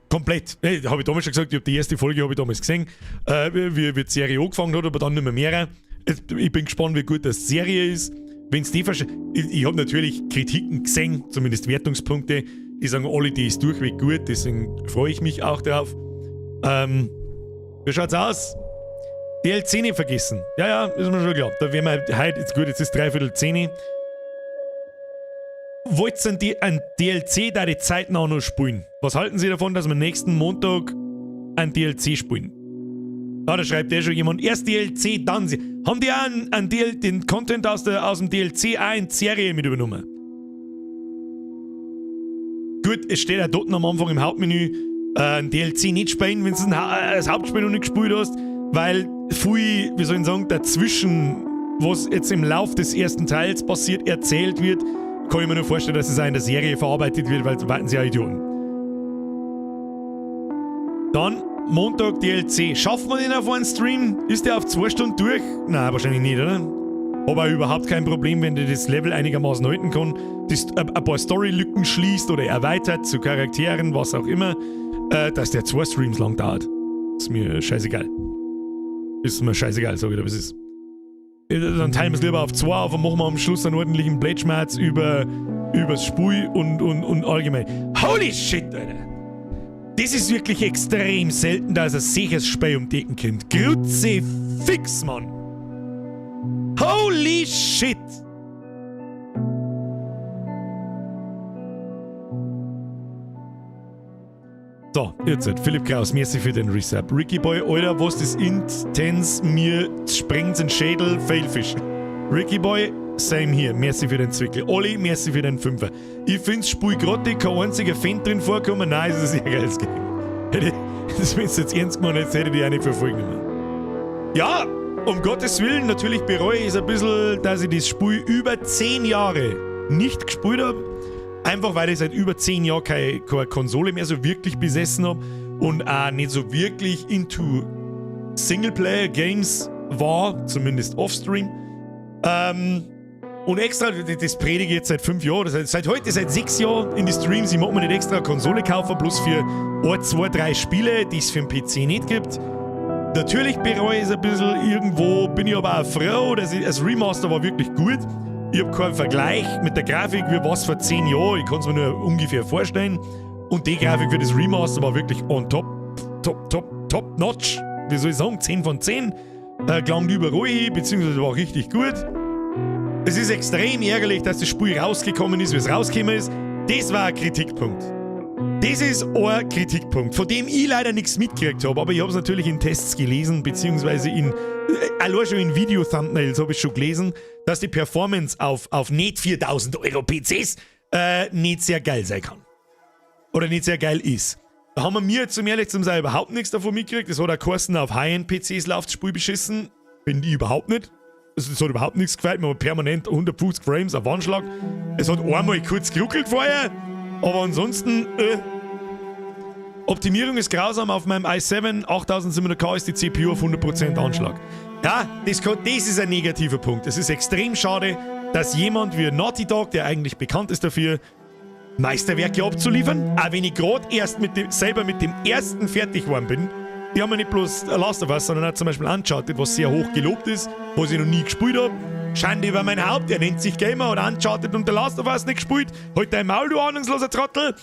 Komplett. Hey, hab ich damals schon gesagt, ich hab die erste Folge hab ich damals gesehen, wie die Serie angefangen hat, aber dann nicht mehr mehr. Ich bin gespannt, wie gut das Serie ist. Wenn's die versch-, ich, ich hab natürlich Kritiken gesehen, zumindest Wertungspunkte, die sagen alle, die ist durchweg gut, deswegen freue ich mich auch drauf. Wie schaut's aus? DLC nicht vergessen. Ja, ja, ist mir schon klar. Da werden wir heute, jetzt gut, jetzt ist dreiviertel zehn. Wollt ihr ein DLC da die Zeit noch spielen? Was halten Sie davon, dass wir nächsten Montag ein DLC spielen? Ah, da schreibt ja schon jemand, erst DLC, dann sie. Haben die auch den Content aus dem DLC auch in die Serie mit übernommen? Gut, es steht ja dort am Anfang im Hauptmenü, ein DLC nicht spielen, wenn du das Hauptspiel noch nicht gespielt hast, weil viel, wie soll ich sagen, dazwischen, was jetzt im Lauf des ersten Teils passiert, erzählt wird, kann ich mir nur vorstellen, dass es auch in der Serie verarbeitet wird, weil warten sie ja Idioten. Dann Montag DLC. Schaffen wir den auf einen Stream? Ist der auf 2 Stunden durch? Nein, wahrscheinlich nicht, oder? Aber überhaupt kein Problem, wenn der das Level einigermaßen halten kann, das ein paar Storylücken schließt oder erweitert zu Charakteren, was auch immer, dass der 2 Streams lang dauert. Ist mir scheißegal. Ist mir scheißegal, sag ich dir, was ist. Dann teilen wir's lieber auf 2 auf und machen wir am Schluss einen ordentlichen Plätschmerz übers Spiel und allgemein. Holy shit, Alter! Das ist wirklich extrem selten, dass ein sicheres Spiel um die Ecken kommt. Kruzifix, Mann! Holy shit! So, jetzt halt. Philipp Kraus, merci für den Resub. Ricky Boy, Alter, was das intens, mir sprengt den Schädel, Failfisch. Ricky Boy, same hier, merci für den Zwickel. Olli, merci für den Fünfer. Ich find's Spiel grottig, kein einziger Fan drin vorkommen. Nein, es ist ein sehr geiles Game. Hätte, das wenn's jetzt ernst gemeint hätte, hätte ich die auch nicht verfolgen können. Ja, um Gottes Willen, natürlich bereue ich es ein bisschen, dass ich das Spiel über 10 Jahre nicht gespielt hab. Einfach weil ich seit über 10 Jahren keine Konsole mehr so wirklich besessen hab und auch nicht so wirklich into Singleplayer-Games war, zumindest offstream. Und extra, das predige ich jetzt seit 5 Jahren, das heißt, seit heute, seit 6 Jahren in die Streams, ich mag mir nicht extra eine Konsole kaufen, bloß für 1, 2, 3 Spiele, die es für den PC nicht gibt. Natürlich bereue ich es ein bisschen, irgendwo bin ich aber auch froh, dass ich, das Remaster war wirklich gut. Ich hab keinen Vergleich mit der Grafik, wie war's vor 10 Jahren, ich kann's mir nur ungefähr vorstellen. Und die Grafik für das Remaster war wirklich on top, top, top, top notch. Wie soll ich sagen, 10 von 10. Klang überall hin, beziehungsweise war richtig gut. Es ist extrem ärgerlich, dass das Spiel rausgekommen ist, wie es rausgekommen ist. Das war ein Kritikpunkt. Das ist ein Kritikpunkt, von dem ich leider nichts mitgekriegt hab, aber ich hab's natürlich in Tests gelesen, beziehungsweise in, allein schon in Video-Thumbnails hab ich schon gelesen, dass die Performance auf nicht 4000 Euro P Cs nicht sehr geil sein kann. Oder nicht sehr geil ist. Da haben wir mir jetzt, um ehrlich zu sein, überhaupt nichts davon mitgekriegt. Das hat auch geheißen, auf High-End-PCs läuft das Spiel beschissen. Finde ich überhaupt nicht. Also, es hat überhaupt nichts gefällt. Wir haben permanent 150 Frames auf Anschlag. Es hat einmal kurz geruckelt vorher. Aber ansonsten, Optimierung ist grausam. Auf meinem i7 8700K ist die CPU auf 100% Anschlag. Ja, das ist ein negativer Punkt. Es ist extrem schade, dass jemand wie Naughty Dog, der eigentlich bekannt ist dafür, Meisterwerke abzuliefern, auch wenn ich gerade erst selber mit dem ersten fertig geworden bin. Die haben ja nicht bloß Last of Us, sondern auch zum Beispiel Uncharted, was sehr hoch gelobt ist, was ich noch nie gespielt hab. Schande über mein Haupt, er nennt sich Gamer oder Uncharted und The Last of Us nicht gespielt. Halt dein Maul, du ahnungsloser Trottel.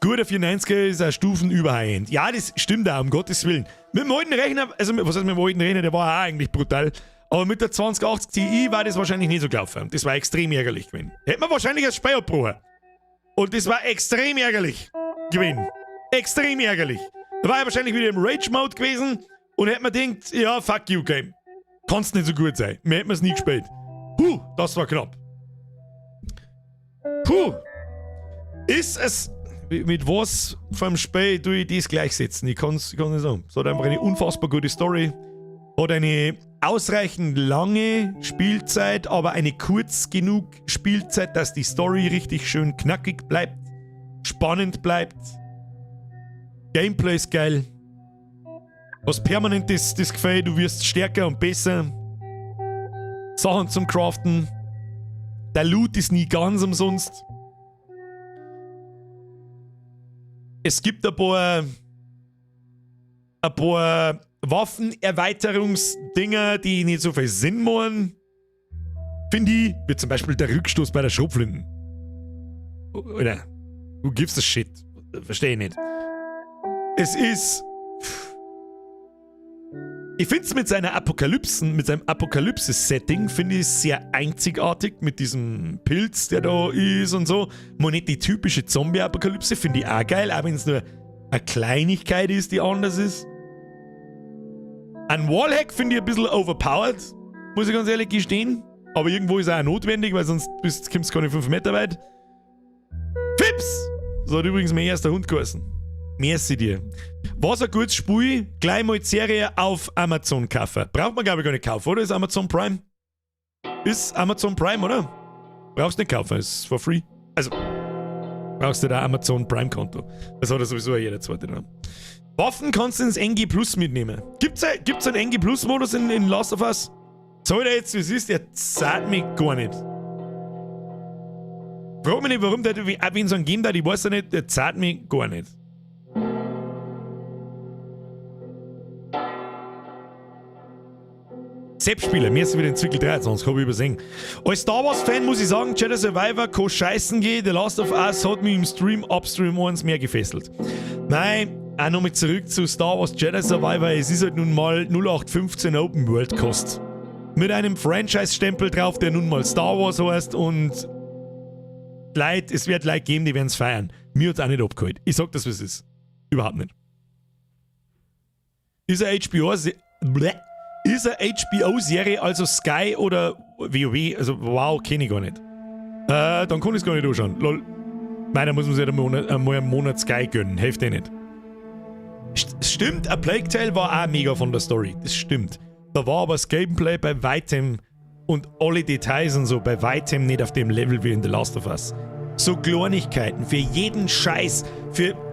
Gut, der 94er ist eine Stufen über High-End. Ja, das stimmt auch, um Gottes Willen. Mit dem alten Rechner, also was heißt mit dem alten Rechner, der war auch eigentlich brutal. Aber mit der 2080 Ti war das wahrscheinlich nicht so gelaufen. Das war extrem ärgerlich gewesen. Hätte man wahrscheinlich als Spiel abgebrochen. Und das war extrem ärgerlich gewesen. Extrem ärgerlich. Da war er wahrscheinlich wieder im Rage-Mode gewesen und hätte man gedacht, ja, fuck you, Game. Kann's nicht so gut sein. Mir hätten wir's nie gespielt. Puh, das war knapp. Puh. Ist es... Mit was vom Spiel tue ich das gleichsetzen? Ich kann's nicht sagen. Es hat einfach eine unfassbar gute Story. Hat eine ausreichend lange Spielzeit, aber eine kurz genug Spielzeit, dass die Story richtig schön knackig bleibt, spannend bleibt. Gameplay ist geil. Was permanent ist, das Gefühl, du wirst stärker und besser. Sachen zum Craften. Der Loot ist nie ganz umsonst. Es gibt ein paar Waffenerweiterungsdinger, die nicht so viel Sinn machen. Finde ich, wie zum Beispiel der Rückstoß bei der Schrotflinte. Oder, who gives a shit? Verstehe ich nicht. Es ist... Ich find's mit seiner Apokalypsen, mit seinem Apokalypse-Setting, finde ich sehr einzigartig mit diesem Pilz, der da ist und so. Mal nicht die typische Zombie-Apokalypse, finde ich auch geil, auch wenn's nur eine Kleinigkeit ist, die anders ist. Ein Wallhack finde ich ein bisschen overpowered, muss ich ganz ehrlich gestehen. Aber irgendwo ist er auch notwendig, weil sonst kommst du keine 5 Meter weit. Fips! So hat übrigens mein erster Hund geheißen. Merci dir. Was ein gutes Spiel, gleich mal die Serie auf Amazon kaufen. Braucht man, glaube ich, gar nicht kaufen, oder? Ist Amazon Prime? Ist Amazon Prime, oder? Brauchst nicht kaufen, ist for free. Also, brauchst du da Amazon Prime Konto. Das hat ja sowieso jeder zweite da. Waffen kannst du ins NG Plus mitnehmen. Gibt's einen NG Plus Modus in Last of Us? Soll der jetzt, wie es ist, der zahlt mich gar nicht. Frag mich nicht, warum der, auch wenn es einen geben darf, ich weiß ja nicht, der zahlt mich gar nicht. Sepp-Spieler, mir ist wieder in Zwickel 23, hab ich übersehen. Als Star Wars-Fan muss ich sagen, Jedi Survivor kann scheißen gehen, The Last of Us hat mich im Stream, Upstream 1 mehr gefesselt. Nein, auch nochmal zurück zu Star Wars Jedi Survivor, es ist halt nun mal 0815 Open World Kost. Mit einem Franchise-Stempel drauf, der nun mal Star Wars heißt und Leute, es wird Leute geben, die werden's feiern. Mir hat's auch nicht abgeholt. Ich sag das, wie es ist. Überhaupt nicht. Ist eine HBO-Serie, also Sky oder WoW, also wow, kenn ich gar nicht. Dann kann ich's gar nicht anschauen. Lol. Meiner muss man sich halt einmal einen Monat Sky gönnen, hilft eh nicht. Stimmt, A Plague Tale war auch mega von der Story, das stimmt. Da war aber das Gameplay bei weitem und alle Details und so bei weitem nicht auf dem Level wie in The Last of Us. So Kleinigkeiten, für jeden Scheiß,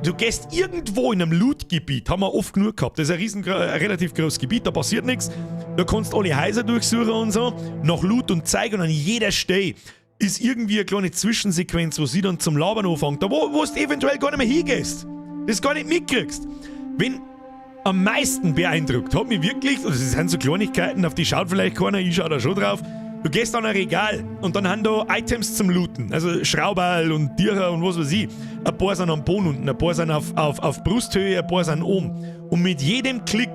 du gehst irgendwo in einem Loot-Gebiet, haben wir oft genug gehabt, das ist ein relativ großes Gebiet, da passiert nichts, da kannst du alle Häuser durchsuchen und so, nach Loot und Zeug und an jeder Stelle ist irgendwie eine kleine Zwischensequenz, wo sie dann zum Labern anfängt, da wo du eventuell gar nicht mehr hingehst, das gar nicht mitkriegst. Wenn am meisten beeindruckt hat mich wirklich, und das sind so Kleinigkeiten, auf die schaut vielleicht keiner, ich schau da schon drauf, du gehst an ein Regal und dann haben da Items zum Looten, also Schrauberl und Tierer und was weiß ich. Ein paar sind am Boden unten, ein paar sind auf Brusthöhe, ein paar sind oben. Und mit jedem Klick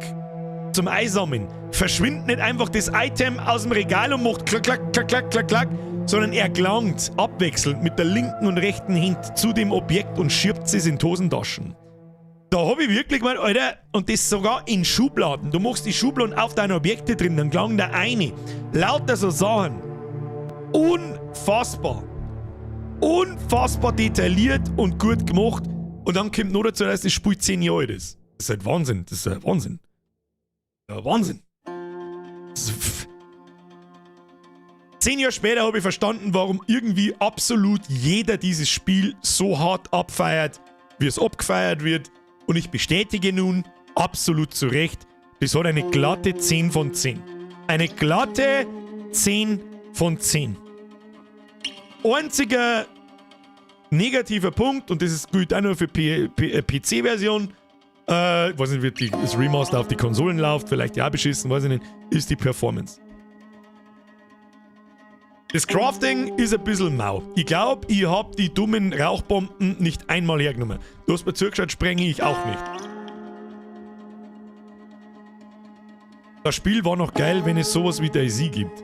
zum Einsammeln verschwindet nicht einfach das Item aus dem Regal und macht klack, klack, klack, klack, klack, klack, sondern er gelangt abwechselnd mit der linken und rechten Hand zu dem Objekt und schiebt es in die Hosentaschen. Da hab ich wirklich gemeint, Alter, und das sogar in Schubladen. Du machst die Schubladen auf deine Objekte drin, dann gelangt da eine. Lauter so Sachen. Unfassbar. Unfassbar detailliert und gut gemacht. Und dann kommt noch dazu, dass das Spiel 10 Jahre alt ist. Das ist halt Wahnsinn. Das ist halt Wahnsinn. Ja, Wahnsinn. Das ist 10 Jahre später habe ich verstanden, warum irgendwie absolut jeder dieses Spiel so hart abfeiert, wie es abgefeiert wird. Und ich bestätige nun, absolut zu Recht, das hat eine glatte 10 von 10. Eine glatte 10 von 10. Einziger negativer Punkt, und das ist gut auch nur für PC-Version, ich weiß nicht, wie das Remaster auf die Konsolen läuft, vielleicht ja beschissen, weiß ich nicht, ist die Performance. Das Crafting ist ein bisschen mau. Ich glaub, ich hab die dummen Rauchbomben nicht einmal hergenommen. Du hast mir zugeschaut, sprenge ich auch nicht. Das Spiel war noch geil, wenn es sowas wie DayZ gibt.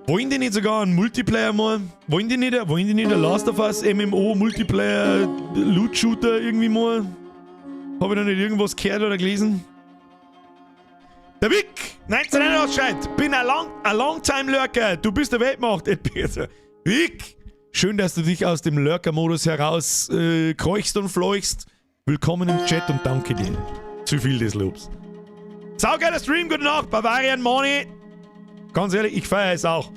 Wollen die nicht sogar einen Multiplayer mal? Wollen die nicht, wollen die nicht ein Last of Us MMO Multiplayer Loot Shooter irgendwie mal? Hab ich noch nicht irgendwas gehört oder gelesen? Der Vic, 1981 schreibt, bin a long time Lurker, du bist der Weltmacht. Vic, schön, dass du dich aus dem Lurker-Modus heraus kreuchst und fleuchst. Willkommen im Chat und danke dir. Zu viel des Lobs. Saugeiler Stream, gute Nacht, Bavarian Money. Ganz ehrlich, ich feiere es auch.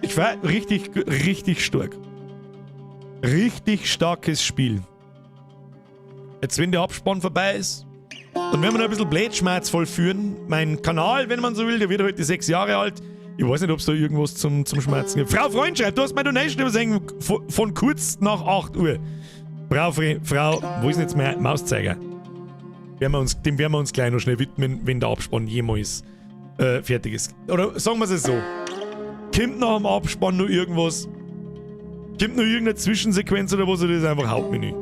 Ich feiere richtig, richtig stark. Richtig starkes Spiel. Jetzt, wenn der Abspann vorbei ist, dann werden wir noch ein bisschen Blödschmerz vollführen. Mein Kanal, wenn man so will, der wird heute 6 Jahre alt. Ich weiß nicht, ob's da irgendwas zum Schmerzen gibt. Frau Freund schreibt, du hast meine Donation übersehen von kurz nach 8 Uhr. Frau, Frau, wo ist denn jetzt mein Mauszeiger? Dem werden wir uns gleich noch schnell widmen, wenn der Abspann jemals fertig ist. Oder sagen wir es so. Kommt nach dem Abspann noch irgendwas? Kommt noch irgendeine Zwischensequenz oder was? Oder ist einfach Hauptmenü?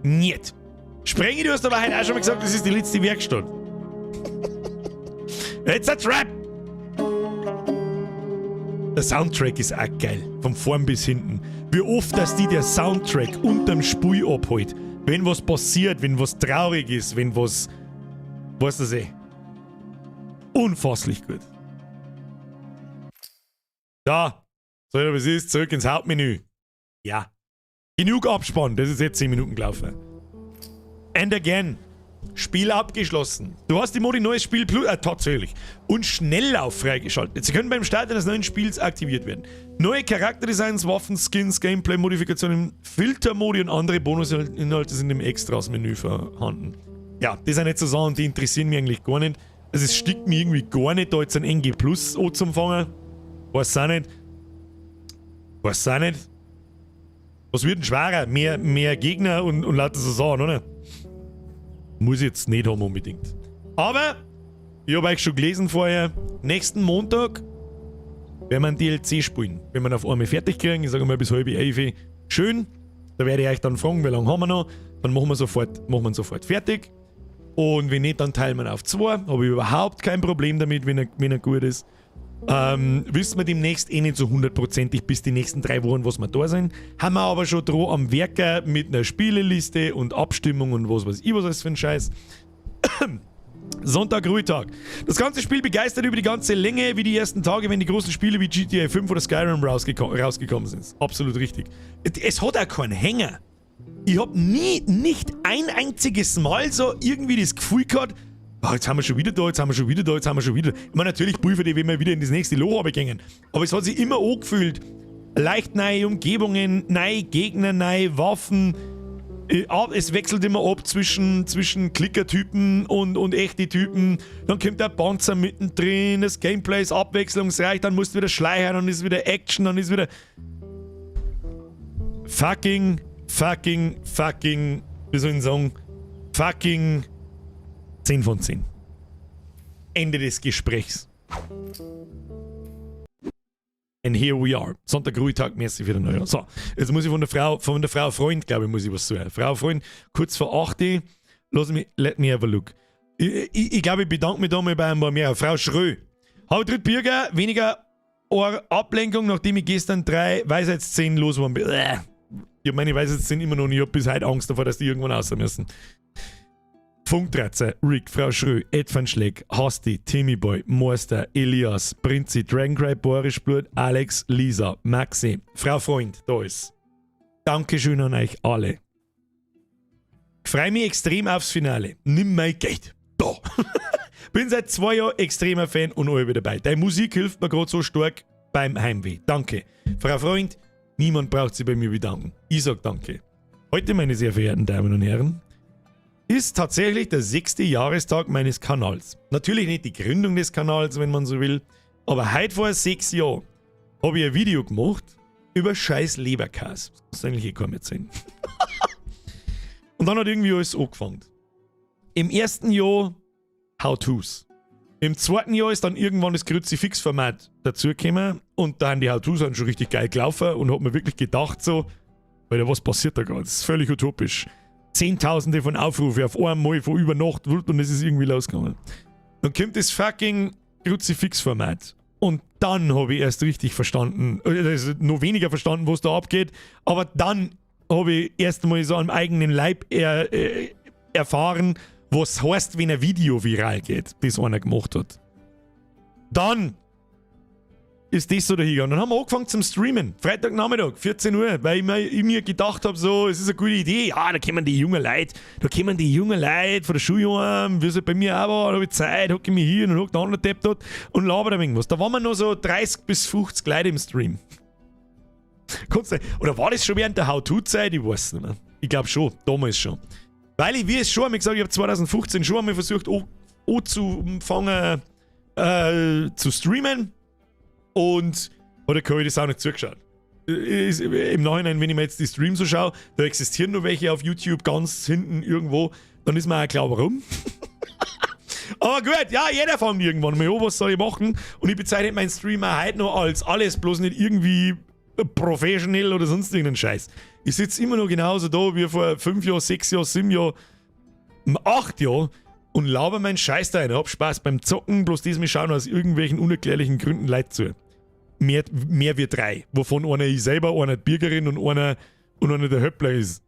Niet. Sprengi, du hast aber heute auch schon mal gesagt, das ist die letzte Werkstatt. It's a trap! Der Soundtrack ist auch geil. Von vorn bis hinten. Wie oft, dass die der Soundtrack unterm Spiel abholt. Wenn was passiert, wenn was traurig ist, wenn was... Weißt du das eh? Unfasslich gut. Da. So, was ist? Zurück ins Hauptmenü. Ja. Genug Abspann. Das ist jetzt 10 Minuten gelaufen. And again. Spiel abgeschlossen. Du hast die Modi neues Spiel plus, tatsächlich. Und Schnelllauf freigeschaltet. Sie können beim Start eines neuen Spiels aktiviert werden. Neue Charakterdesigns, Waffen, Skins, Gameplay, Modifikationen, Filtermodi und andere Bonusinhalte sind im Extras-Menü vorhanden. Ja, das sind nicht so Sachen, die interessieren mich eigentlich gar nicht. Also es stickt mir irgendwie gar nicht, da jetzt ein NG Plus anzufangen. Weiß auch nicht. Weiß auch nicht. Was wird denn schwerer? Mehr Gegner und lauter so Sachen, oder? Muss ich jetzt nicht haben unbedingt. Aber, ich hab euch schon gelesen vorher, nächsten Montag werden wir ein DLC spielen. Wenn wir auf einmal fertig kriegen, ich sage mal bis halb elf. Schön, da werde ich euch dann fragen, wie lange haben wir noch. Dann machen wir sofort fertig. Und wenn nicht, dann teilen wir auf 2. Habe ich überhaupt kein Problem damit, wenn er gut ist. Wissen wir demnächst eh nicht so hundertprozentig bis die nächsten 3 Wochen, was wir da sind. Haben wir aber schon dran am Werker mit einer Spieleliste und Abstimmung und was weiß ich was alles für ein Scheiß. Sonntag, Ruhetag. Das ganze Spiel begeistert über die ganze Länge, wie die ersten Tage, wenn die großen Spiele wie GTA 5 oder Skyrim rausgekommen sind. Absolut richtig. Es hat auch keinen Hänger. Ich hab nie, nicht ein einziges Mal so irgendwie das Gefühl gehabt, oh, jetzt haben wir schon wieder da, jetzt haben wir schon wieder da, jetzt haben wir schon wieder. Ich meine, natürlich prüfe die, wenn wir wieder in das nächste Loch runtergehen. Aber es hat sich immer angefühlt. Leicht neue Umgebungen, neue Gegner, neue Waffen. Es wechselt immer ab zwischen Klickertypen und echte Typen. Dann kommt der Panzer mittendrin, das Gameplay ist abwechslungsreich, dann musst du wieder schleichen, dann ist wieder Action, dann ist wieder... Fucking, fucking, fucking, wie soll ich sagen? Fucking 10 von 10. Ende des Gesprächs. And here we are. Sonntag Ruhetag, merci für den Euro. So, jetzt muss ich von der Frau Freund, glaube ich, muss ich was sagen. Frau Freund, kurz vor 8 Uhr, lass mich, let me have a look. Ich glaube, ich bedanke mich da mal bei ein paar mehr. Frau Schrö. Hab dritt Bürger, weniger Ablenkung, nachdem ich gestern 3 Weisheitszähne losgeworden bin. Bäh. Ich hab meine Weisheitszähne immer noch nicht. Ich hab bis heute Angst davor, dass die irgendwann raus müssen. Funktratzer, Rick, Frau Schrö, Ed van Schleck, Hasti, Timmy Boy, Morster, Elias, Prinzi, Dragoncry, Boris Blut, Alex, Lisa, Maxi, Frau Freund, da ist. Dankeschön an euch alle. Ich freue mich extrem aufs Finale. Nimm mein Geld. Da. Bin seit 2 Jahren extremer Fan und alle wieder dabei. Deine Musik hilft mir gerade so stark beim Heimweh. Danke. Frau Freund, niemand braucht sich bei mir bedanken. Ich sag danke. Heute, meine sehr verehrten Damen und Herren, ist tatsächlich der sechste Jahrestag meines Kanals. Natürlich nicht die Gründung des Kanals, wenn man so will, aber heute vor 6 Jahren habe ich ein Video gemacht über scheiß Leberkäse. Das kannst du eigentlich eh kaum erzählen. Und dann hat irgendwie alles angefangen. Im ersten Jahr How-Tos. Im zweiten Jahr ist dann irgendwann das Kruzifix-Format dazugekommen und dann die How-Tos sind schon richtig geil gelaufen und hat mir wirklich gedacht so, Alter, was passiert da gerade? Das ist völlig utopisch. Zehntausende von Aufrufe auf einmal von über Nacht und es ist irgendwie losgegangen. Dann kommt das fucking Kruzifix-Format. Und dann habe ich erst richtig verstanden, also noch weniger verstanden, was da abgeht, aber dann habe ich erst mal so am eigenen Leib erfahren, was heißt, wenn ein Video viral geht, das einer gemacht hat. Dann ist das so dahingegangen. Dann haben wir angefangen zum Streamen. Freitagnachmittag, 14 Uhr, weil ich mir gedacht habe, so, es ist eine gute Idee. Ja, da kommen die jungen Leute, da kommen die jungen Leute von der Schule heim, wie es halt bei mir auch war, da habe ich Zeit, hocke ich mich hier und hock der andere Depp dort und laber da irgendwas. Da waren wir noch so 30 bis 50 Leute im Stream. Oder war das schon während der How-To-Zeit? Ich weiß nicht mehr. Ich glaube schon, damals schon. Weil ich, wie es schon einmal gesagt, ich habe 2015 schon einmal versucht, anzufangen zu streamen. Und hat der Curry das auch nicht zugeschaut. Ist, im Nachhinein, wenn ich mir jetzt die Streams so schaue, da existieren nur welche auf YouTube ganz hinten irgendwo, dann ist mir auch klar, warum. Aber gut, ja, jeder fängt irgendwann mal an, was soll ich machen? Und ich bezeichne meinen Streamer heute noch als alles, bloß nicht irgendwie professionell oder sonst irgendeinen Scheiß. Ich sitze immer noch genauso da wie vor 5 Jahren, 6 Jahren, 7 Jahren, 8 Jahren und laber meinen Scheiß da rein. Hab Spaß beim Zocken, bloß diesmal schauen aus irgendwelchen unerklärlichen Gründen Leute zu. Mehr wie drei, wovon einer ich selber, einer die Birgerin und einer der Höppler ist.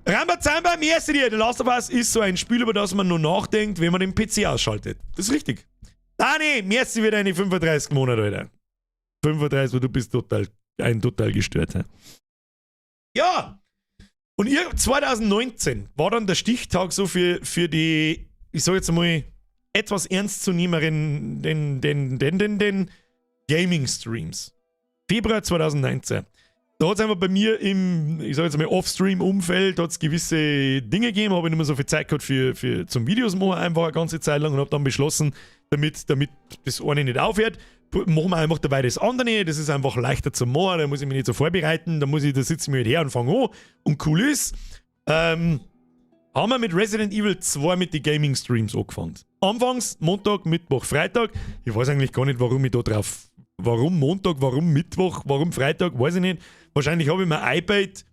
Rambazamba, merci dir. The Last of Us ist so ein Spiel, über das man nur nachdenkt, wenn man den PC ausschaltet. Das ist richtig. Dani, merci für deine 35 Monate, Alter. 35, du bist total, ein total gestörter. Ja! Und 2019 war dann der Stichtag so für die, ich sag jetzt mal, etwas ernstzunehmeren den Gaming-Streams. Februar 2019. Da hat es einfach bei mir im, ich sag jetzt mal, Off-Stream-Umfeld hat's gewisse Dinge gegeben, habe ich nicht mehr so viel Zeit gehabt für zum Videos machen, einfach eine ganze Zeit lang und habe dann beschlossen, damit das eine nicht aufhört, machen wir einfach dabei das andere. Das ist einfach leichter zu machen, da muss ich mich nicht so vorbereiten, da sitze ich mir halt her und fange an und cool ist. Haben wir mit Resident Evil 2 mit den Gaming Streams angefangen. Anfangs Montag, Mittwoch, Freitag. Ich weiß eigentlich gar nicht, warum ich da drauf. Warum Montag, warum Mittwoch, warum Freitag, weiß ich nicht. Wahrscheinlich habe ich mir iPad,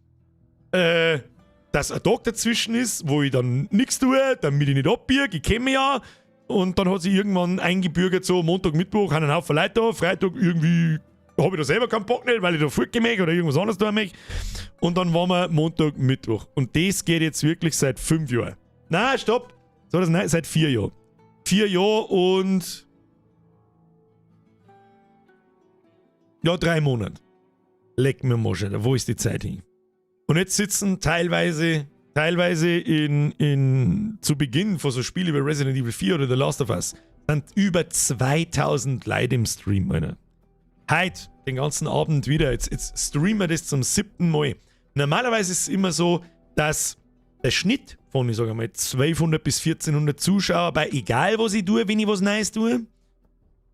dass ein Tag dazwischen ist, wo ich dann nichts tue, damit ich nicht abbiege. Ich kenne mich ja. Und dann hat sich irgendwann eingebürgert, so Montag, Mittwoch, haben einen Haufen Leute da, Freitag irgendwie habe ich da selber keinen Bock nicht, weil ich da fortgehen möchte oder irgendwas anderes tun möchte. Und dann waren wir Montag, Mittwoch. Und das geht jetzt wirklich seit 5 Jahren. Na, stopp! So, das, nein, seit 4 Jahren. 4 Jahre und, ja, 3 Monate. Leck mir mal schon, wo ist die Zeit hin? Und jetzt sitzen teilweise zu Beginn von so Spielen wie Resident Evil 4 oder The Last of Us, sind über 2000 Leute im Stream, Alter. Heute, den ganzen Abend wieder. Jetzt streamen wir das zum siebten Mal. Normalerweise ist es immer so, dass der Schnitt von, ich sage mal, 1200 bis 1400 Zuschauer bei egal was ich tue, wenn ich was Neues tue,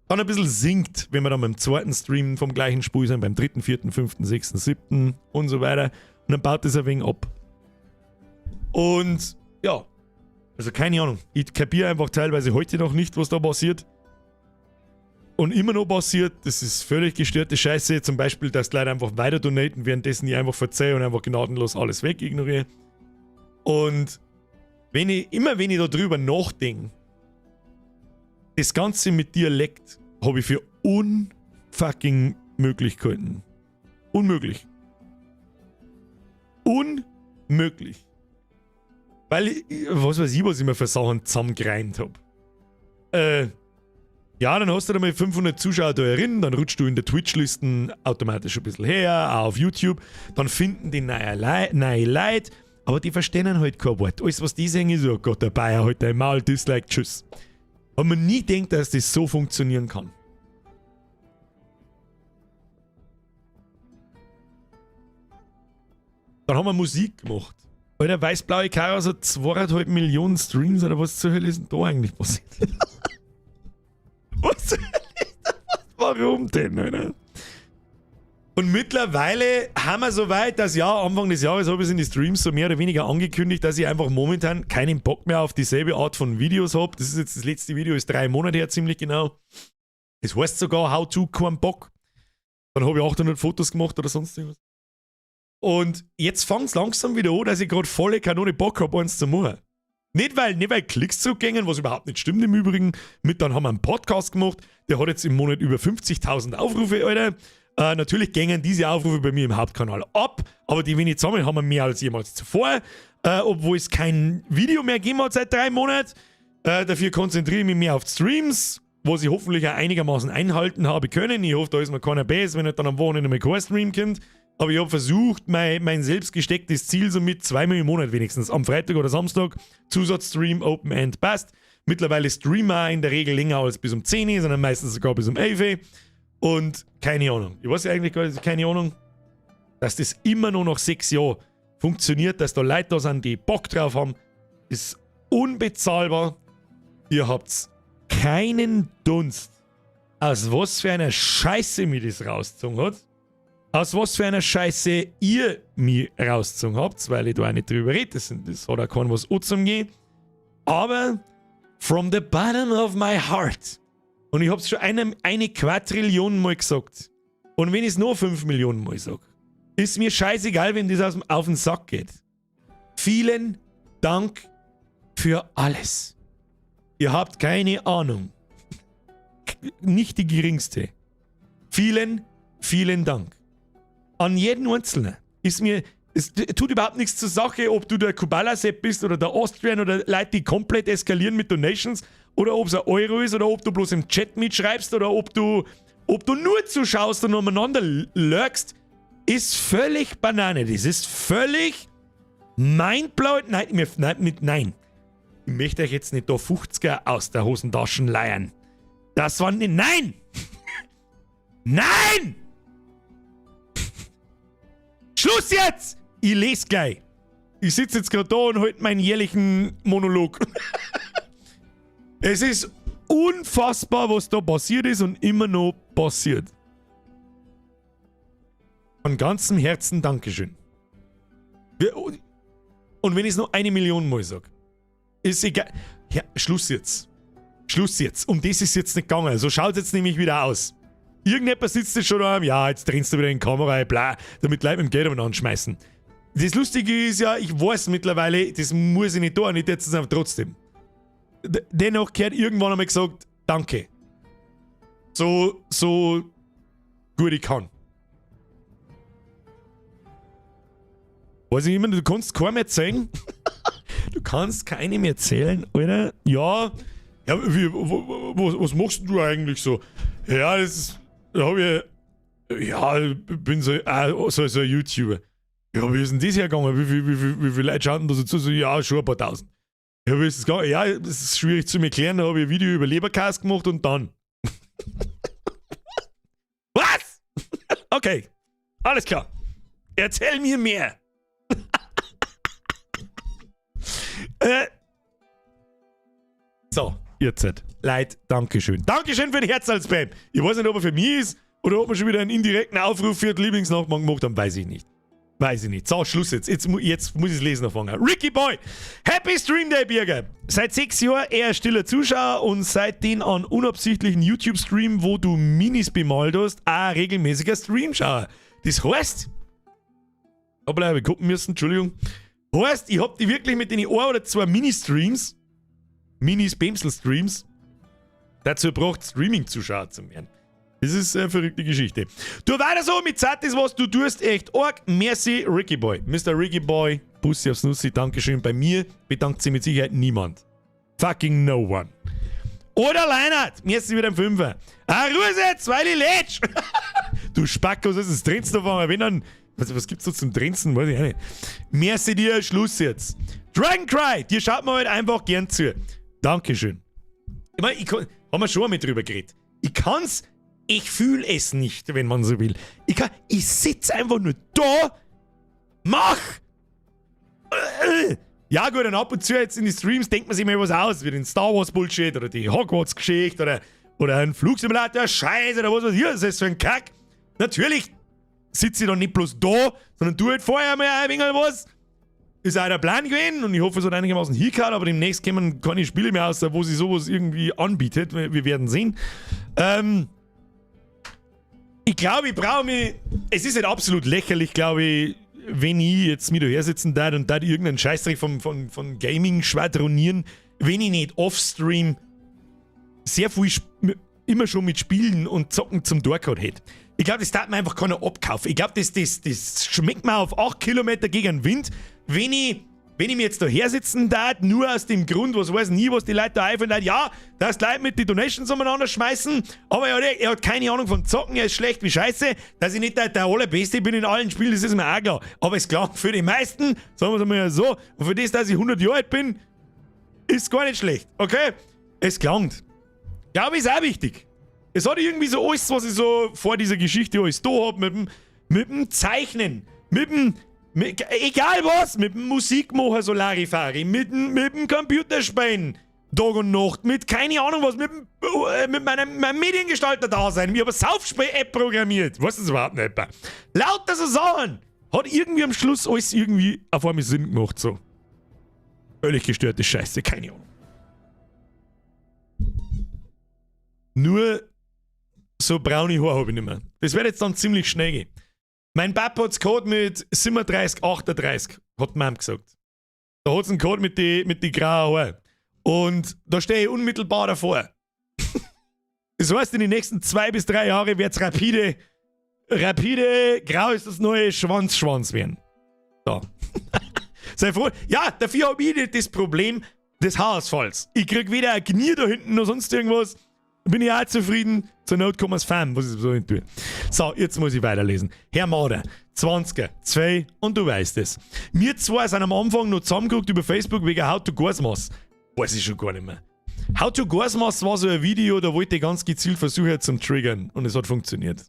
dann ein bisschen sinkt, wenn wir dann beim zweiten Stream vom gleichen Spiel sind, beim dritten, vierten, fünften, sechsten, siebten und so weiter. Und dann baut das ein wenig ab. Und ja, also keine Ahnung. Ich kapiere einfach teilweise heute noch nicht, was da passiert. Und immer noch passiert, das ist völlig gestörte Scheiße. Zum Beispiel, dass die Leute einfach weiter donaten, währenddessen ich einfach verzeihe und einfach gnadenlos alles weg ignoriere. Und immer wenn ich da drüber nachdenke, das Ganze mit Dialekt habe ich für unfucking möglich gehalten. Unmöglich. Unmöglich. Weil, ich, was weiß ich, was ich mir für Sachen zusammengereimt hab. Ja, dann hast du da mal 500 Zuschauer da herin, dann rutschst du in der Twitch-Listen automatisch ein bisschen her, auch auf YouTube. Dann finden die neue Leute, aber die verstehen halt kein Wort. Alles, was die sehen, ist, oh Gott, der Bayer halt dein Maul, Dislike, tschüss. Haben wir nie gedacht, dass das so funktionieren kann. Dann haben wir Musik gemacht. Alter, weiß-blaue Chaos hat 2,5 Millionen Streams oder was zur Hölle ist denn da eigentlich passiert? Was zur Hölle ist da? Warum denn, Alter? Und mittlerweile haben wir so weit, dass ja, Anfang des Jahres habe ich es in die Streams so mehr oder weniger angekündigt, dass ich einfach momentan keinen Bock mehr auf dieselbe Art von Videos hab. Das ist jetzt das letzte Video, ist 3 Monate her ziemlich genau. Das heißt sogar How to, kein Bock. Dann habe ich 800 Fotos gemacht oder sonst irgendwas. Und jetzt fängt's langsam wieder an, dass ich grad volle Kanone Bock hab, eins zu machen. Nicht weil Klicks zurückgängen, was überhaupt nicht stimmt im Übrigen. Mit dann haben wir einen Podcast gemacht, der hat jetzt im Monat über 50.000 Aufrufe, Alter. Natürlich gängen diese Aufrufe bei mir im Hauptkanal ab, aber die, wenn ich zusammen, haben wir mehr als jemals zuvor. Obwohl es kein Video mehr gegeben hat seit 3 Monaten. Dafür konzentriere ich mich mehr auf die Streams, was ich hoffentlich auch einigermaßen einhalten habe können. Ich hoffe, da ist mir keiner böse, wenn ich dann am Wochenende mal kein Stream kommt. Aber ich hab versucht, mein selbst gestecktes Ziel so mit 2-mal im Monat wenigstens, am Freitag oder Samstag, Zusatzstream, Open End, passt. Mittlerweile streamen wir in der Regel länger als bis um 10 Uhr, sondern meistens sogar bis um 11 Uhr. Und keine Ahnung. Ich weiß ja eigentlich gar nicht, keine Ahnung, dass das immer nur noch 6 Jahre funktioniert, dass da Leute da sind, die Bock drauf haben, ist unbezahlbar. Ihr habt keinen Dunst, aus was für einer Scheiße mir das rausgezogen hat. Aus was für einer Scheiße ihr mich rausgezogen habt, weil ich da auch nicht drüber rede, das hat auch keinen was anzugehen. Aber from the bottom of my heart, und ich hab's schon eine Quadrillion Mal gesagt, und wenn ich's nur 5 Millionen Mal sag, ist mir scheißegal, wenn das auf den Sack geht. Vielen Dank für alles. Ihr habt keine Ahnung. Nicht die geringste. Vielen, vielen Dank. An jeden Einzelnen. Es tut überhaupt nichts zur Sache, ob du der Kubala-Sepp bist oder der Austrian oder Leute, die komplett eskalieren mit Donations oder ob's ein Euro ist oder ob du bloß im Chat mitschreibst oder ob du nur zuschaust und umeinander lurkst, ist völlig Banane. Das ist völlig mindblowing. Nein, mir, nein, mit, nein. Ich möchte euch jetzt nicht da 50er aus der Hosentaschen leiern. Das war nicht. Nein! Nein! Schluss jetzt! Ich lese gleich. Ich sitze jetzt gerade da und halte meinen jährlichen Monolog. Es ist unfassbar, was da passiert ist und immer noch passiert. Von ganzem Herzen Dankeschön. Und wenn ich es noch 1 Million Mal sag, ist egal. Ja, Schluss jetzt. Schluss jetzt. Um das ist jetzt nicht gegangen. So schaut's jetzt nämlich wieder aus. Irgendjemand sitzt jetzt schon da, ja, jetzt drehst du wieder in die Kamera, bla, damit Leute mit dem Geld umeinander schmeißen. Das Lustige ist ja, ich weiß mittlerweile, das muss ich nicht tun, ich tue es einfach trotzdem. Dennoch gehört irgendwann einmal gesagt, danke. So gut ich kann. Weiß ich immer, du kannst keinem erzählen. Du kannst keinem erzählen, Alter. Ja, ja, wie, wo, wo, was machst du eigentlich so? Ja, das ist, da hab ich, ja, ich bin so ein YouTuber. Ja, wie ist denn das hergegangen? Wie viele Leute schauen da so zu? So, ja, schon ein paar tausend. Ja, wie ist das gegangen? Ja, das ist schwierig zu erklären. Da hab ich ein Video über Leberkäse gemacht und dann. Was? Okay, alles klar. Erzähl mir mehr. So, ihr seid. Leid, Dankeschön. Dankeschön für den Herzalspam. Ich weiß nicht, ob er für mich ist oder ob wir schon wieder einen indirekten Aufruf für die Lieblingsnachbarn gemacht haben. Weiß ich nicht. Weiß ich nicht. So, Schluss jetzt. Jetzt muss ich's lesen anfangen. Ricky Boy. Happy Stream Day, Birger. Seit 6 Jahren eher stiller Zuschauer und seit den an unabsichtlichen YouTube-Stream, wo du Minis bemalt hast, auch regelmäßiger Streamschauer. Das heißt... Hoppla, hab ich gucken müssen, Entschuldigung. Heißt, ich hab die wirklich mit den 1 oder 2 Mini-Streams, Minis-Bämsel-Streams, dazu gebracht, Streaming-Zuschauer zu werden. Das ist eine verrückte Geschichte. Du weiter so mit Zeit ist, was du tust, echt arg. Merci, Ricky Boy. Mister Ricky Boy, Bussi aufs Nussi, Dankeschön. Bei mir bedankt sich mit Sicherheit niemand. Fucking no one. Oder Leinert, mir ist wieder ein Fünfer. Ah, Ruhe jetzt, weil ich lätsch. Du Spacko, was ist das Drinsten auf einmal? Wenn dann, was gibt's da zum Drinsten? Weiß ich auch nicht. Merci dir, Schluss jetzt. Dragon Cry, dir schaut man halt einfach gern zu. Dankeschön. Ich meine, ich kann, haben wir schon einmal drüber geredet. Ich kann's, ich fühle es nicht, wenn man so will. Ich sitze einfach nur da, mach! Ja gut, und ab und zu jetzt in die Streams denkt man sich mal was aus, wie den Star Wars Bullshit oder die Hogwarts-Geschichte oder ein Flugsimulator, Scheiße oder was weiß ich, das ist für ein Kack. Natürlich sitze ich dann nicht bloß da, sondern tu halt vorher mal ein wenig was. Ist auch der Plan gewesen und ich hoffe, es hat einigermaßen hingehauen, aber demnächst kommen keine Spiele mehr aus, wo sich sowas irgendwie anbietet. Wir werden sehen. Ich glaube, ich brauche mich. Es ist halt absolut lächerlich, glaube ich, wenn ich jetzt mit daher sitzen darf und da irgendeinen Scheißdreck von Gaming schwadronieren, wenn ich nicht offstream sehr viel immer schon mit Spielen und Zocken zum Tor gehabt hätte. Ich glaube, das darf mir einfach keiner abkaufen. Ich glaube, das schmeckt mir auf 8 Kilometer gegen den Wind, wenn ich mir jetzt da hersitzen darf, nur aus dem Grund, was weiß nie, was die Leute da einfallen, ja, dass die Leute mit die Donations umeinander schmeißen, aber er hat keine Ahnung von Zocken, er ist schlecht wie Scheiße, dass ich nicht der Allerbeste bin in allen Spielen, das ist mir auch klar. Aber es klar, für die meisten, sagen wir es mal so, und für das, dass ich 100 Jahre alt bin, ist gar nicht schlecht, okay? Es klangt. Glaube ich, ist auch wichtig. Es hat irgendwie so alles, was ich so vor dieser Geschichte alles da hab, mit dem Zeichnen, egal was, mit dem Musikmacher Solarifari, mit dem Computerspielen, Tag und Nacht, mit keine Ahnung was, mit meinem Mediengestalter da sein. Ich habe eine Saufspiel-App programmiert. Was ist überhaupt nicht? Lauter so Sachen. Hat irgendwie am Schluss alles irgendwie auf einmal Sinn gemacht, so. Völlig gestörte Scheiße, keine Ahnung. Nur so braune Haare habe ich nicht mehr. Das wird jetzt dann ziemlich schnell gehen. Mein Papa hat's gehabt mit 37, 38, hat Mom gesagt. Da hat's einen gehabt mit die grauen Haaren. Und da stehe ich unmittelbar davor. Das heißt, in den nächsten 2 bis 3 Jahren wird's rapide, rapide, grau ist das neue Schwanz-Schwanz werden. So. Sei froh. Ja, dafür habe ich nicht das Problem des Haarausfalls. Ich krieg weder ein Knie da hinten noch sonst irgendwas. Bin ich auch zufrieden. Zur Not kann man's fahren, was ich so nicht tue. So, jetzt muss ich weiterlesen. Herr Mader, 20er, 2 und du weißt es. Wir zwei sind am Anfang noch zusammengeguckt über Facebook wegen How to Gorsmas. Weiß ich schon gar nicht mehr. How to Gorsmas war so ein Video, da wollte ich ganz gezielt versuchen zum Triggern und es hat funktioniert.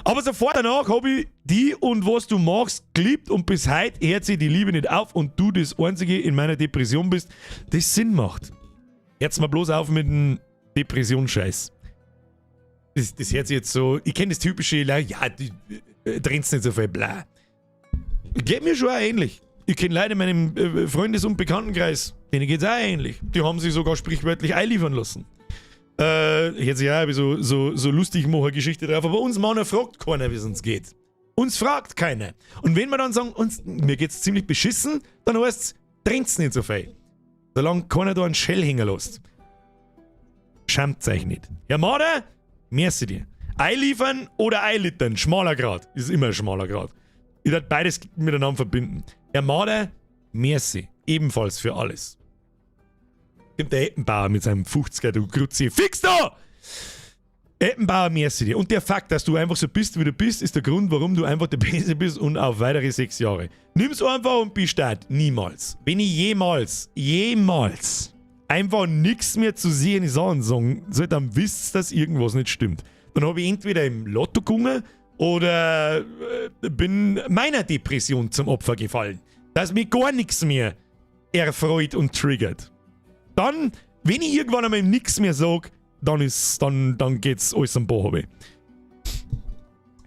Aber sofort danach habe ich die und was du machst geliebt und bis heute hört sich die Liebe nicht auf und du das Einzige in meiner Depression bist, das Sinn macht. Jetzt mal bloß auf mit dem Depressionsscheiß. Das hört sich jetzt so, ich kenne das typische, ja, die trennst nicht so viel, bla. Geht mir schon auch ähnlich. Ich kenne Leute in meinem Freundes- und Bekanntenkreis, denen geht's auch ähnlich. Die haben sich sogar sprichwörtlich einliefern lassen. Hört sich auch so lustig machen Geschichte drauf, aber uns Männer fragt keiner, wie es uns geht. Uns fragt keiner. Und wenn wir dann sagen, mir geht's ziemlich beschissen, dann heißt's, trennt's nicht so viel. Solange keiner da einen Shell hängen lässt. Schämt euch nicht. Herr Mader, merci dir. Eiliefern oder Eilittern, schmaler Grad. Ist immer ein schmaler Grad. Ich werde beides miteinander verbinden. Herr Mader, merci. Ebenfalls für alles. Kommt der Eppenbauer mit seinem 50er, du Kruzifix da! Eppenbauer, merci dir. Und der Fakt, dass du einfach so bist, wie du bist, ist der Grund, warum du einfach der Beste bist und auf weitere 6 Jahre. Nimm's einfach und bist start. Niemals. Wenn ich jemals, jemals einfach nichts mehr zu sehen sagen soll, dann wisst, dass irgendwas nicht stimmt. Dann habe ich entweder im Lotto gewonnen oder bin meiner Depression zum Opfer gefallen. Dass mich gar nichts mehr erfreut und triggert. Dann, wenn ich irgendwann einmal nichts mehr sage, dann geht's alles am Bach.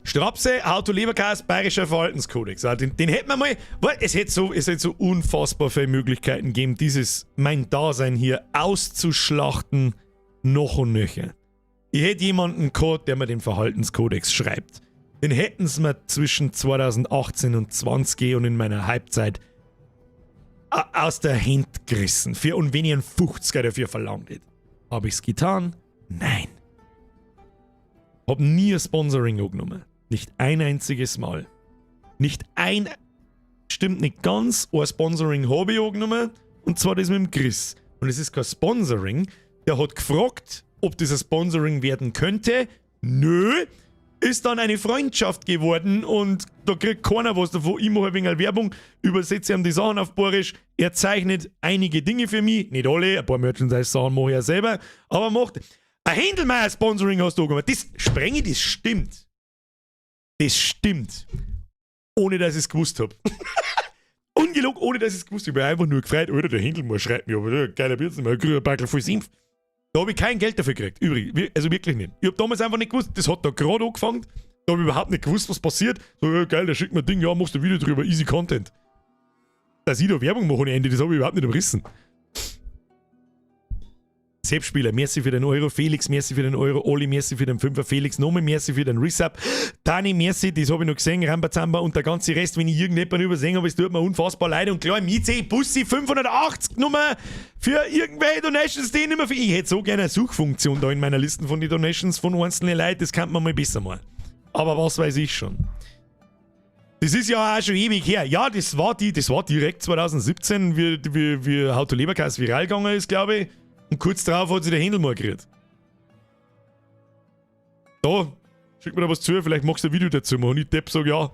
Strapse, How to Leberkas, Bayerischer Verhaltenskodex. Ja, den hätten wir mal. Es hätte so unfassbar viele Möglichkeiten gegeben, dieses mein Dasein hier auszuschlachten, noch und nöcher. Ich hätte jemanden gehabt, der mir den Verhaltenskodex schreibt. Den hätten sie mir zwischen 2018 und 20 und in meiner Halbzeit aus der Hand gerissen. Und wenn ich einen 50er dafür verlangt hätte. Habe ich's getan? Nein. Hab nie ein Sponsoring angenommen. Nicht ein einziges Mal. Nicht ein. Stimmt nicht ganz. Ein Sponsoring habe ich angenommen. Und zwar das mit dem Chris. Und es ist kein Sponsoring. Der hat gefragt, ob das ein Sponsoring werden könnte. Nö. Ist dann eine Freundschaft geworden und da kriegt keiner was davon. Ich mache ein wenig Werbung, übersetze ihm die Sachen auf Bayerisch. Er zeichnet einige Dinge für mich, nicht alle, ein paar Merchandise-Sachen mache ich ja selber, aber macht. Ein Händlmaier-Sponsoring hast du gemacht. Das sprenge, das stimmt. Das stimmt. Ohne dass ich es gewusst habe. Ungelogen, ohne dass ich es gewusst habe. Ich bin einfach nur gefreut, Alter, der Händlmaier schreibt mir, aber geiler Birzen, ein grüner Backel voll Senf. Da habe ich kein Geld dafür gekriegt. Übrigens, also wirklich nicht. Ich habe damals einfach nicht gewusst, das hat da gerade angefangen. Da habe ich überhaupt nicht gewusst, was passiert. So, ja, geil, der schickt mir ein Ding, ja, machst du ein Video drüber, easy Content. Dass ich da Werbung mache ohne Ende, das habe ich überhaupt nicht umrissen. Sepp-Spieler, merci für den Euro, Felix, merci für den Euro, Olli, merci für den Fünfer, Felix, nochmal merci für den Resub, Dani, merci, das habe ich noch gesehen, Rambazamba und der ganze Rest, wenn ich irgendjemanden übersehen habe, es tut mir unfassbar leid und klar, Mieze, Bussi 580 Nummer für irgendwelche Donations, die ich nicht mehr für. Ich hätte so gerne eine Suchfunktion da in meiner Liste von den Donations von einzelnen Leuten, das kann man mal besser mal. Aber was weiß ich schon. Das ist ja auch schon ewig her. Ja, das war direkt 2017, wie How to Leberkas viral gegangen ist, glaube ich. Und kurz darauf hat sich der Händlmaier gerührt. Da, schick mir da was zu, vielleicht machst du ein Video dazu machen. Und ich Depp sag ja.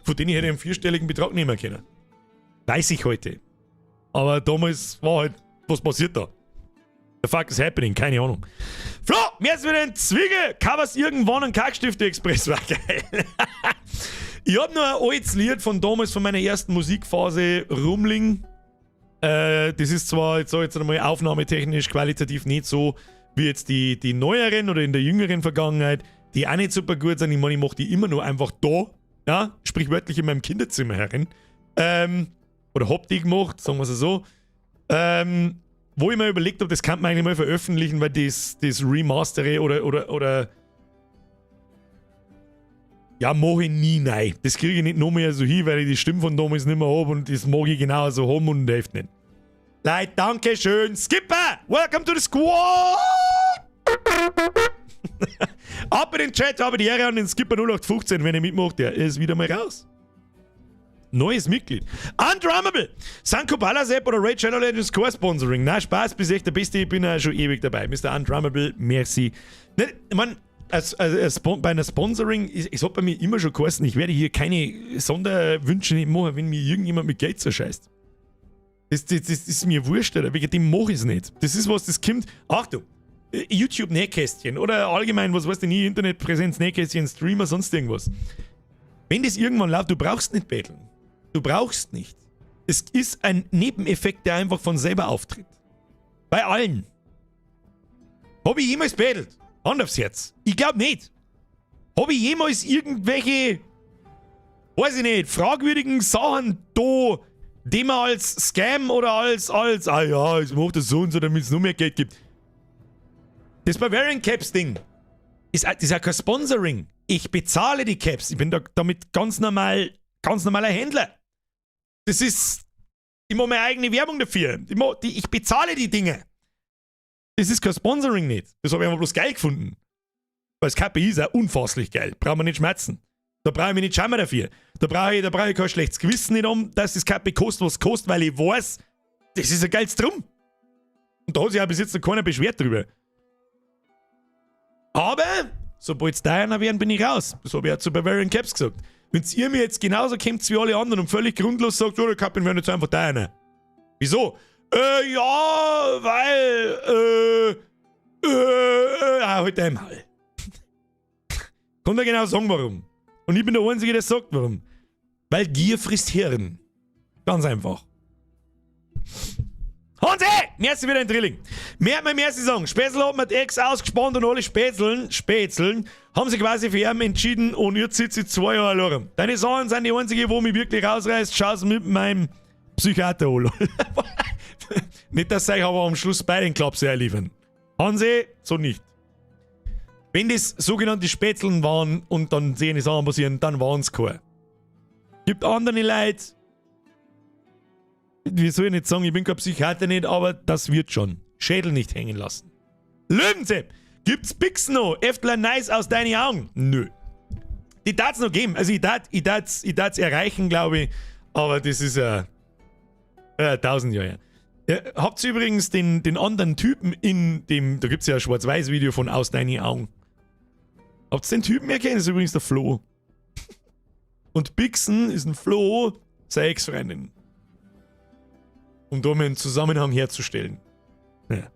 Von denen hätte ich einen vierstelligen Betrag nehmen können. Weiß ich heute. Aber damals war halt, was passiert da? The fuck is happening? Keine Ahnung. Flo, mir ist wieder ein Zwiegel. Covers irgendwann ein Kackstifte Express war geil. Ich hab noch ein altes Lied von damals, von meiner ersten Musikphase, Rumling. Das ist zwar, jetzt sag ich jetzt einmal, aufnahmetechnisch qualitativ nicht so wie jetzt die neueren oder in der jüngeren Vergangenheit, die auch nicht super gut sind. Ich meine, ich mach die immer nur einfach da, ja, sprichwörtlich in meinem Kinderzimmer herin. Oder hab die gemacht, sagen wir es so. Wo ich mir überlegt habe, das kann man eigentlich mal veröffentlichen, weil das Remastere oder ja, mach ich nie, nein. Das kriege ich nicht noch mehr so hin, weil ich die Stimme von damals nicht mehr habe und das mag ich genauso haben und hilft nicht. Leute, danke schön. Skipper, welcome to the squad! Ab in den Chat, habe die Ehre an den Skipper 0815, wenn ihr mitmacht, der ist wieder mal raus. Neues Mitglied. Undrummable! Sanko Balas App oder Raid Shadow Legends Core Sponsoring. Na, Spaß, bist echt der Beste, ich bin ja schon ewig dabei. Mr. Undrummable, merci. Ne, ich mein, als bei einer Sponsoring, es hat bei mir immer schon geheißen, ich werde hier keine Sonderwünsche nicht machen, wenn mir irgendjemand mit Geld zerscheißt. Das ist mir wurscht, Alter. Wegen dem mache ich es nicht. Das ist was, das kommt. Achtung! YouTube-Nähkästchen oder allgemein, was weiß ich nie, Internetpräsenz, Nähkästchen, Streamer, sonst irgendwas. Wenn das irgendwann läuft, du brauchst nicht betteln. Du brauchst nicht. Es ist ein Nebeneffekt, der einfach von selber auftritt. Bei allen. Hab ich jemals bettelt? Hand aufs Herz. Ich glaub nicht. Hab ich jemals irgendwelche, weiß ich nicht, fragwürdigen Sachen da, die man als Scam oder als, ah ja, ich mach das so und so, damit es noch mehr Geld gibt. Das Bavarian Caps Ding das ist ja kein Sponsoring. Ich bezahle die Caps. Ich bin da damit ganz normal, ganz normaler Händler. Das ist, ich mache meine eigene Werbung dafür. Ich bezahle die Dinge. Das ist kein Sponsoring nicht. Das habe ich einfach bloß geil gefunden. Weil das KPI ist auch unfasslich geil. Brauchen wir nicht schmerzen. Da brauche ich mich nicht schämen dafür. Da brauche ich kein schlechtes Gewissen nicht um, dass das KP kostet, was kostet, weil ich weiß, das ist ein geiles Drum. Und da hat sich auch bis jetzt noch keiner beschwert drüber. Aber, sobald es teurer werden, bin ich raus. Das habe ich auch zu Bavarian Caps gesagt. Wenn ihr mir jetzt genauso kommt wie alle anderen und völlig grundlos sagt, oh, der Kappen werden jetzt einfach teurer. Wieso? Ja, weil, halt einmal. Kann der genau sagen, warum. Und ich bin der Einzige, der sagt, warum. Weil Gier frisst Hirn. Ganz einfach. Hansi! Merci wieder ein Drilling. Mehr hat mir merci sagen. Spätzle hat mir die Ex ausgespannt und alle Spätzeln haben sie quasi für ihn entschieden und jetzt sitze ich 2 Jahre allein. Deine Sachen sind die einzige, wo mich wirklich rausreißt. Schau's mit meinem Psychiater an. Nicht, dass ich aber am Schluss beide den Klaps herliefern. Hansi, so nicht. Wenn das sogenannte Spätzeln waren und dann sehen die Sachen passieren, dann waren's keine. Gibt andere Leute, wie soll ich nicht sagen, ich bin kein Psychiater nicht, aber das wird schon. Schädel nicht hängen lassen. Löwensepp, gibt's Pixen noch? Eftler nice aus deinen Augen? Nö. Die darf es noch geben. Also ich darf's erreichen, glaube ich. Aber das ist 1000 Jahre her. Ja, habt ihr übrigens den anderen Typen in dem, da gibt es ja ein Schwarz-Weiß-Video von Aus deinen Augen. Habt ihr den Typen erkannt? Das ist übrigens der Flo. Und Bixen ist ein Flo, seine Ex-Freundin. Um da mal einen Zusammenhang herzustellen. Ja.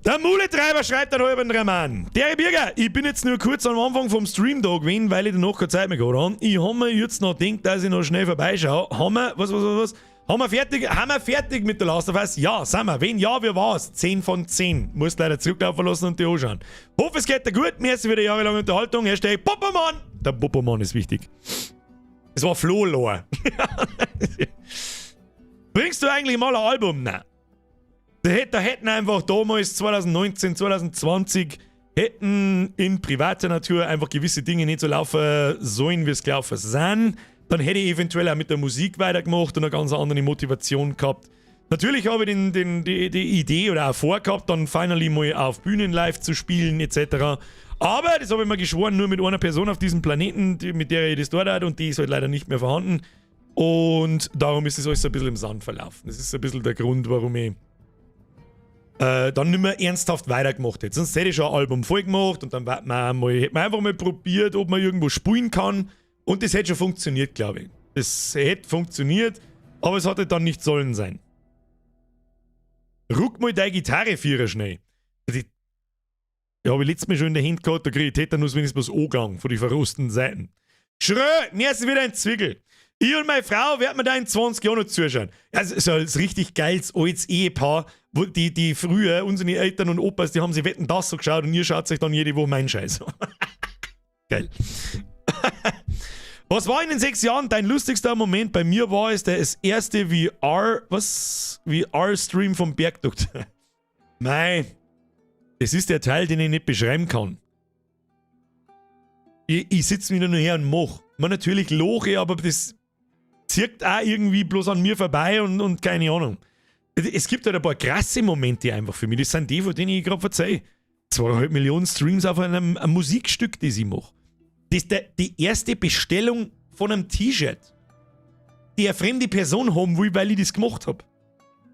Der Muletreiber schreibt einen halben Roman. Der Birger, ich bin jetzt nur kurz am Anfang vom Stream da gewesen, weil ich danach keine Zeit mehr gehabt habe. Ich hab mir jetzt noch gedacht, dass ich noch schnell vorbeischaue. Haben wir, was, was, was, was? Haben wir fertig mit der Last of Us? Ja, sind wir. Wenn ja, wie war's? 10 von 10. Muss leider zurücklaufen lassen und die anschauen. Hoffe, es geht dir gut. Merci für die jahrelange Unterhaltung. #Popomann. Der Popomann ist wichtig. Es war Flo Lore. Bringst du eigentlich mal ein Album? Nein. Da hätten einfach damals 2019, 2020 hätten in privater Natur einfach gewisse Dinge nicht so laufen sollen, wie es gelaufen sind. Dann hätte ich eventuell auch mit der Musik weitergemacht und eine ganz andere Motivation gehabt. Natürlich habe ich die Idee oder auch vorgehabt, dann finally mal auf Bühnen live zu spielen etc. Aber das habe ich mir geschworen, nur mit einer Person auf diesem Planeten, mit der ich das dort hat, und die ist halt leider nicht mehr vorhanden. Und darum ist es alles so ein bisschen im Sand verlaufen. Das ist so ein bisschen der Grund, warum ich dann nicht mehr ernsthaft weitergemacht hätte. Sonst hätte ich schon ein Album voll gemacht und dann hätte man einfach mal probiert, ob man irgendwo spielen kann. Und das hätte schon funktioniert, glaube ich. Das hätte funktioniert, aber es hatte dann nicht sollen sein. Ruck mal deine Gitarre vierer schnell. Die habe ich letztes Mal schon in der Hand gehabt, da kriege ich Tetanus, wenn ich es bloß angelange, von den verrosten Seiten. Schrö, mir ist wieder ein Zwickel. Ich und meine Frau werden mir da in 20 Jahren noch zuschauen. Also so ein richtig geiles altes Ehepaar, wo die früher, unsere Eltern und Opas, die haben sich Wetten, dass so geschaut und ihr schaut euch dann jede Woche meinen Scheiß. Geil. Was war in den 6 Jahren dein lustigster Moment? Bei mir war es das erste VR, was? VR-Stream vom Bergdoktor. Mei, das ist der Teil, den ich nicht beschreiben kann. Ich sitze wieder nur her und mach. Man, natürlich lache ich, aber das zirkt auch irgendwie bloß an mir vorbei und keine Ahnung. Es gibt halt ein paar krasse Momente einfach für mich. Das sind die, von denen ich gerade verzeihe. 2,5 Millionen Streams auf einem Musikstück, das ich mache. Das ist die erste Bestellung von einem T-Shirt, die eine fremde Person haben will, weil ich das gemacht habe.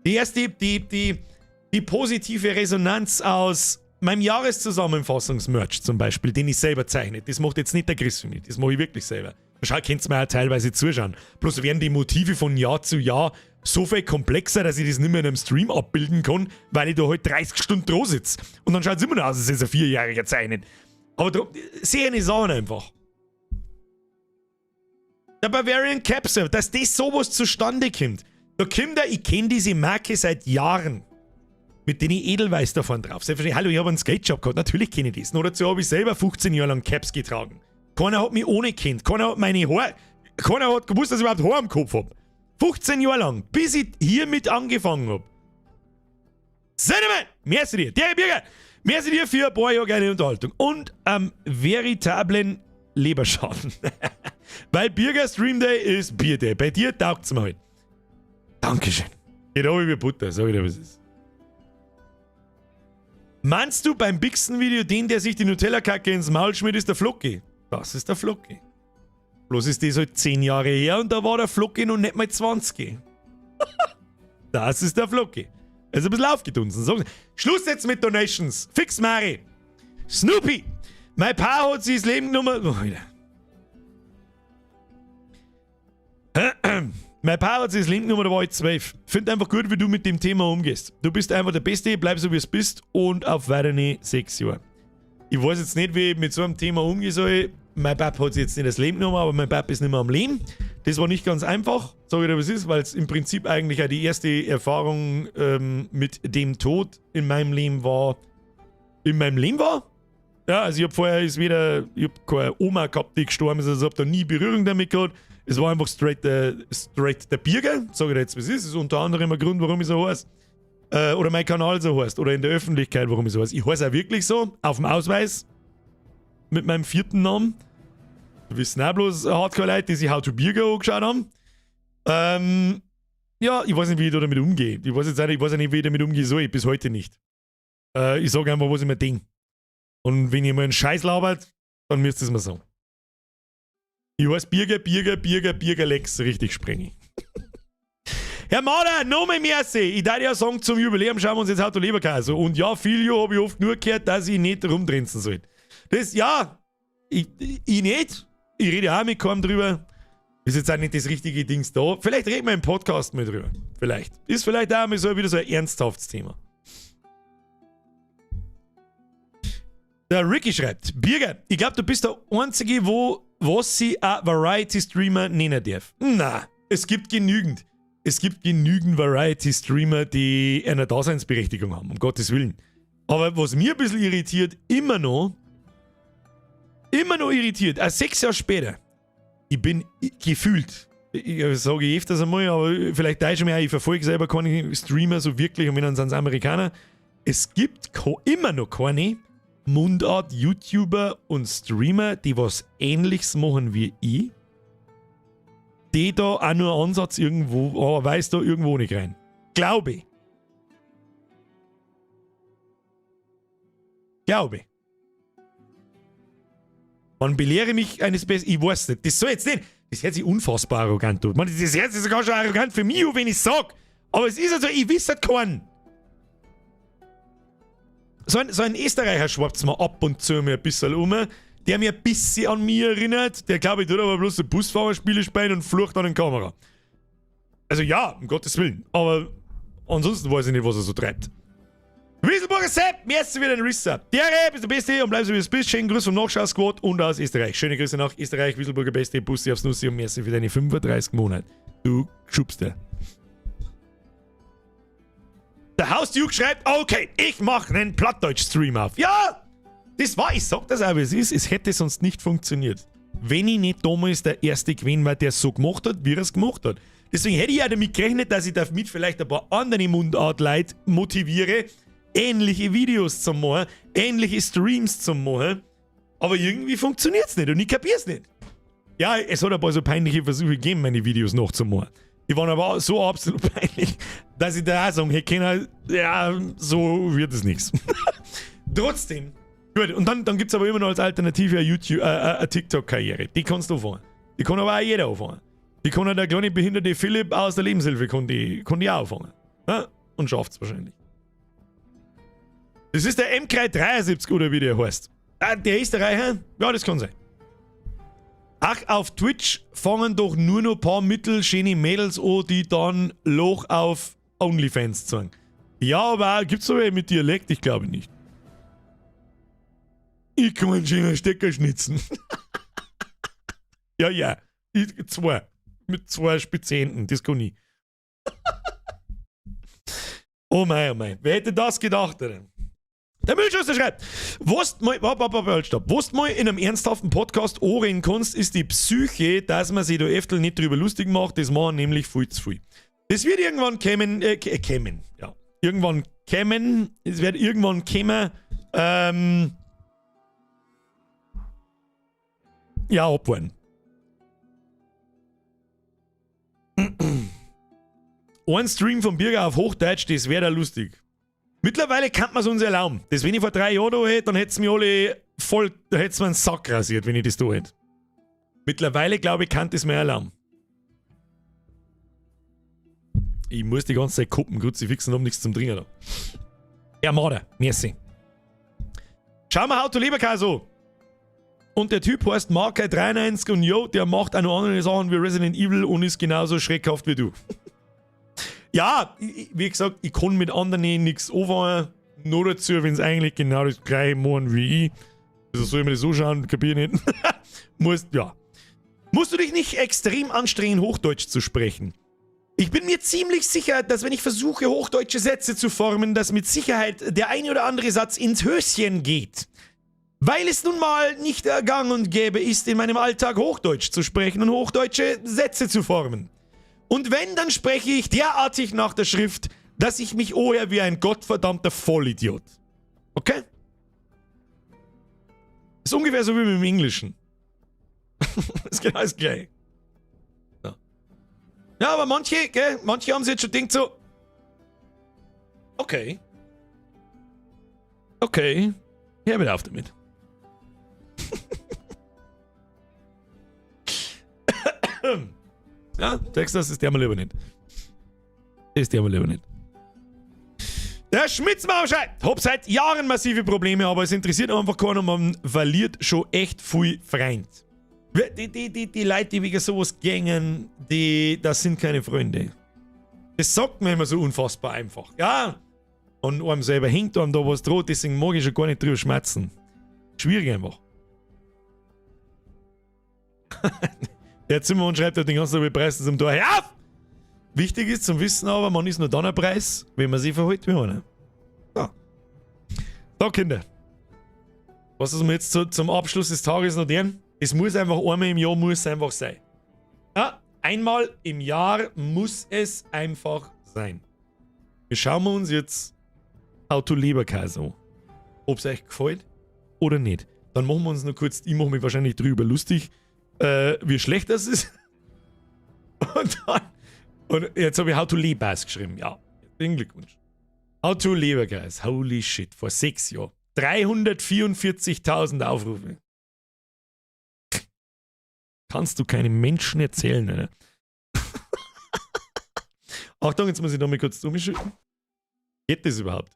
Die erste, die positive Resonanz aus meinem Jahreszusammenfassungs-Merch zum Beispiel, den ich selber zeichne. Das macht jetzt nicht der Chris für mich, das mache ich wirklich selber. Schau, könnt ihr mir auch teilweise zuschauen. Bloß werden die Motive von Jahr zu Jahr so viel komplexer, dass ich das nicht mehr in einem Stream abbilden kann, weil ich da halt 30 Stunden dran sitze. Und dann schaut es immer noch aus, als ist ein Vierjähriger zeichnet. Aber da, sehe eine Sachen einfach. Der Bavarian Capsule, dass das sowas zustande kommt. Da kommt er, ich kenne diese Marke seit Jahren. Mit den Edelweiß davon drauf. Selbstverständlich, hallo, ich habe einen Skate-Shop gehabt, natürlich kenne ich das. Noch dazu habe ich selber 15 Jahre lang Caps getragen. Keiner hat mich ohne kennt. Keiner hat meine Haare. Keiner hat gewusst, dass ich überhaupt Haar am Kopf habe. 15 Jahre lang, bis ich hiermit angefangen habe. Cinnamon! Merci dir. Der Birger! Merci dir für ein paar Jahre geile Unterhaltung. Und am veritablen Leberschaden. Weil Birger Stream Day ist Bier Day. Bei dir taugt's mir halt. Dankeschön. Geht auch wie Butter, sag ich dir, was ist. Meinst du beim Bixen-Video den, der sich die Nutella-Kacke ins Maul schmiert, ist der Flocki? Das ist der Flocki. Bloß ist das halt 10 Jahre her und da war der Flocki noch nicht mal 20. Das ist der Flocki. Er ist ein bisschen aufgedunsen. Sagen Sie. Schluss jetzt mit Donations. Fix Mari. Snoopy. Mein Pa hat sich das Leben genommen. Oh, wieder. Mein Pa hat sich das Leben genommen, da war ich 12. Find einfach gut, wie du mit dem Thema umgehst. Du bist einfach der Beste, bleib so wie es bist und auf weitere 6 Jahre. Ich weiß jetzt nicht, wie ich mit so einem Thema umgehen soll. Mein Pap hat sich jetzt nicht das Leben genommen, aber mein Pap ist nicht mehr am Leben. Das war nicht ganz einfach, sag ich dir, was ist, weil es im Prinzip eigentlich auch die erste Erfahrung mit dem Tod in meinem Leben war. In meinem Leben war? Ja, also ich hab vorher ist weder, ich hab keine Oma gehabt, die gestorben ist, also ich hab da nie Berührung damit gehabt. Es war einfach straight der Birger, sag ich dir jetzt, was ist. Das ist unter anderem ein Grund, warum ich so heiße. Oder mein Kanal so heißt. Oder in der Öffentlichkeit, warum ich so heiße. Ich heiße auch wirklich so, auf dem Ausweis. Mit meinem vierten Namen. Wissen auch bloß Hardcore-Leute, die sich How to Birger angeschaut haben. Ja, ich weiß nicht, wie ich da damit umgehe. Ich weiß jetzt auch nicht, ich weiß auch nicht, wie ich damit umgehen soll. Bis heute nicht. Ich sage einfach, was ich mir denke. Und wenn ihr mal einen Scheiß labert, dann müsst ihr es mir sagen. Ich weiß Birger, Birger, Birger, Birger Lex richtig sprengen. Herr Mader, nochmal merci. Ich darf ja sagen, zum Jubiläum schauen wir uns jetzt Auto Leberkäse. Und ja, Filio habe ich oft nur gehört, dass ich nicht rumdrinsen soll. Das, ja, ich nicht. Ich rede auch mit keinem drüber. Ist jetzt auch nicht das richtige Dings da. Vielleicht reden wir im Podcast mal drüber. Vielleicht. Ist vielleicht auch mal so wieder so ein ernsthaftes Thema. Der Ricky schreibt, Birger, ich glaube, du bist der Einzige, wo was sie a Variety Streamer nennen darf. Na, es gibt genügend. Es gibt genügend Variety Streamer, die eine Daseinsberechtigung haben, um Gottes Willen. Aber was mir ein bisschen irritiert, immer noch irritiert, auch 6 Jahre später, ich bin gefühlt, ich sage ich öfters einmal, aber vielleicht täusche ich mich auch, ich verfolge selber keine Streamer so wirklich und wenn dann sind es Amerikaner. Es gibt immer noch keine Mundart-YouTuber und Streamer, die was Ähnliches machen wie ich, die da auch nur einen Ansatz irgendwo, aber weiß da irgendwo nicht rein. Glaube ich. Glaube ich. Man belehre mich eines Besseren. Ich weiß nicht. Das soll jetzt nicht. Das hört sich unfassbar arrogant an. Man, das hört sich sogar schon arrogant für mich an, wenn ich sag. Aber es ist also, ich weiß halt keinen. So ein Österreicher schwappt mir ab und zu mir ein bisschen um, der mir ein bisschen an mich erinnert. Der, glaube ich, tut aber bloß so Busfahrerspiele spielen und flucht an den Kamera. Also ja, um Gottes Willen. Aber ansonsten weiß ich nicht, was er so treibt. Wieselburger Sepp, merci wieder den Resub. Der bist der Beste und bleib so wie du bist. Schönen Gruß vom Nachschau-Squad und aus Österreich. Schöne Grüße nach Österreich, Wieselburger Beste, Bussi aufs Nussi und merci für deine 35 Monate. Du Schubster. Der Hausduke schreibt, okay, ich mach einen Plattdeutsch-Stream auf. Ja, das war, ich sag das auch, wie es ist, es hätte sonst nicht funktioniert. Wenn ich nicht damals der Erste gewesen war, der es so gemacht hat, wie er es gemacht hat. Deswegen hätte ich ja damit gerechnet, dass ich damit vielleicht ein paar andere Mundart-Leute motiviere, ähnliche Videos zu machen, ähnliche Streams zu machen. Aber irgendwie funktioniert's nicht und ich kapier's nicht. Ja, es hat ein paar so peinliche Versuche gegeben, meine Videos nachzumachen. Die waren aber so absolut peinlich, dass ich da auch sagen hätte können, ja, so wird es nichts. Trotzdem. Gut, und dann gibt es aber immer noch als Alternative eine YouTube, eine TikTok-Karriere. Die kannst du fahren. Die kann aber auch jeder anfangen. Die kann auch der kleine behinderte Philipp aus der Lebenshilfe kann die auch anfangen. Ja? Und schafft's wahrscheinlich. Das ist der MK73 oder wie der heißt. Ah, der Österreicher? Ja, das kann sein. Ach, auf Twitch fangen doch nur noch ein paar mittelschöne Mädels an, die dann Loch auf OnlyFans zeigen. Ja, aber gibt's so welche mit Dialekt? Ich glaube nicht. Ich kann einen schönen Stecker schnitzen. Ja, ja. Ich, zwei. Mit zwei Spezienten, das kann ich. Oh mein, oh mein. Wer hätte das gedacht, oder? Der Müllschuster schreibt, was mal, stopp, was mal in einem ernsthaften Podcast anreden kannst, ist die Psyche, dass man sich da öfter nicht drüber lustig macht, das machen nämlich viel zu viel. Das wird irgendwann kämen, ja. Irgendwann kämen, es wird irgendwann kämen, ja, abwarten. Ein Stream vom Birger auf Hochdeutsch, das wäre da lustig. Mittlerweile kann man es uns erlauben. Das, wenn ich vor 3 Jahren da hätte, dann hätte es mir alle voll, da hätte es mir einen Sack rasiert, wenn ich das da hätte. Mittlerweile, glaube ich, kann das mir erlauben. Ich muss die ganze Zeit kuppen, Kruzifixen, um nichts zum Trinken da. Ja, Marder, merci. Schau mal, Auto Leberkäse. Und der Typ heißt Marker93 und yo, der macht auch noch andere Sachen wie Resident Evil und ist genauso schreckhaft wie du. Ja, wie gesagt, ich kann mit anderen nichts anfangen. Nur dazu, wenn es eigentlich genau das gleiche machen wie ich. Also soll ich mir das so schauen, kapier nicht. Musst, ja. Musst du dich nicht extrem anstrengen, Hochdeutsch zu sprechen? Ich bin mir ziemlich sicher, dass wenn ich versuche, hochdeutsche Sätze zu formen, dass mit Sicherheit der eine oder andere Satz ins Höschen geht. Weil es nun mal nicht gang und gäbe ist, in meinem Alltag Hochdeutsch zu sprechen und hochdeutsche Sätze zu formen. Und wenn, dann spreche ich derartig nach der Schrift, dass ich mich oher wie ein gottverdammter Vollidiot. Okay? Ist ungefähr so wie mit dem Englischen. Ist genau das Gleiche. Ja. Ja, aber manche, gell, manche haben sich jetzt schon gedacht so, okay. Okay. Hör wieder auf damit. Ja, denkst du, das ist der mal lieber nicht. Das ist der mal lieber nicht. Der Schmitzmaul schreibt, hab seit Jahren massive Probleme, aber es interessiert einfach keinen und man verliert schon echt viel Freund. Die Leute, die wegen sowas gängen, das sind keine Freunde. Das sagt man immer so unfassbar einfach. Ja, und einem selber hängt einem da was droht, deswegen mag ich schon gar nicht drüber schmerzen. Schwierig einfach. Der Zimmermann schreibt halt den ganzen Tag, wir preisen zum Tor. Hör auf! Wichtig ist zum Wissen aber, man ist nur dann ein Preis, wenn man sich verhält wie einer. So. So, Kinder. Was ist mir jetzt zum Abschluss des Tages noch deren? Es muss einfach einmal im Jahr muss einfach sein. Ja, einmal im Jahr muss es einfach sein. Wir schauen uns jetzt How to Leberkäse an. Ob's euch gefällt oder nicht. Dann machen wir uns noch kurz, ich mache mich wahrscheinlich drüber lustig, wie schlecht das ist. Und jetzt habe ich How to Leberkäse geschrieben. Ja, herzlichen Glückwunsch. How to Leberkäse. Holy shit, vor 6 Jahren. 344.000 Aufrufe. Kannst du keinem Menschen erzählen, oder? Achtung, jetzt muss ich noch mal kurz umschütten. Geht das überhaupt?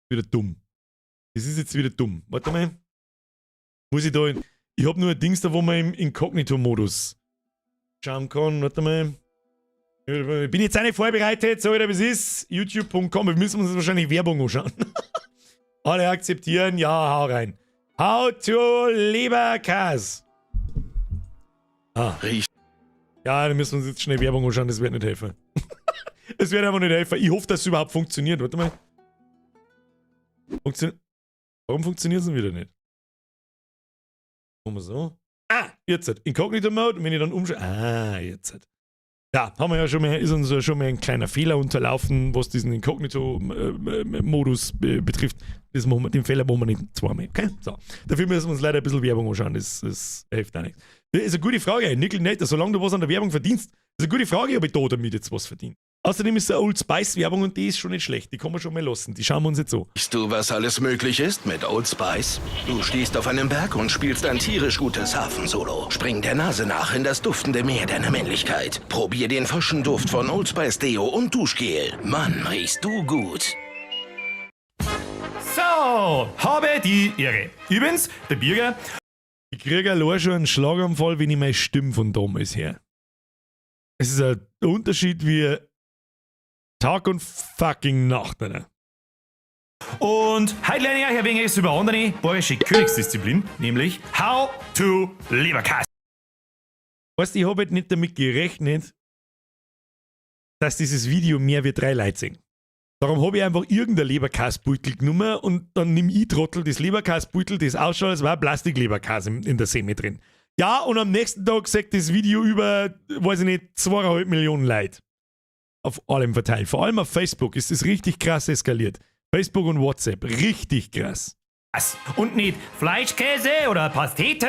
Wieder dumm. Das ist jetzt wieder dumm. Warte mal. Muss ich da in, ich hab nur ein Dings da, wo man im Inkognito-Modus schauen kann. Warte mal. Ich bin jetzt auch nicht vorbereitet, so wie es ist. YouTube.com. Wir müssen uns wahrscheinlich Werbung anschauen. Alle akzeptieren. Ja, hau rein. How to Leberkäse. Ah. Riecht. Ja, da müssen wir uns jetzt schnell Werbung anschauen, das wird nicht helfen. Das wird einfach nicht helfen. Ich hoffe, dass es überhaupt funktioniert. Warte mal. Warum funktioniert es denn wieder nicht? Machen wir so. Ah, jetzt. Inkognito Mode. Und wenn ich dann umschaue. Ah, jetzt. Ja, haben wir ja schon mal, ist uns ja schon mal ein kleiner Fehler unterlaufen, was diesen Inkognito-Modus betrifft. Das machen wir, den Fehler machen wir nicht zweimal. Okay? So. Dafür müssen wir uns leider ein bisschen Werbung anschauen. Das hilft auch nichts. Das ist eine gute Frage. Nickel nicht, solange du was an der Werbung verdienst. Das ist eine gute Frage, ob ich da damit jetzt was verdiene. Außerdem ist es eine Old Spice Werbung und die ist schon nicht schlecht. Die kann man schon mal lassen. Die schauen wir uns jetzt an. Weißt du, was alles möglich ist mit Old Spice? Du stehst auf einem Berg und spielst ein tierisch gutes Hafensolo. Spring der Nase nach in das duftende Meer deiner Männlichkeit. Probier den frischen Duft von Old Spice Deo und Duschgel. Mann, riechst du gut. So, habe die Ehre. Übrigens, der Birger. Ich kriege allein schon einen Schlaganfall, wenn ich meine Stimme von damals her. Es ist ein Unterschied wie Tag und fucking Nacht, Alter. Und heute lerne ich euch ein wenig über andere bayerische Königsdisziplin, nämlich How to Leberkäse. Weißt du, ich hab halt nicht damit gerechnet, dass dieses Video mehr wie 3 Leute sehen. Darum hab ich einfach irgendein Leberkäsebeutel genommen und dann nimm ich Trottel das Leberkäsebeutel, das ausschaut, als war Plastik-Leberkäse in der Semme drin. Ja, und am nächsten Tag sagt das Video über, weiß ich nicht, 2,5 Millionen Leute. Auf allem verteilt. Vor allem auf Facebook ist es richtig krass eskaliert. Facebook und WhatsApp, richtig krass. Und nicht Fleischkäse oder Pastete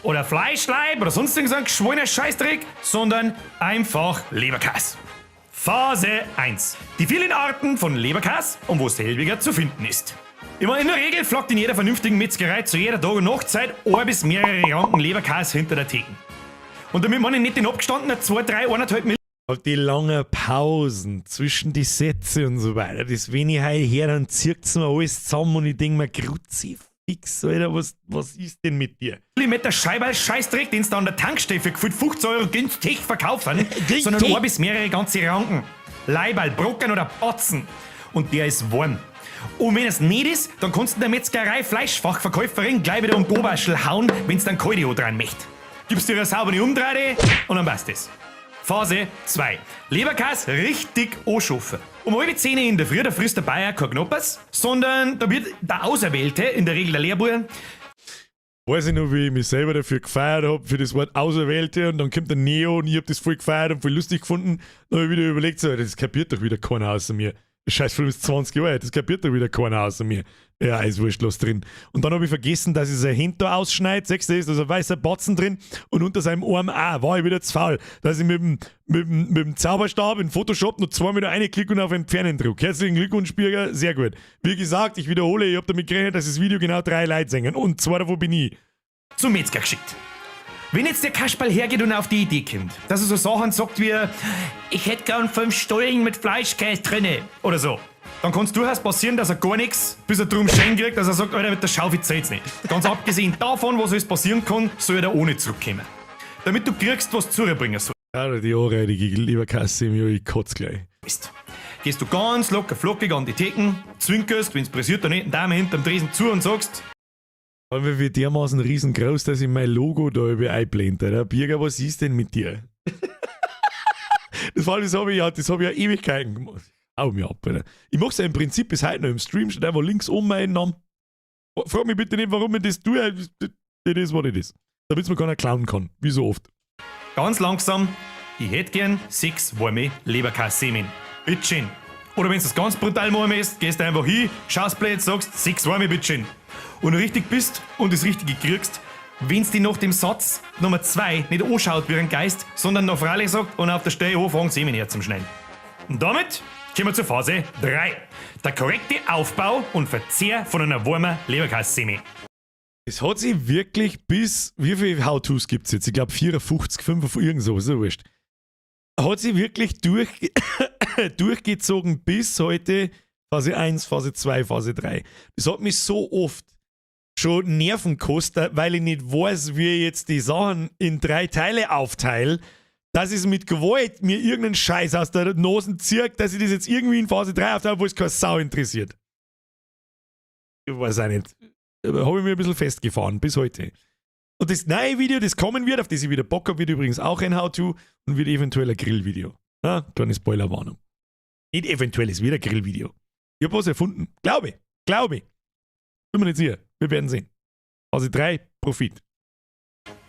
oder Fleischleib oder sonst irgend so ein geschwollener Scheißdreck, sondern einfach Leberkäse. Phase 1. Die vielen Arten von Leberkäse und wo selbiger zu finden ist. Immer in der Regel flockt in jeder vernünftigen Metzgerei zu jeder Tag- und Nachtzeit ein bis mehrere Ranken Leberkäse hinter der Theke. Und damit man nicht den abgestandenen 2, 3, 1,5 Millionen Auf die langen Pausen zwischen die Sätze und so weiter. Das, wenn ich heute her, dann zirkt's mir alles zusammen und ich denk mir, Kruzifix, Alter, was ist denn mit dir? Millimeter Scheiberl Scheißdreck, den sie da an der Tankstelle für gefühlt 15 Euro günstig verkaufen, sondern ein bis mehrere ganze Ranken. Leiberl, Brocken oder Batzen. Und der ist warm. Und wenn es nicht ist, dann kannst du der Metzgerei Fleischfachverkäuferin gleich wieder um die Oberschel hauen, wenn's dann Kalt dran möchte. Gibst dir eine saubere Umdrehde und dann passt es. Phase 2. Leberkäse richtig anschaffen. Um 9:30 in der Früh, da frisst der Bayer kein Knoppers, sondern da wird der Auserwählte, in der Regel der Lehrbuhr. Weiß ich noch, wie ich mich selber dafür gefeiert hab, für das Wort Auserwählte, und dann kommt der Neo und ich hab das voll gefeiert und voll lustig gefunden. Dann hab ich wieder überlegt, so, das kapiert doch wieder keiner außer mir. Scheiß Film ist 20 Jahre alt, das kapiert da wieder keiner außer mir. Ja, ist wurscht, los drin. Und dann habe ich vergessen, dass ich sein Hemd da ausschneide. Siehst du, da ist ein weißer Batzen drin und unter seinem Arm auch. War ich wieder zu faul. Dass ich mit dem Zauberstab in Photoshop noch zweimal da reinklicke und auf Entfernen drücke. Herzlichen Glückwunsch, Birger, sehr gut. Wie gesagt, ich wiederhole, ich habe damit gerechnet, dass das Video genau drei Leute sehen. Und zwei davon bin ich. Zum Metzger geschickt. Wenn jetzt der Kasperl hergeht und auf die Idee kommt, dass er so Sachen sagt wie, ich hätte gern 5 Stollen mit Fleischkäse drinne oder so, dann kann es durchaus passieren, dass er gar nichts, bis er drum schön kriegt, dass er sagt, Alter, mit der Schaufel zählt's nicht. Ganz abgesehen davon, was alles passieren kann, soll er da ohne zurückkommen. Damit du kriegst, was du zurückbringen sollst. Ja, die anreidige Leberkassemi, ich kotz gleich. Gehst du ganz locker flockig an die Theken, zwinkerst, wenn's pressiert, der netten Dame hinterm Tresen zu und sagst, Aber wie dermaßen riesengroß, dass ich mein Logo da über einblende. Alter. Birger, was ist denn mit dir? Das habe ich ja, das hab ich ja Ewigkeiten gemacht. Hau mir ab, Alter. Ich mach's ja im Prinzip bis heute noch im Stream, steht einfach links oben mein Name. Frag mich bitte nicht, warum ich das tue. It is what it is. Damit mir keiner klauen kann, wie so oft. Ganz langsam, ich hätte gern 6 warme Leberkässemmeln. Bitteschön. Oder wenn du das ganz brutal machen möchtest, gehst du einfach hin, schaust blöd, sagst 6 warme, bitteschön. Und richtig bist und das Richtige kriegst, wenn's dich nach dem Satz Nummer 2 nicht anschaut wie ein Geist, sondern noch freilich sagt und auf der Stelle anfängt, Semen herzuschneiden. Und damit kommen wir zur Phase 3. Der korrekte Aufbau und Verzehr von einer warmen Leberkässemmel. Es hat sich wirklich bis, wie viele How-Tos gibt es jetzt? Ich glaube 54, 55, irgend so, ist ja wurscht. Hat sich wirklich durchgezogen bis heute Phase 1, Phase 2, Phase 3. Das hat mich so oft schon Nerven gekostet, weil ich nicht weiß, wie ich jetzt die Sachen in drei Teile aufteile, dass ich es mit Gewalt mir irgendeinen Scheiß aus der Nase ziehe, dass ich das jetzt irgendwie in Phase 3 aufteile, wo es keine Sau interessiert. Ich weiß auch nicht. Habe ich mir ein bisschen festgefahren, bis heute. Und das neue Video, das kommen wird, auf das ich wieder Bock habe, wird übrigens auch ein How-To und wird eventuell ein Grillvideo. Ja, kleine Spoilerwarnung. Nicht eventuell, es wird ein Grillvideo. Ich habe was erfunden. Glaube ich. Glaube ich. Bin mir nicht sicher. Wir werden sehen. Phase 3, Profit.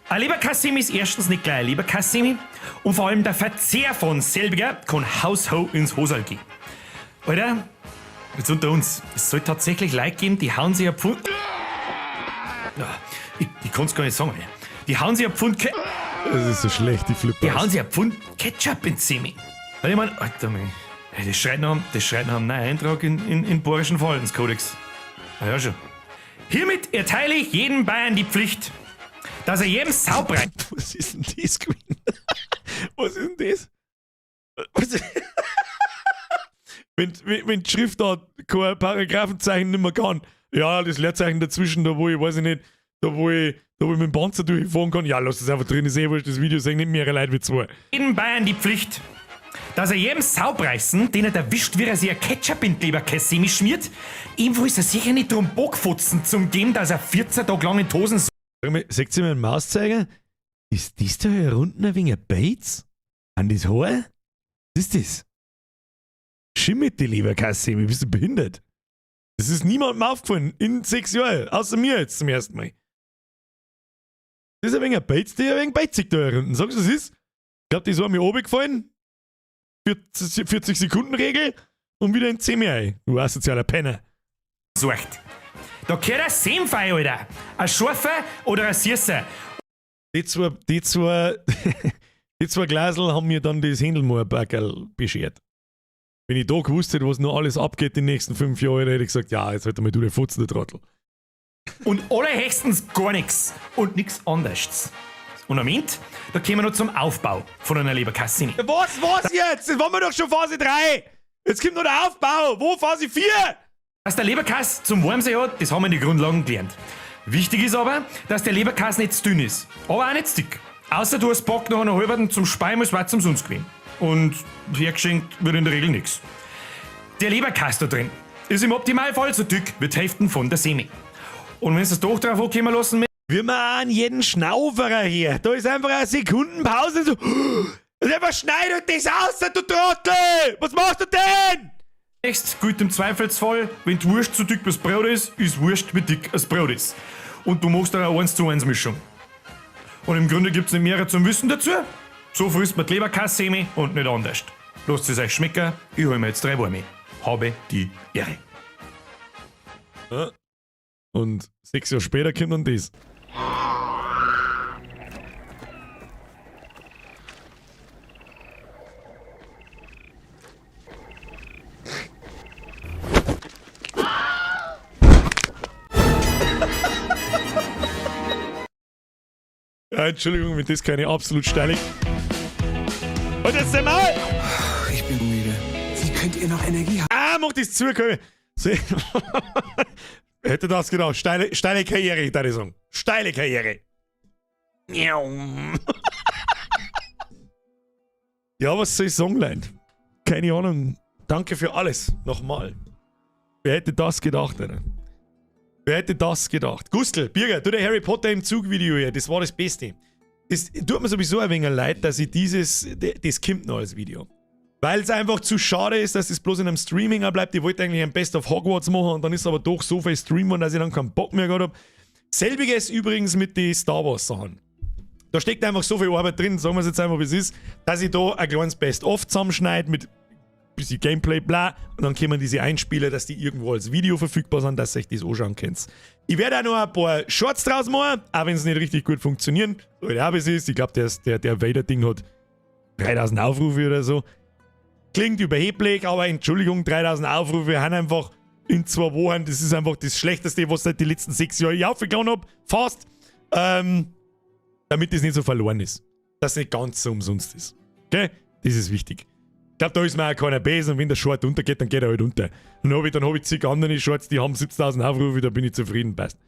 Ein Leberkassemi ist erstens nicht gleich ein Leberkassemi und vor allem der Verzehr von selbiger kann haushoch ins Hosal gehen. Alter, jetzt unter uns, es soll tatsächlich Leute geben, die hauen sich ein Pfund. Ja, ich kann's gar nicht sagen, Alter. Die hauen sich ein Pfund Ke Das ist so schlecht, die Flippers. Die hauen sich ein Pfund Ketchup ins Semi. Weil ich mein, Alter, man, ey, das schreit nach einem neuen Eintrag in bayerischen Verhaltenskodex. Na ja, schon. Hiermit erteile ich jedem Bayern die Pflicht, dass er jedem Saubrei. Was ist denn das gewesen? Was ist denn das? Was? Wenn die Schrift da kein Paragraphenzeichen nicht mehr kann, ja, das Leerzeichen dazwischen, da wo ich, weiß ich nicht, da wo ich mit dem Panzer durchfahren kann, ja, lass das einfach drin, ist eh wurscht, das Video sehen nicht mehrere Leute wie zwei. Jedem Bayern die Pflicht, dass er jedem Saubreißen, den er erwischt, wie er sich ein Ketchup in die Leberkässemi schmiert, ebenfalls er sicher nicht drum Bockfotzen zum geben, dass er 14 Tage lang in die Hosen Sag mal, seht ihr meinen Mauszeiger? Ist das da hier unten ein wenig ein Beiz? An das Haar? Was ist das? Schimmelt die Leberkassemi, bist du behindert? Das ist niemandem aufgefallen in 6 Jahren, außer mir jetzt zum ersten Mal. Das ist ein wenig ein Beiz, der ein wenig beizig da unten. Sagst du, was ist? Ich glaube, die ist mir oben gefallen. 40 Sekunden Regel und wieder in 10 ein. Du asozialer Penner. Sorgt. Da gehört ein Senf rein, Alter. Ein scharfer oder ein süßer. Die zwei Glasel haben mir dann das Händelmoor-Backerl beschert. Wenn ich da gewusst hätte, was noch alles abgeht die nächsten 5 Jahre, hätte ich gesagt, ja, jetzt halt einmal du der Futzen, der Trottel. Und allerhöchstens gar nichts. Und nichts anderes. Und am Ende, da kommen wir noch zum Aufbau von einer Leberkassini. Was jetzt? Das waren wir doch schon Phase 3! Jetzt kommt noch der Aufbau! Wo Phase 4? Dass der Leberkass zum Warmsein hat, das haben wir in den Grundlagen gelernt. Wichtig ist aber, dass der Leberkass nicht zu dünn ist, aber auch nicht zu dick. Außer du hast Bock nach einer halben zum Speien, als war zum sonst gewesen. Und hergeschenkt wird in der Regel nichts. Der Leberkass da drin ist im Optimalfall so dick wie die Hälfte von der Semi. Und wenn du es doch drauf ankommen lassen Wir machen jeden Schnauferer hier. Da ist einfach eine Sekundenpause. So. Und einfach schneidet das aus, du Trottel! Was machst du denn? Echt gut im Zweifelsfall, wenn die Wurst zu dick wie das Brot ist, ist Wurst wie dick als Brot ist. Und du machst da eine 1 zu 1 Mischung. Und im Grunde gibt's nicht mehr zum Wissen dazu. So frisst man die Leberkassemi und nicht anders. Lasst es euch schmecken, ich hol mir jetzt drei Warme. Habe die Ehre. Ja. Und 6 Jahre später kommt dann das. Ja, Entschuldigung, wenn das keine absolut steile. Und jetzt einmal! Ich bin müde. Wie könnt ihr noch Energie haben? Ah, mach das zu, komm. So. Hätte das gedacht. Steile, steile Karriere, da ich sagen. Steile Karriere. Ja, was soll ich sagen, Leute? Keine Ahnung. Danke für alles. Nochmal. Wer hätte das gedacht, Alter? Wer hätte das gedacht? Gustl, Birger, du der Harry Potter im Zug-Video hier, das war das Beste. Das tut mir sowieso ein wenig leid, dass ich dieses, das kommt noch als Video. Weil es einfach zu schade ist, dass das bloß in einem Streaming bleibt. Ich wollte eigentlich ein Best of Hogwarts machen und dann ist aber doch so viel Stream geworden, dass ich dann keinen Bock mehr gehabt habe. Selbiges übrigens mit den Star Wars Sachen. Da steckt einfach so viel Arbeit drin, sagen wir es jetzt einfach, wie es ist, dass ich da ein kleines Best-of zusammenschneide mit bisschen Gameplay, bla, und dann kommen diese Einspieler, dass die irgendwo als Video verfügbar sind, dass ihr euch das anschauen könnt. Ich werde auch noch ein paar Shorts draus machen, auch wenn sie nicht richtig gut funktionieren. So wie es ist. Ich glaube, der Vader-Ding hat 3000 Aufrufe oder so. Klingt überheblich, aber Entschuldigung, 3000 Aufrufe haben einfach in 2 Wochen, das ist einfach das Schlechteste, was seit den letzten 6 Jahren ich aufgeladen hab, fast. Damit das nicht so verloren ist. Dass es nicht ganz so umsonst ist. Okay? Das ist wichtig. Ich glaub, da ist mir auch keiner böse und wenn der Short untergeht, dann geht er halt unter. Und dann hab ich zig andere Shorts, die haben 70.000 Aufrufe, da bin ich zufrieden, passt.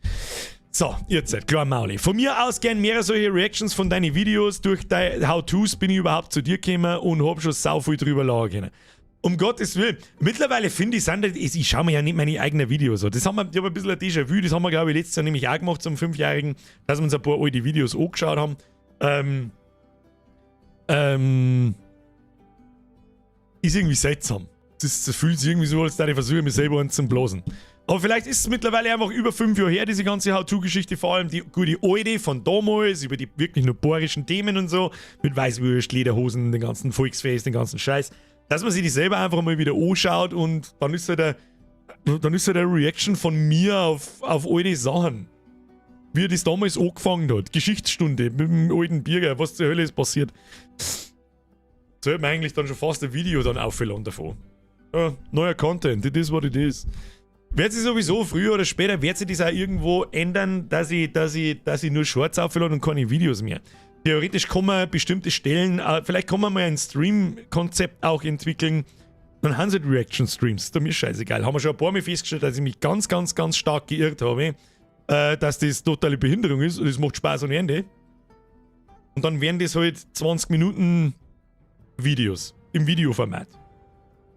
So, jetzt seid klar, Mauli. Von mir aus gern mehrere solche Reactions von deinen Videos. Durch deine How-Tos bin ich überhaupt zu dir gekommen und hab schon sau viel drüber lachen können. Um Gottes Willen. Mittlerweile finde ich, sind das, ich schau mir ja nicht meine eigenen Videos an. Das haben wir, ich hab ein bisschen ein Déjà-vu, das haben wir, glaube ich, letztes Jahr nämlich auch gemacht zum 5-Jährigen, dass wir uns ein paar alte Videos angeschaut haben. Ist irgendwie seltsam. Das fühlt sich irgendwie so, als würde ich versuchen, mich selber einen zu blasen. Aber vielleicht ist es mittlerweile einfach über 5 Jahre her, diese ganze How-To-Geschichte, vor allem die gute alte von damals, über die wirklich nur bayerischen Themen und so, mit Weißwürst, Lederhosen, den ganzen Volksfest, den ganzen Scheiß, dass man sich die selber einfach mal wieder anschaut und dann ist halt eine, dann ist halt eine Reaction von mir auf alte Sachen. Wie das damals angefangen hat. Geschichtsstunde mit dem alten Birger, was zur Hölle ist passiert. Sollte man eigentlich dann schon fast ein Video dann aufladen davon. Ja, neuer Content, it is what it is. Wird sich sowieso früher oder später, wird sich das auch irgendwo ändern, dass ich nur Shorts auflade und keine Videos mehr. Theoretisch kann man bestimmte Stellen, vielleicht kann man mal ein Stream-Konzept auch entwickeln, dann haben sie halt Reaction-Streams, ist mir scheißegal. Haben wir schon ein paar Mal festgestellt, dass ich mich ganz, ganz, ganz stark geirrt habe, dass das totale Behinderung ist und es macht Spaß ohne Ende. Und dann werden das halt 20 Minuten Videos im Videoformat,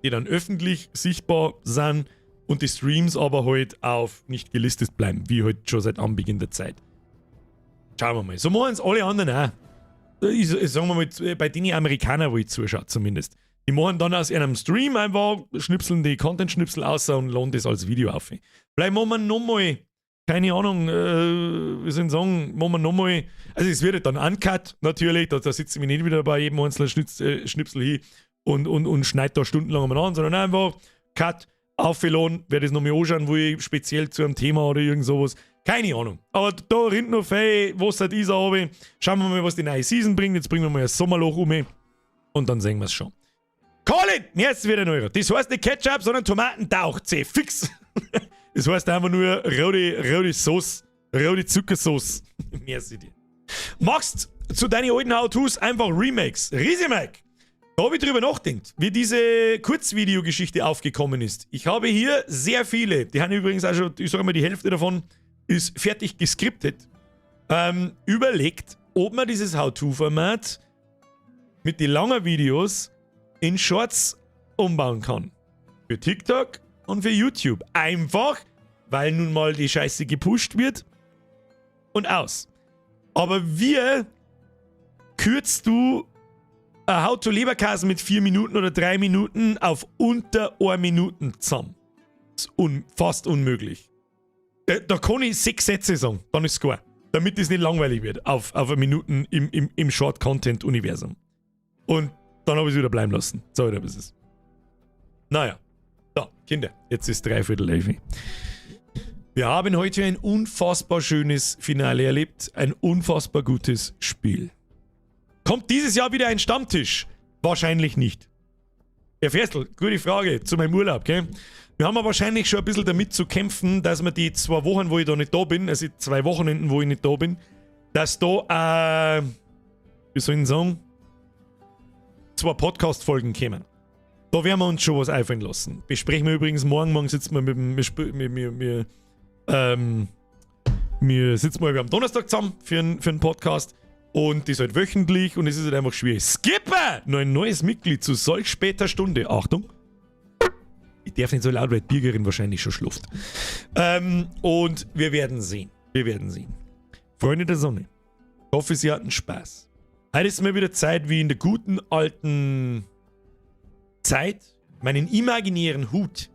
die dann öffentlich sichtbar sind und die Streams aber halt auf nicht gelistet bleiben, wie halt schon seit Anbeginn der Zeit. Schauen wir mal. So machen es alle anderen auch. Sagen wir mal, bei den Amerikanern, wo ich zuschaue zumindest. Die machen dann aus einem Stream einfach, schnipseln die Content-Schnipsel aus und laden das als Video auf. Vielleicht machen wir nochmal, keine Ahnung, wie soll ich sagen, machen wir nochmal, also es wird dann uncut natürlich, da sitze ich mich nicht wieder bei jedem einzelnen Schnipsel hin und schneide da stundenlang umeinander, sondern einfach Cut, aufgeladen, wer das nochmal anschauen will, speziell zu einem Thema oder irgend sowas. Keine Ahnung. Aber da rinnt noch viel, was halt ist, aber schauen wir mal, was die neue Season bringt. Jetzt bringen wir mal ein Sommerloch um und dann sehen wir's schon. Colin, mir ist wieder ein Euro. Das heißt nicht Ketchup, sondern Tomatentauch. C, fix. Das heißt einfach nur rote Sauce, rote Zuckersauce. Merci dir. Machst zu deinen alten How-Tos einfach Remakes. Riesimac. Da hab ich drüber nachgedacht, wie diese Kurzvideogeschichte aufgekommen ist. Ich habe hier sehr viele, die haben übrigens auch schon, ich sag mal, die Hälfte davon ist fertig geskriptet, überlegt, ob man dieses How-To-Format mit den langen Videos in Shorts umbauen kann. Für TikTok und für YouTube. Einfach, weil nun mal die Scheiße gepusht wird und aus. Aber wie kürzt du ein How to Leberkäse mit 4 Minuten oder 3 Minuten auf unter 1 Minuten zusammen? Das ist fast unmöglich. Da kann ich 6 Sätze sagen, dann ist es klar. Damit es nicht langweilig wird auf eine Minuten im Short-Content-Universum. Und dann habe ich es wieder bleiben lassen. So, oder was ist. Naja. So, Kinder, jetzt ist 10:45. Wir haben heute ein unfassbar schönes Finale erlebt. Ein unfassbar gutes Spiel. Kommt dieses Jahr wieder ein Stammtisch? Wahrscheinlich nicht. Herr Ferstl, gute Frage zu meinem Urlaub, gell? Wir haben aber wahrscheinlich schon ein bisschen damit zu kämpfen, dass wir die 2 Wochen, wo ich da nicht da bin, also die 2 Wochenenden, wo ich nicht da bin, dass da, wie soll ich denn sagen, 2 Podcast-Folgen kommen. Da werden wir uns schon was einfallen lassen. Besprechen wir übrigens morgen. Morgen sitzen wir mit dem, wir sp-, wir, wir, wir, wir sitzen mal am Donnerstag zusammen für einen Podcast. Und das ist halt wöchentlich und es ist halt einfach schwierig. Skipper! Noch ein neues Mitglied zu solch später Stunde. Achtung. Ich darf nicht so laut, weil die Birgerin wahrscheinlich schon schläft. Und wir werden sehen. Wir werden sehen. Freunde der Sonne. Ich hoffe, Sie hatten Spaß. Heute ist mal wieder Zeit, wie in der guten alten Zeit, meinen imaginären Hut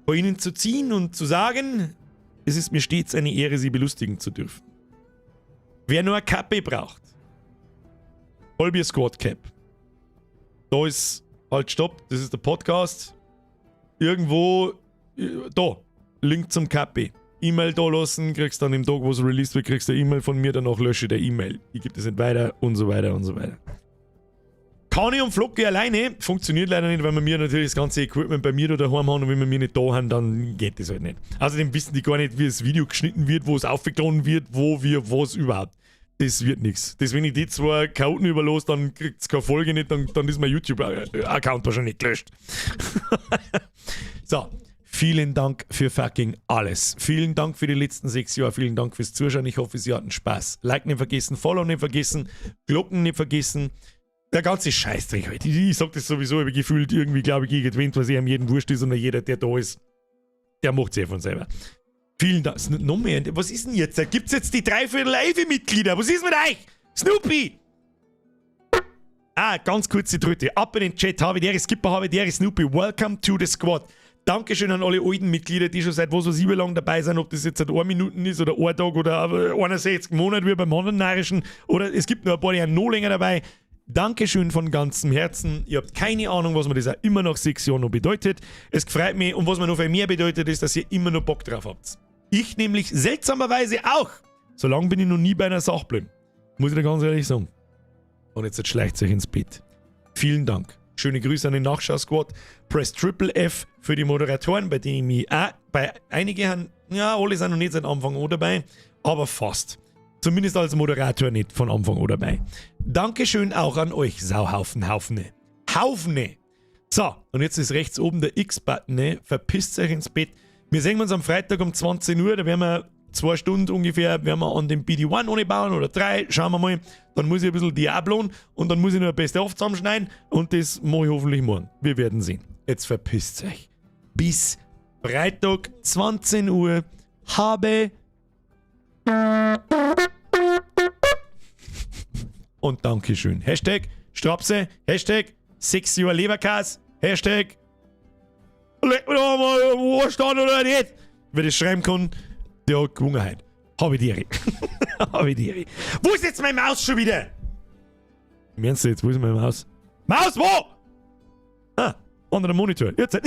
vor Ihnen zu ziehen und zu sagen, es ist mir stets eine Ehre, Sie belustigen zu dürfen. Wer nur eine Kappe braucht, Vollbier Squad Cap. Da ist, halt stopp, das ist der Podcast. Irgendwo, da, Link zum Kappe. E-Mail da lassen, kriegst dann im Tag, wo es released wird, kriegst du eine E-Mail von mir, danach lösche ich der E-Mail. Ich gebe das nicht weiter und so weiter und so weiter. Kani und Flocke alleine funktioniert leider nicht, weil wir mir natürlich das ganze Equipment bei mir da daheim haben und wenn wir mir nicht da haben, dann geht das halt nicht. Außerdem wissen die gar nicht, wie das Video geschnitten wird, wo es aufgeladen wird, wo wir was überhaupt. Das wird nix. Das, wenn ich die 2 Chaoten überlasse, dann kriegt's keine Folge nicht, dann ist mein YouTube-Account wahrscheinlich gelöscht. So, vielen Dank für fucking alles. Vielen Dank für die letzten 6 Jahre, vielen Dank fürs Zuschauen. Ich hoffe, Sie hatten Spaß. Like nicht vergessen, Follow nicht vergessen, Glocken nicht vergessen. Der ganze Scheißdreck halt. Ich sag das sowieso, aber gefühlt irgendwie, glaub ich, irgendwann, was ihm jedem wurscht ist und jeder, der da ist, der macht's eh von selber. Vielen Dank. Noch mehr. Was ist denn jetzt? Gibt's jetzt die dreiviertel Ivy-Mitglieder? Was ist mit euch? Snoopy! Ah, ganz kurze Dritte. Ab in den Chat. Habe die Ehre, Skipper, habe die Ehre, Snoopy. Welcome to the Squad. Dankeschön an alle alten Mitglieder, die schon seit was weiß ich wie lang dabei sind, ob das jetzt seit 1 Minuten ist oder ein Tag oder 61 Monate wie beim anderen Narischen. Oder es gibt noch ein paar, die sind noch länger dabei. Dankeschön von ganzem Herzen. Ihr habt keine Ahnung, was mir das auch immer nach 6 Jahren noch bedeutet. Es freut mich und was mir noch viel mehr bedeutet, ist, dass ihr immer noch Bock drauf habt. Ich nämlich seltsamerweise auch. So lange bin ich noch nie bei einer Sache geblieben. Muss ich dir ganz ehrlich sagen. Und jetzt schleicht euch ins Bett. Vielen Dank. Schöne Grüße an den Nachschau-Squad. Press Triple F für die Moderatoren, bei denen ich mich auch, bei einigen haben, ja, alle sind noch nicht seit Anfang an dabei, aber fast. Zumindest als Moderator nicht von Anfang an dabei. Dankeschön auch an euch, Sauhaufen, Haufene. Haufene! So, und jetzt ist rechts oben der X-Button, ne? Verpisst euch ins Bett. Wir sehen uns am Freitag um 20 Uhr, da werden wir 2 Stunden ungefähr, werden wir an dem BD-1 ohne bauen oder 3, schauen wir mal. Dann muss ich ein bisschen Diablon und dann muss ich noch ein Best-of zusammenschneiden und das mache ich hoffentlich morgen. Wir werden sehen. Jetzt verpisst euch. Bis Freitag, 20 Uhr. Habe und Dankeschön. Hashtag Strapse, Hashtag 6 Jahre Leberkäse, Hashtag leck mir doch mal am Arsch an oder nicht. Wer das schreiben kann, der hat gewonnen heute. Habe die Ehre. Habe die Ehre. Wo ist jetzt meine Maus schon wieder? Im Ernst jetzt, wo ist meine Maus? Maus, wo? Ah, anderer Monitor. Jetzt.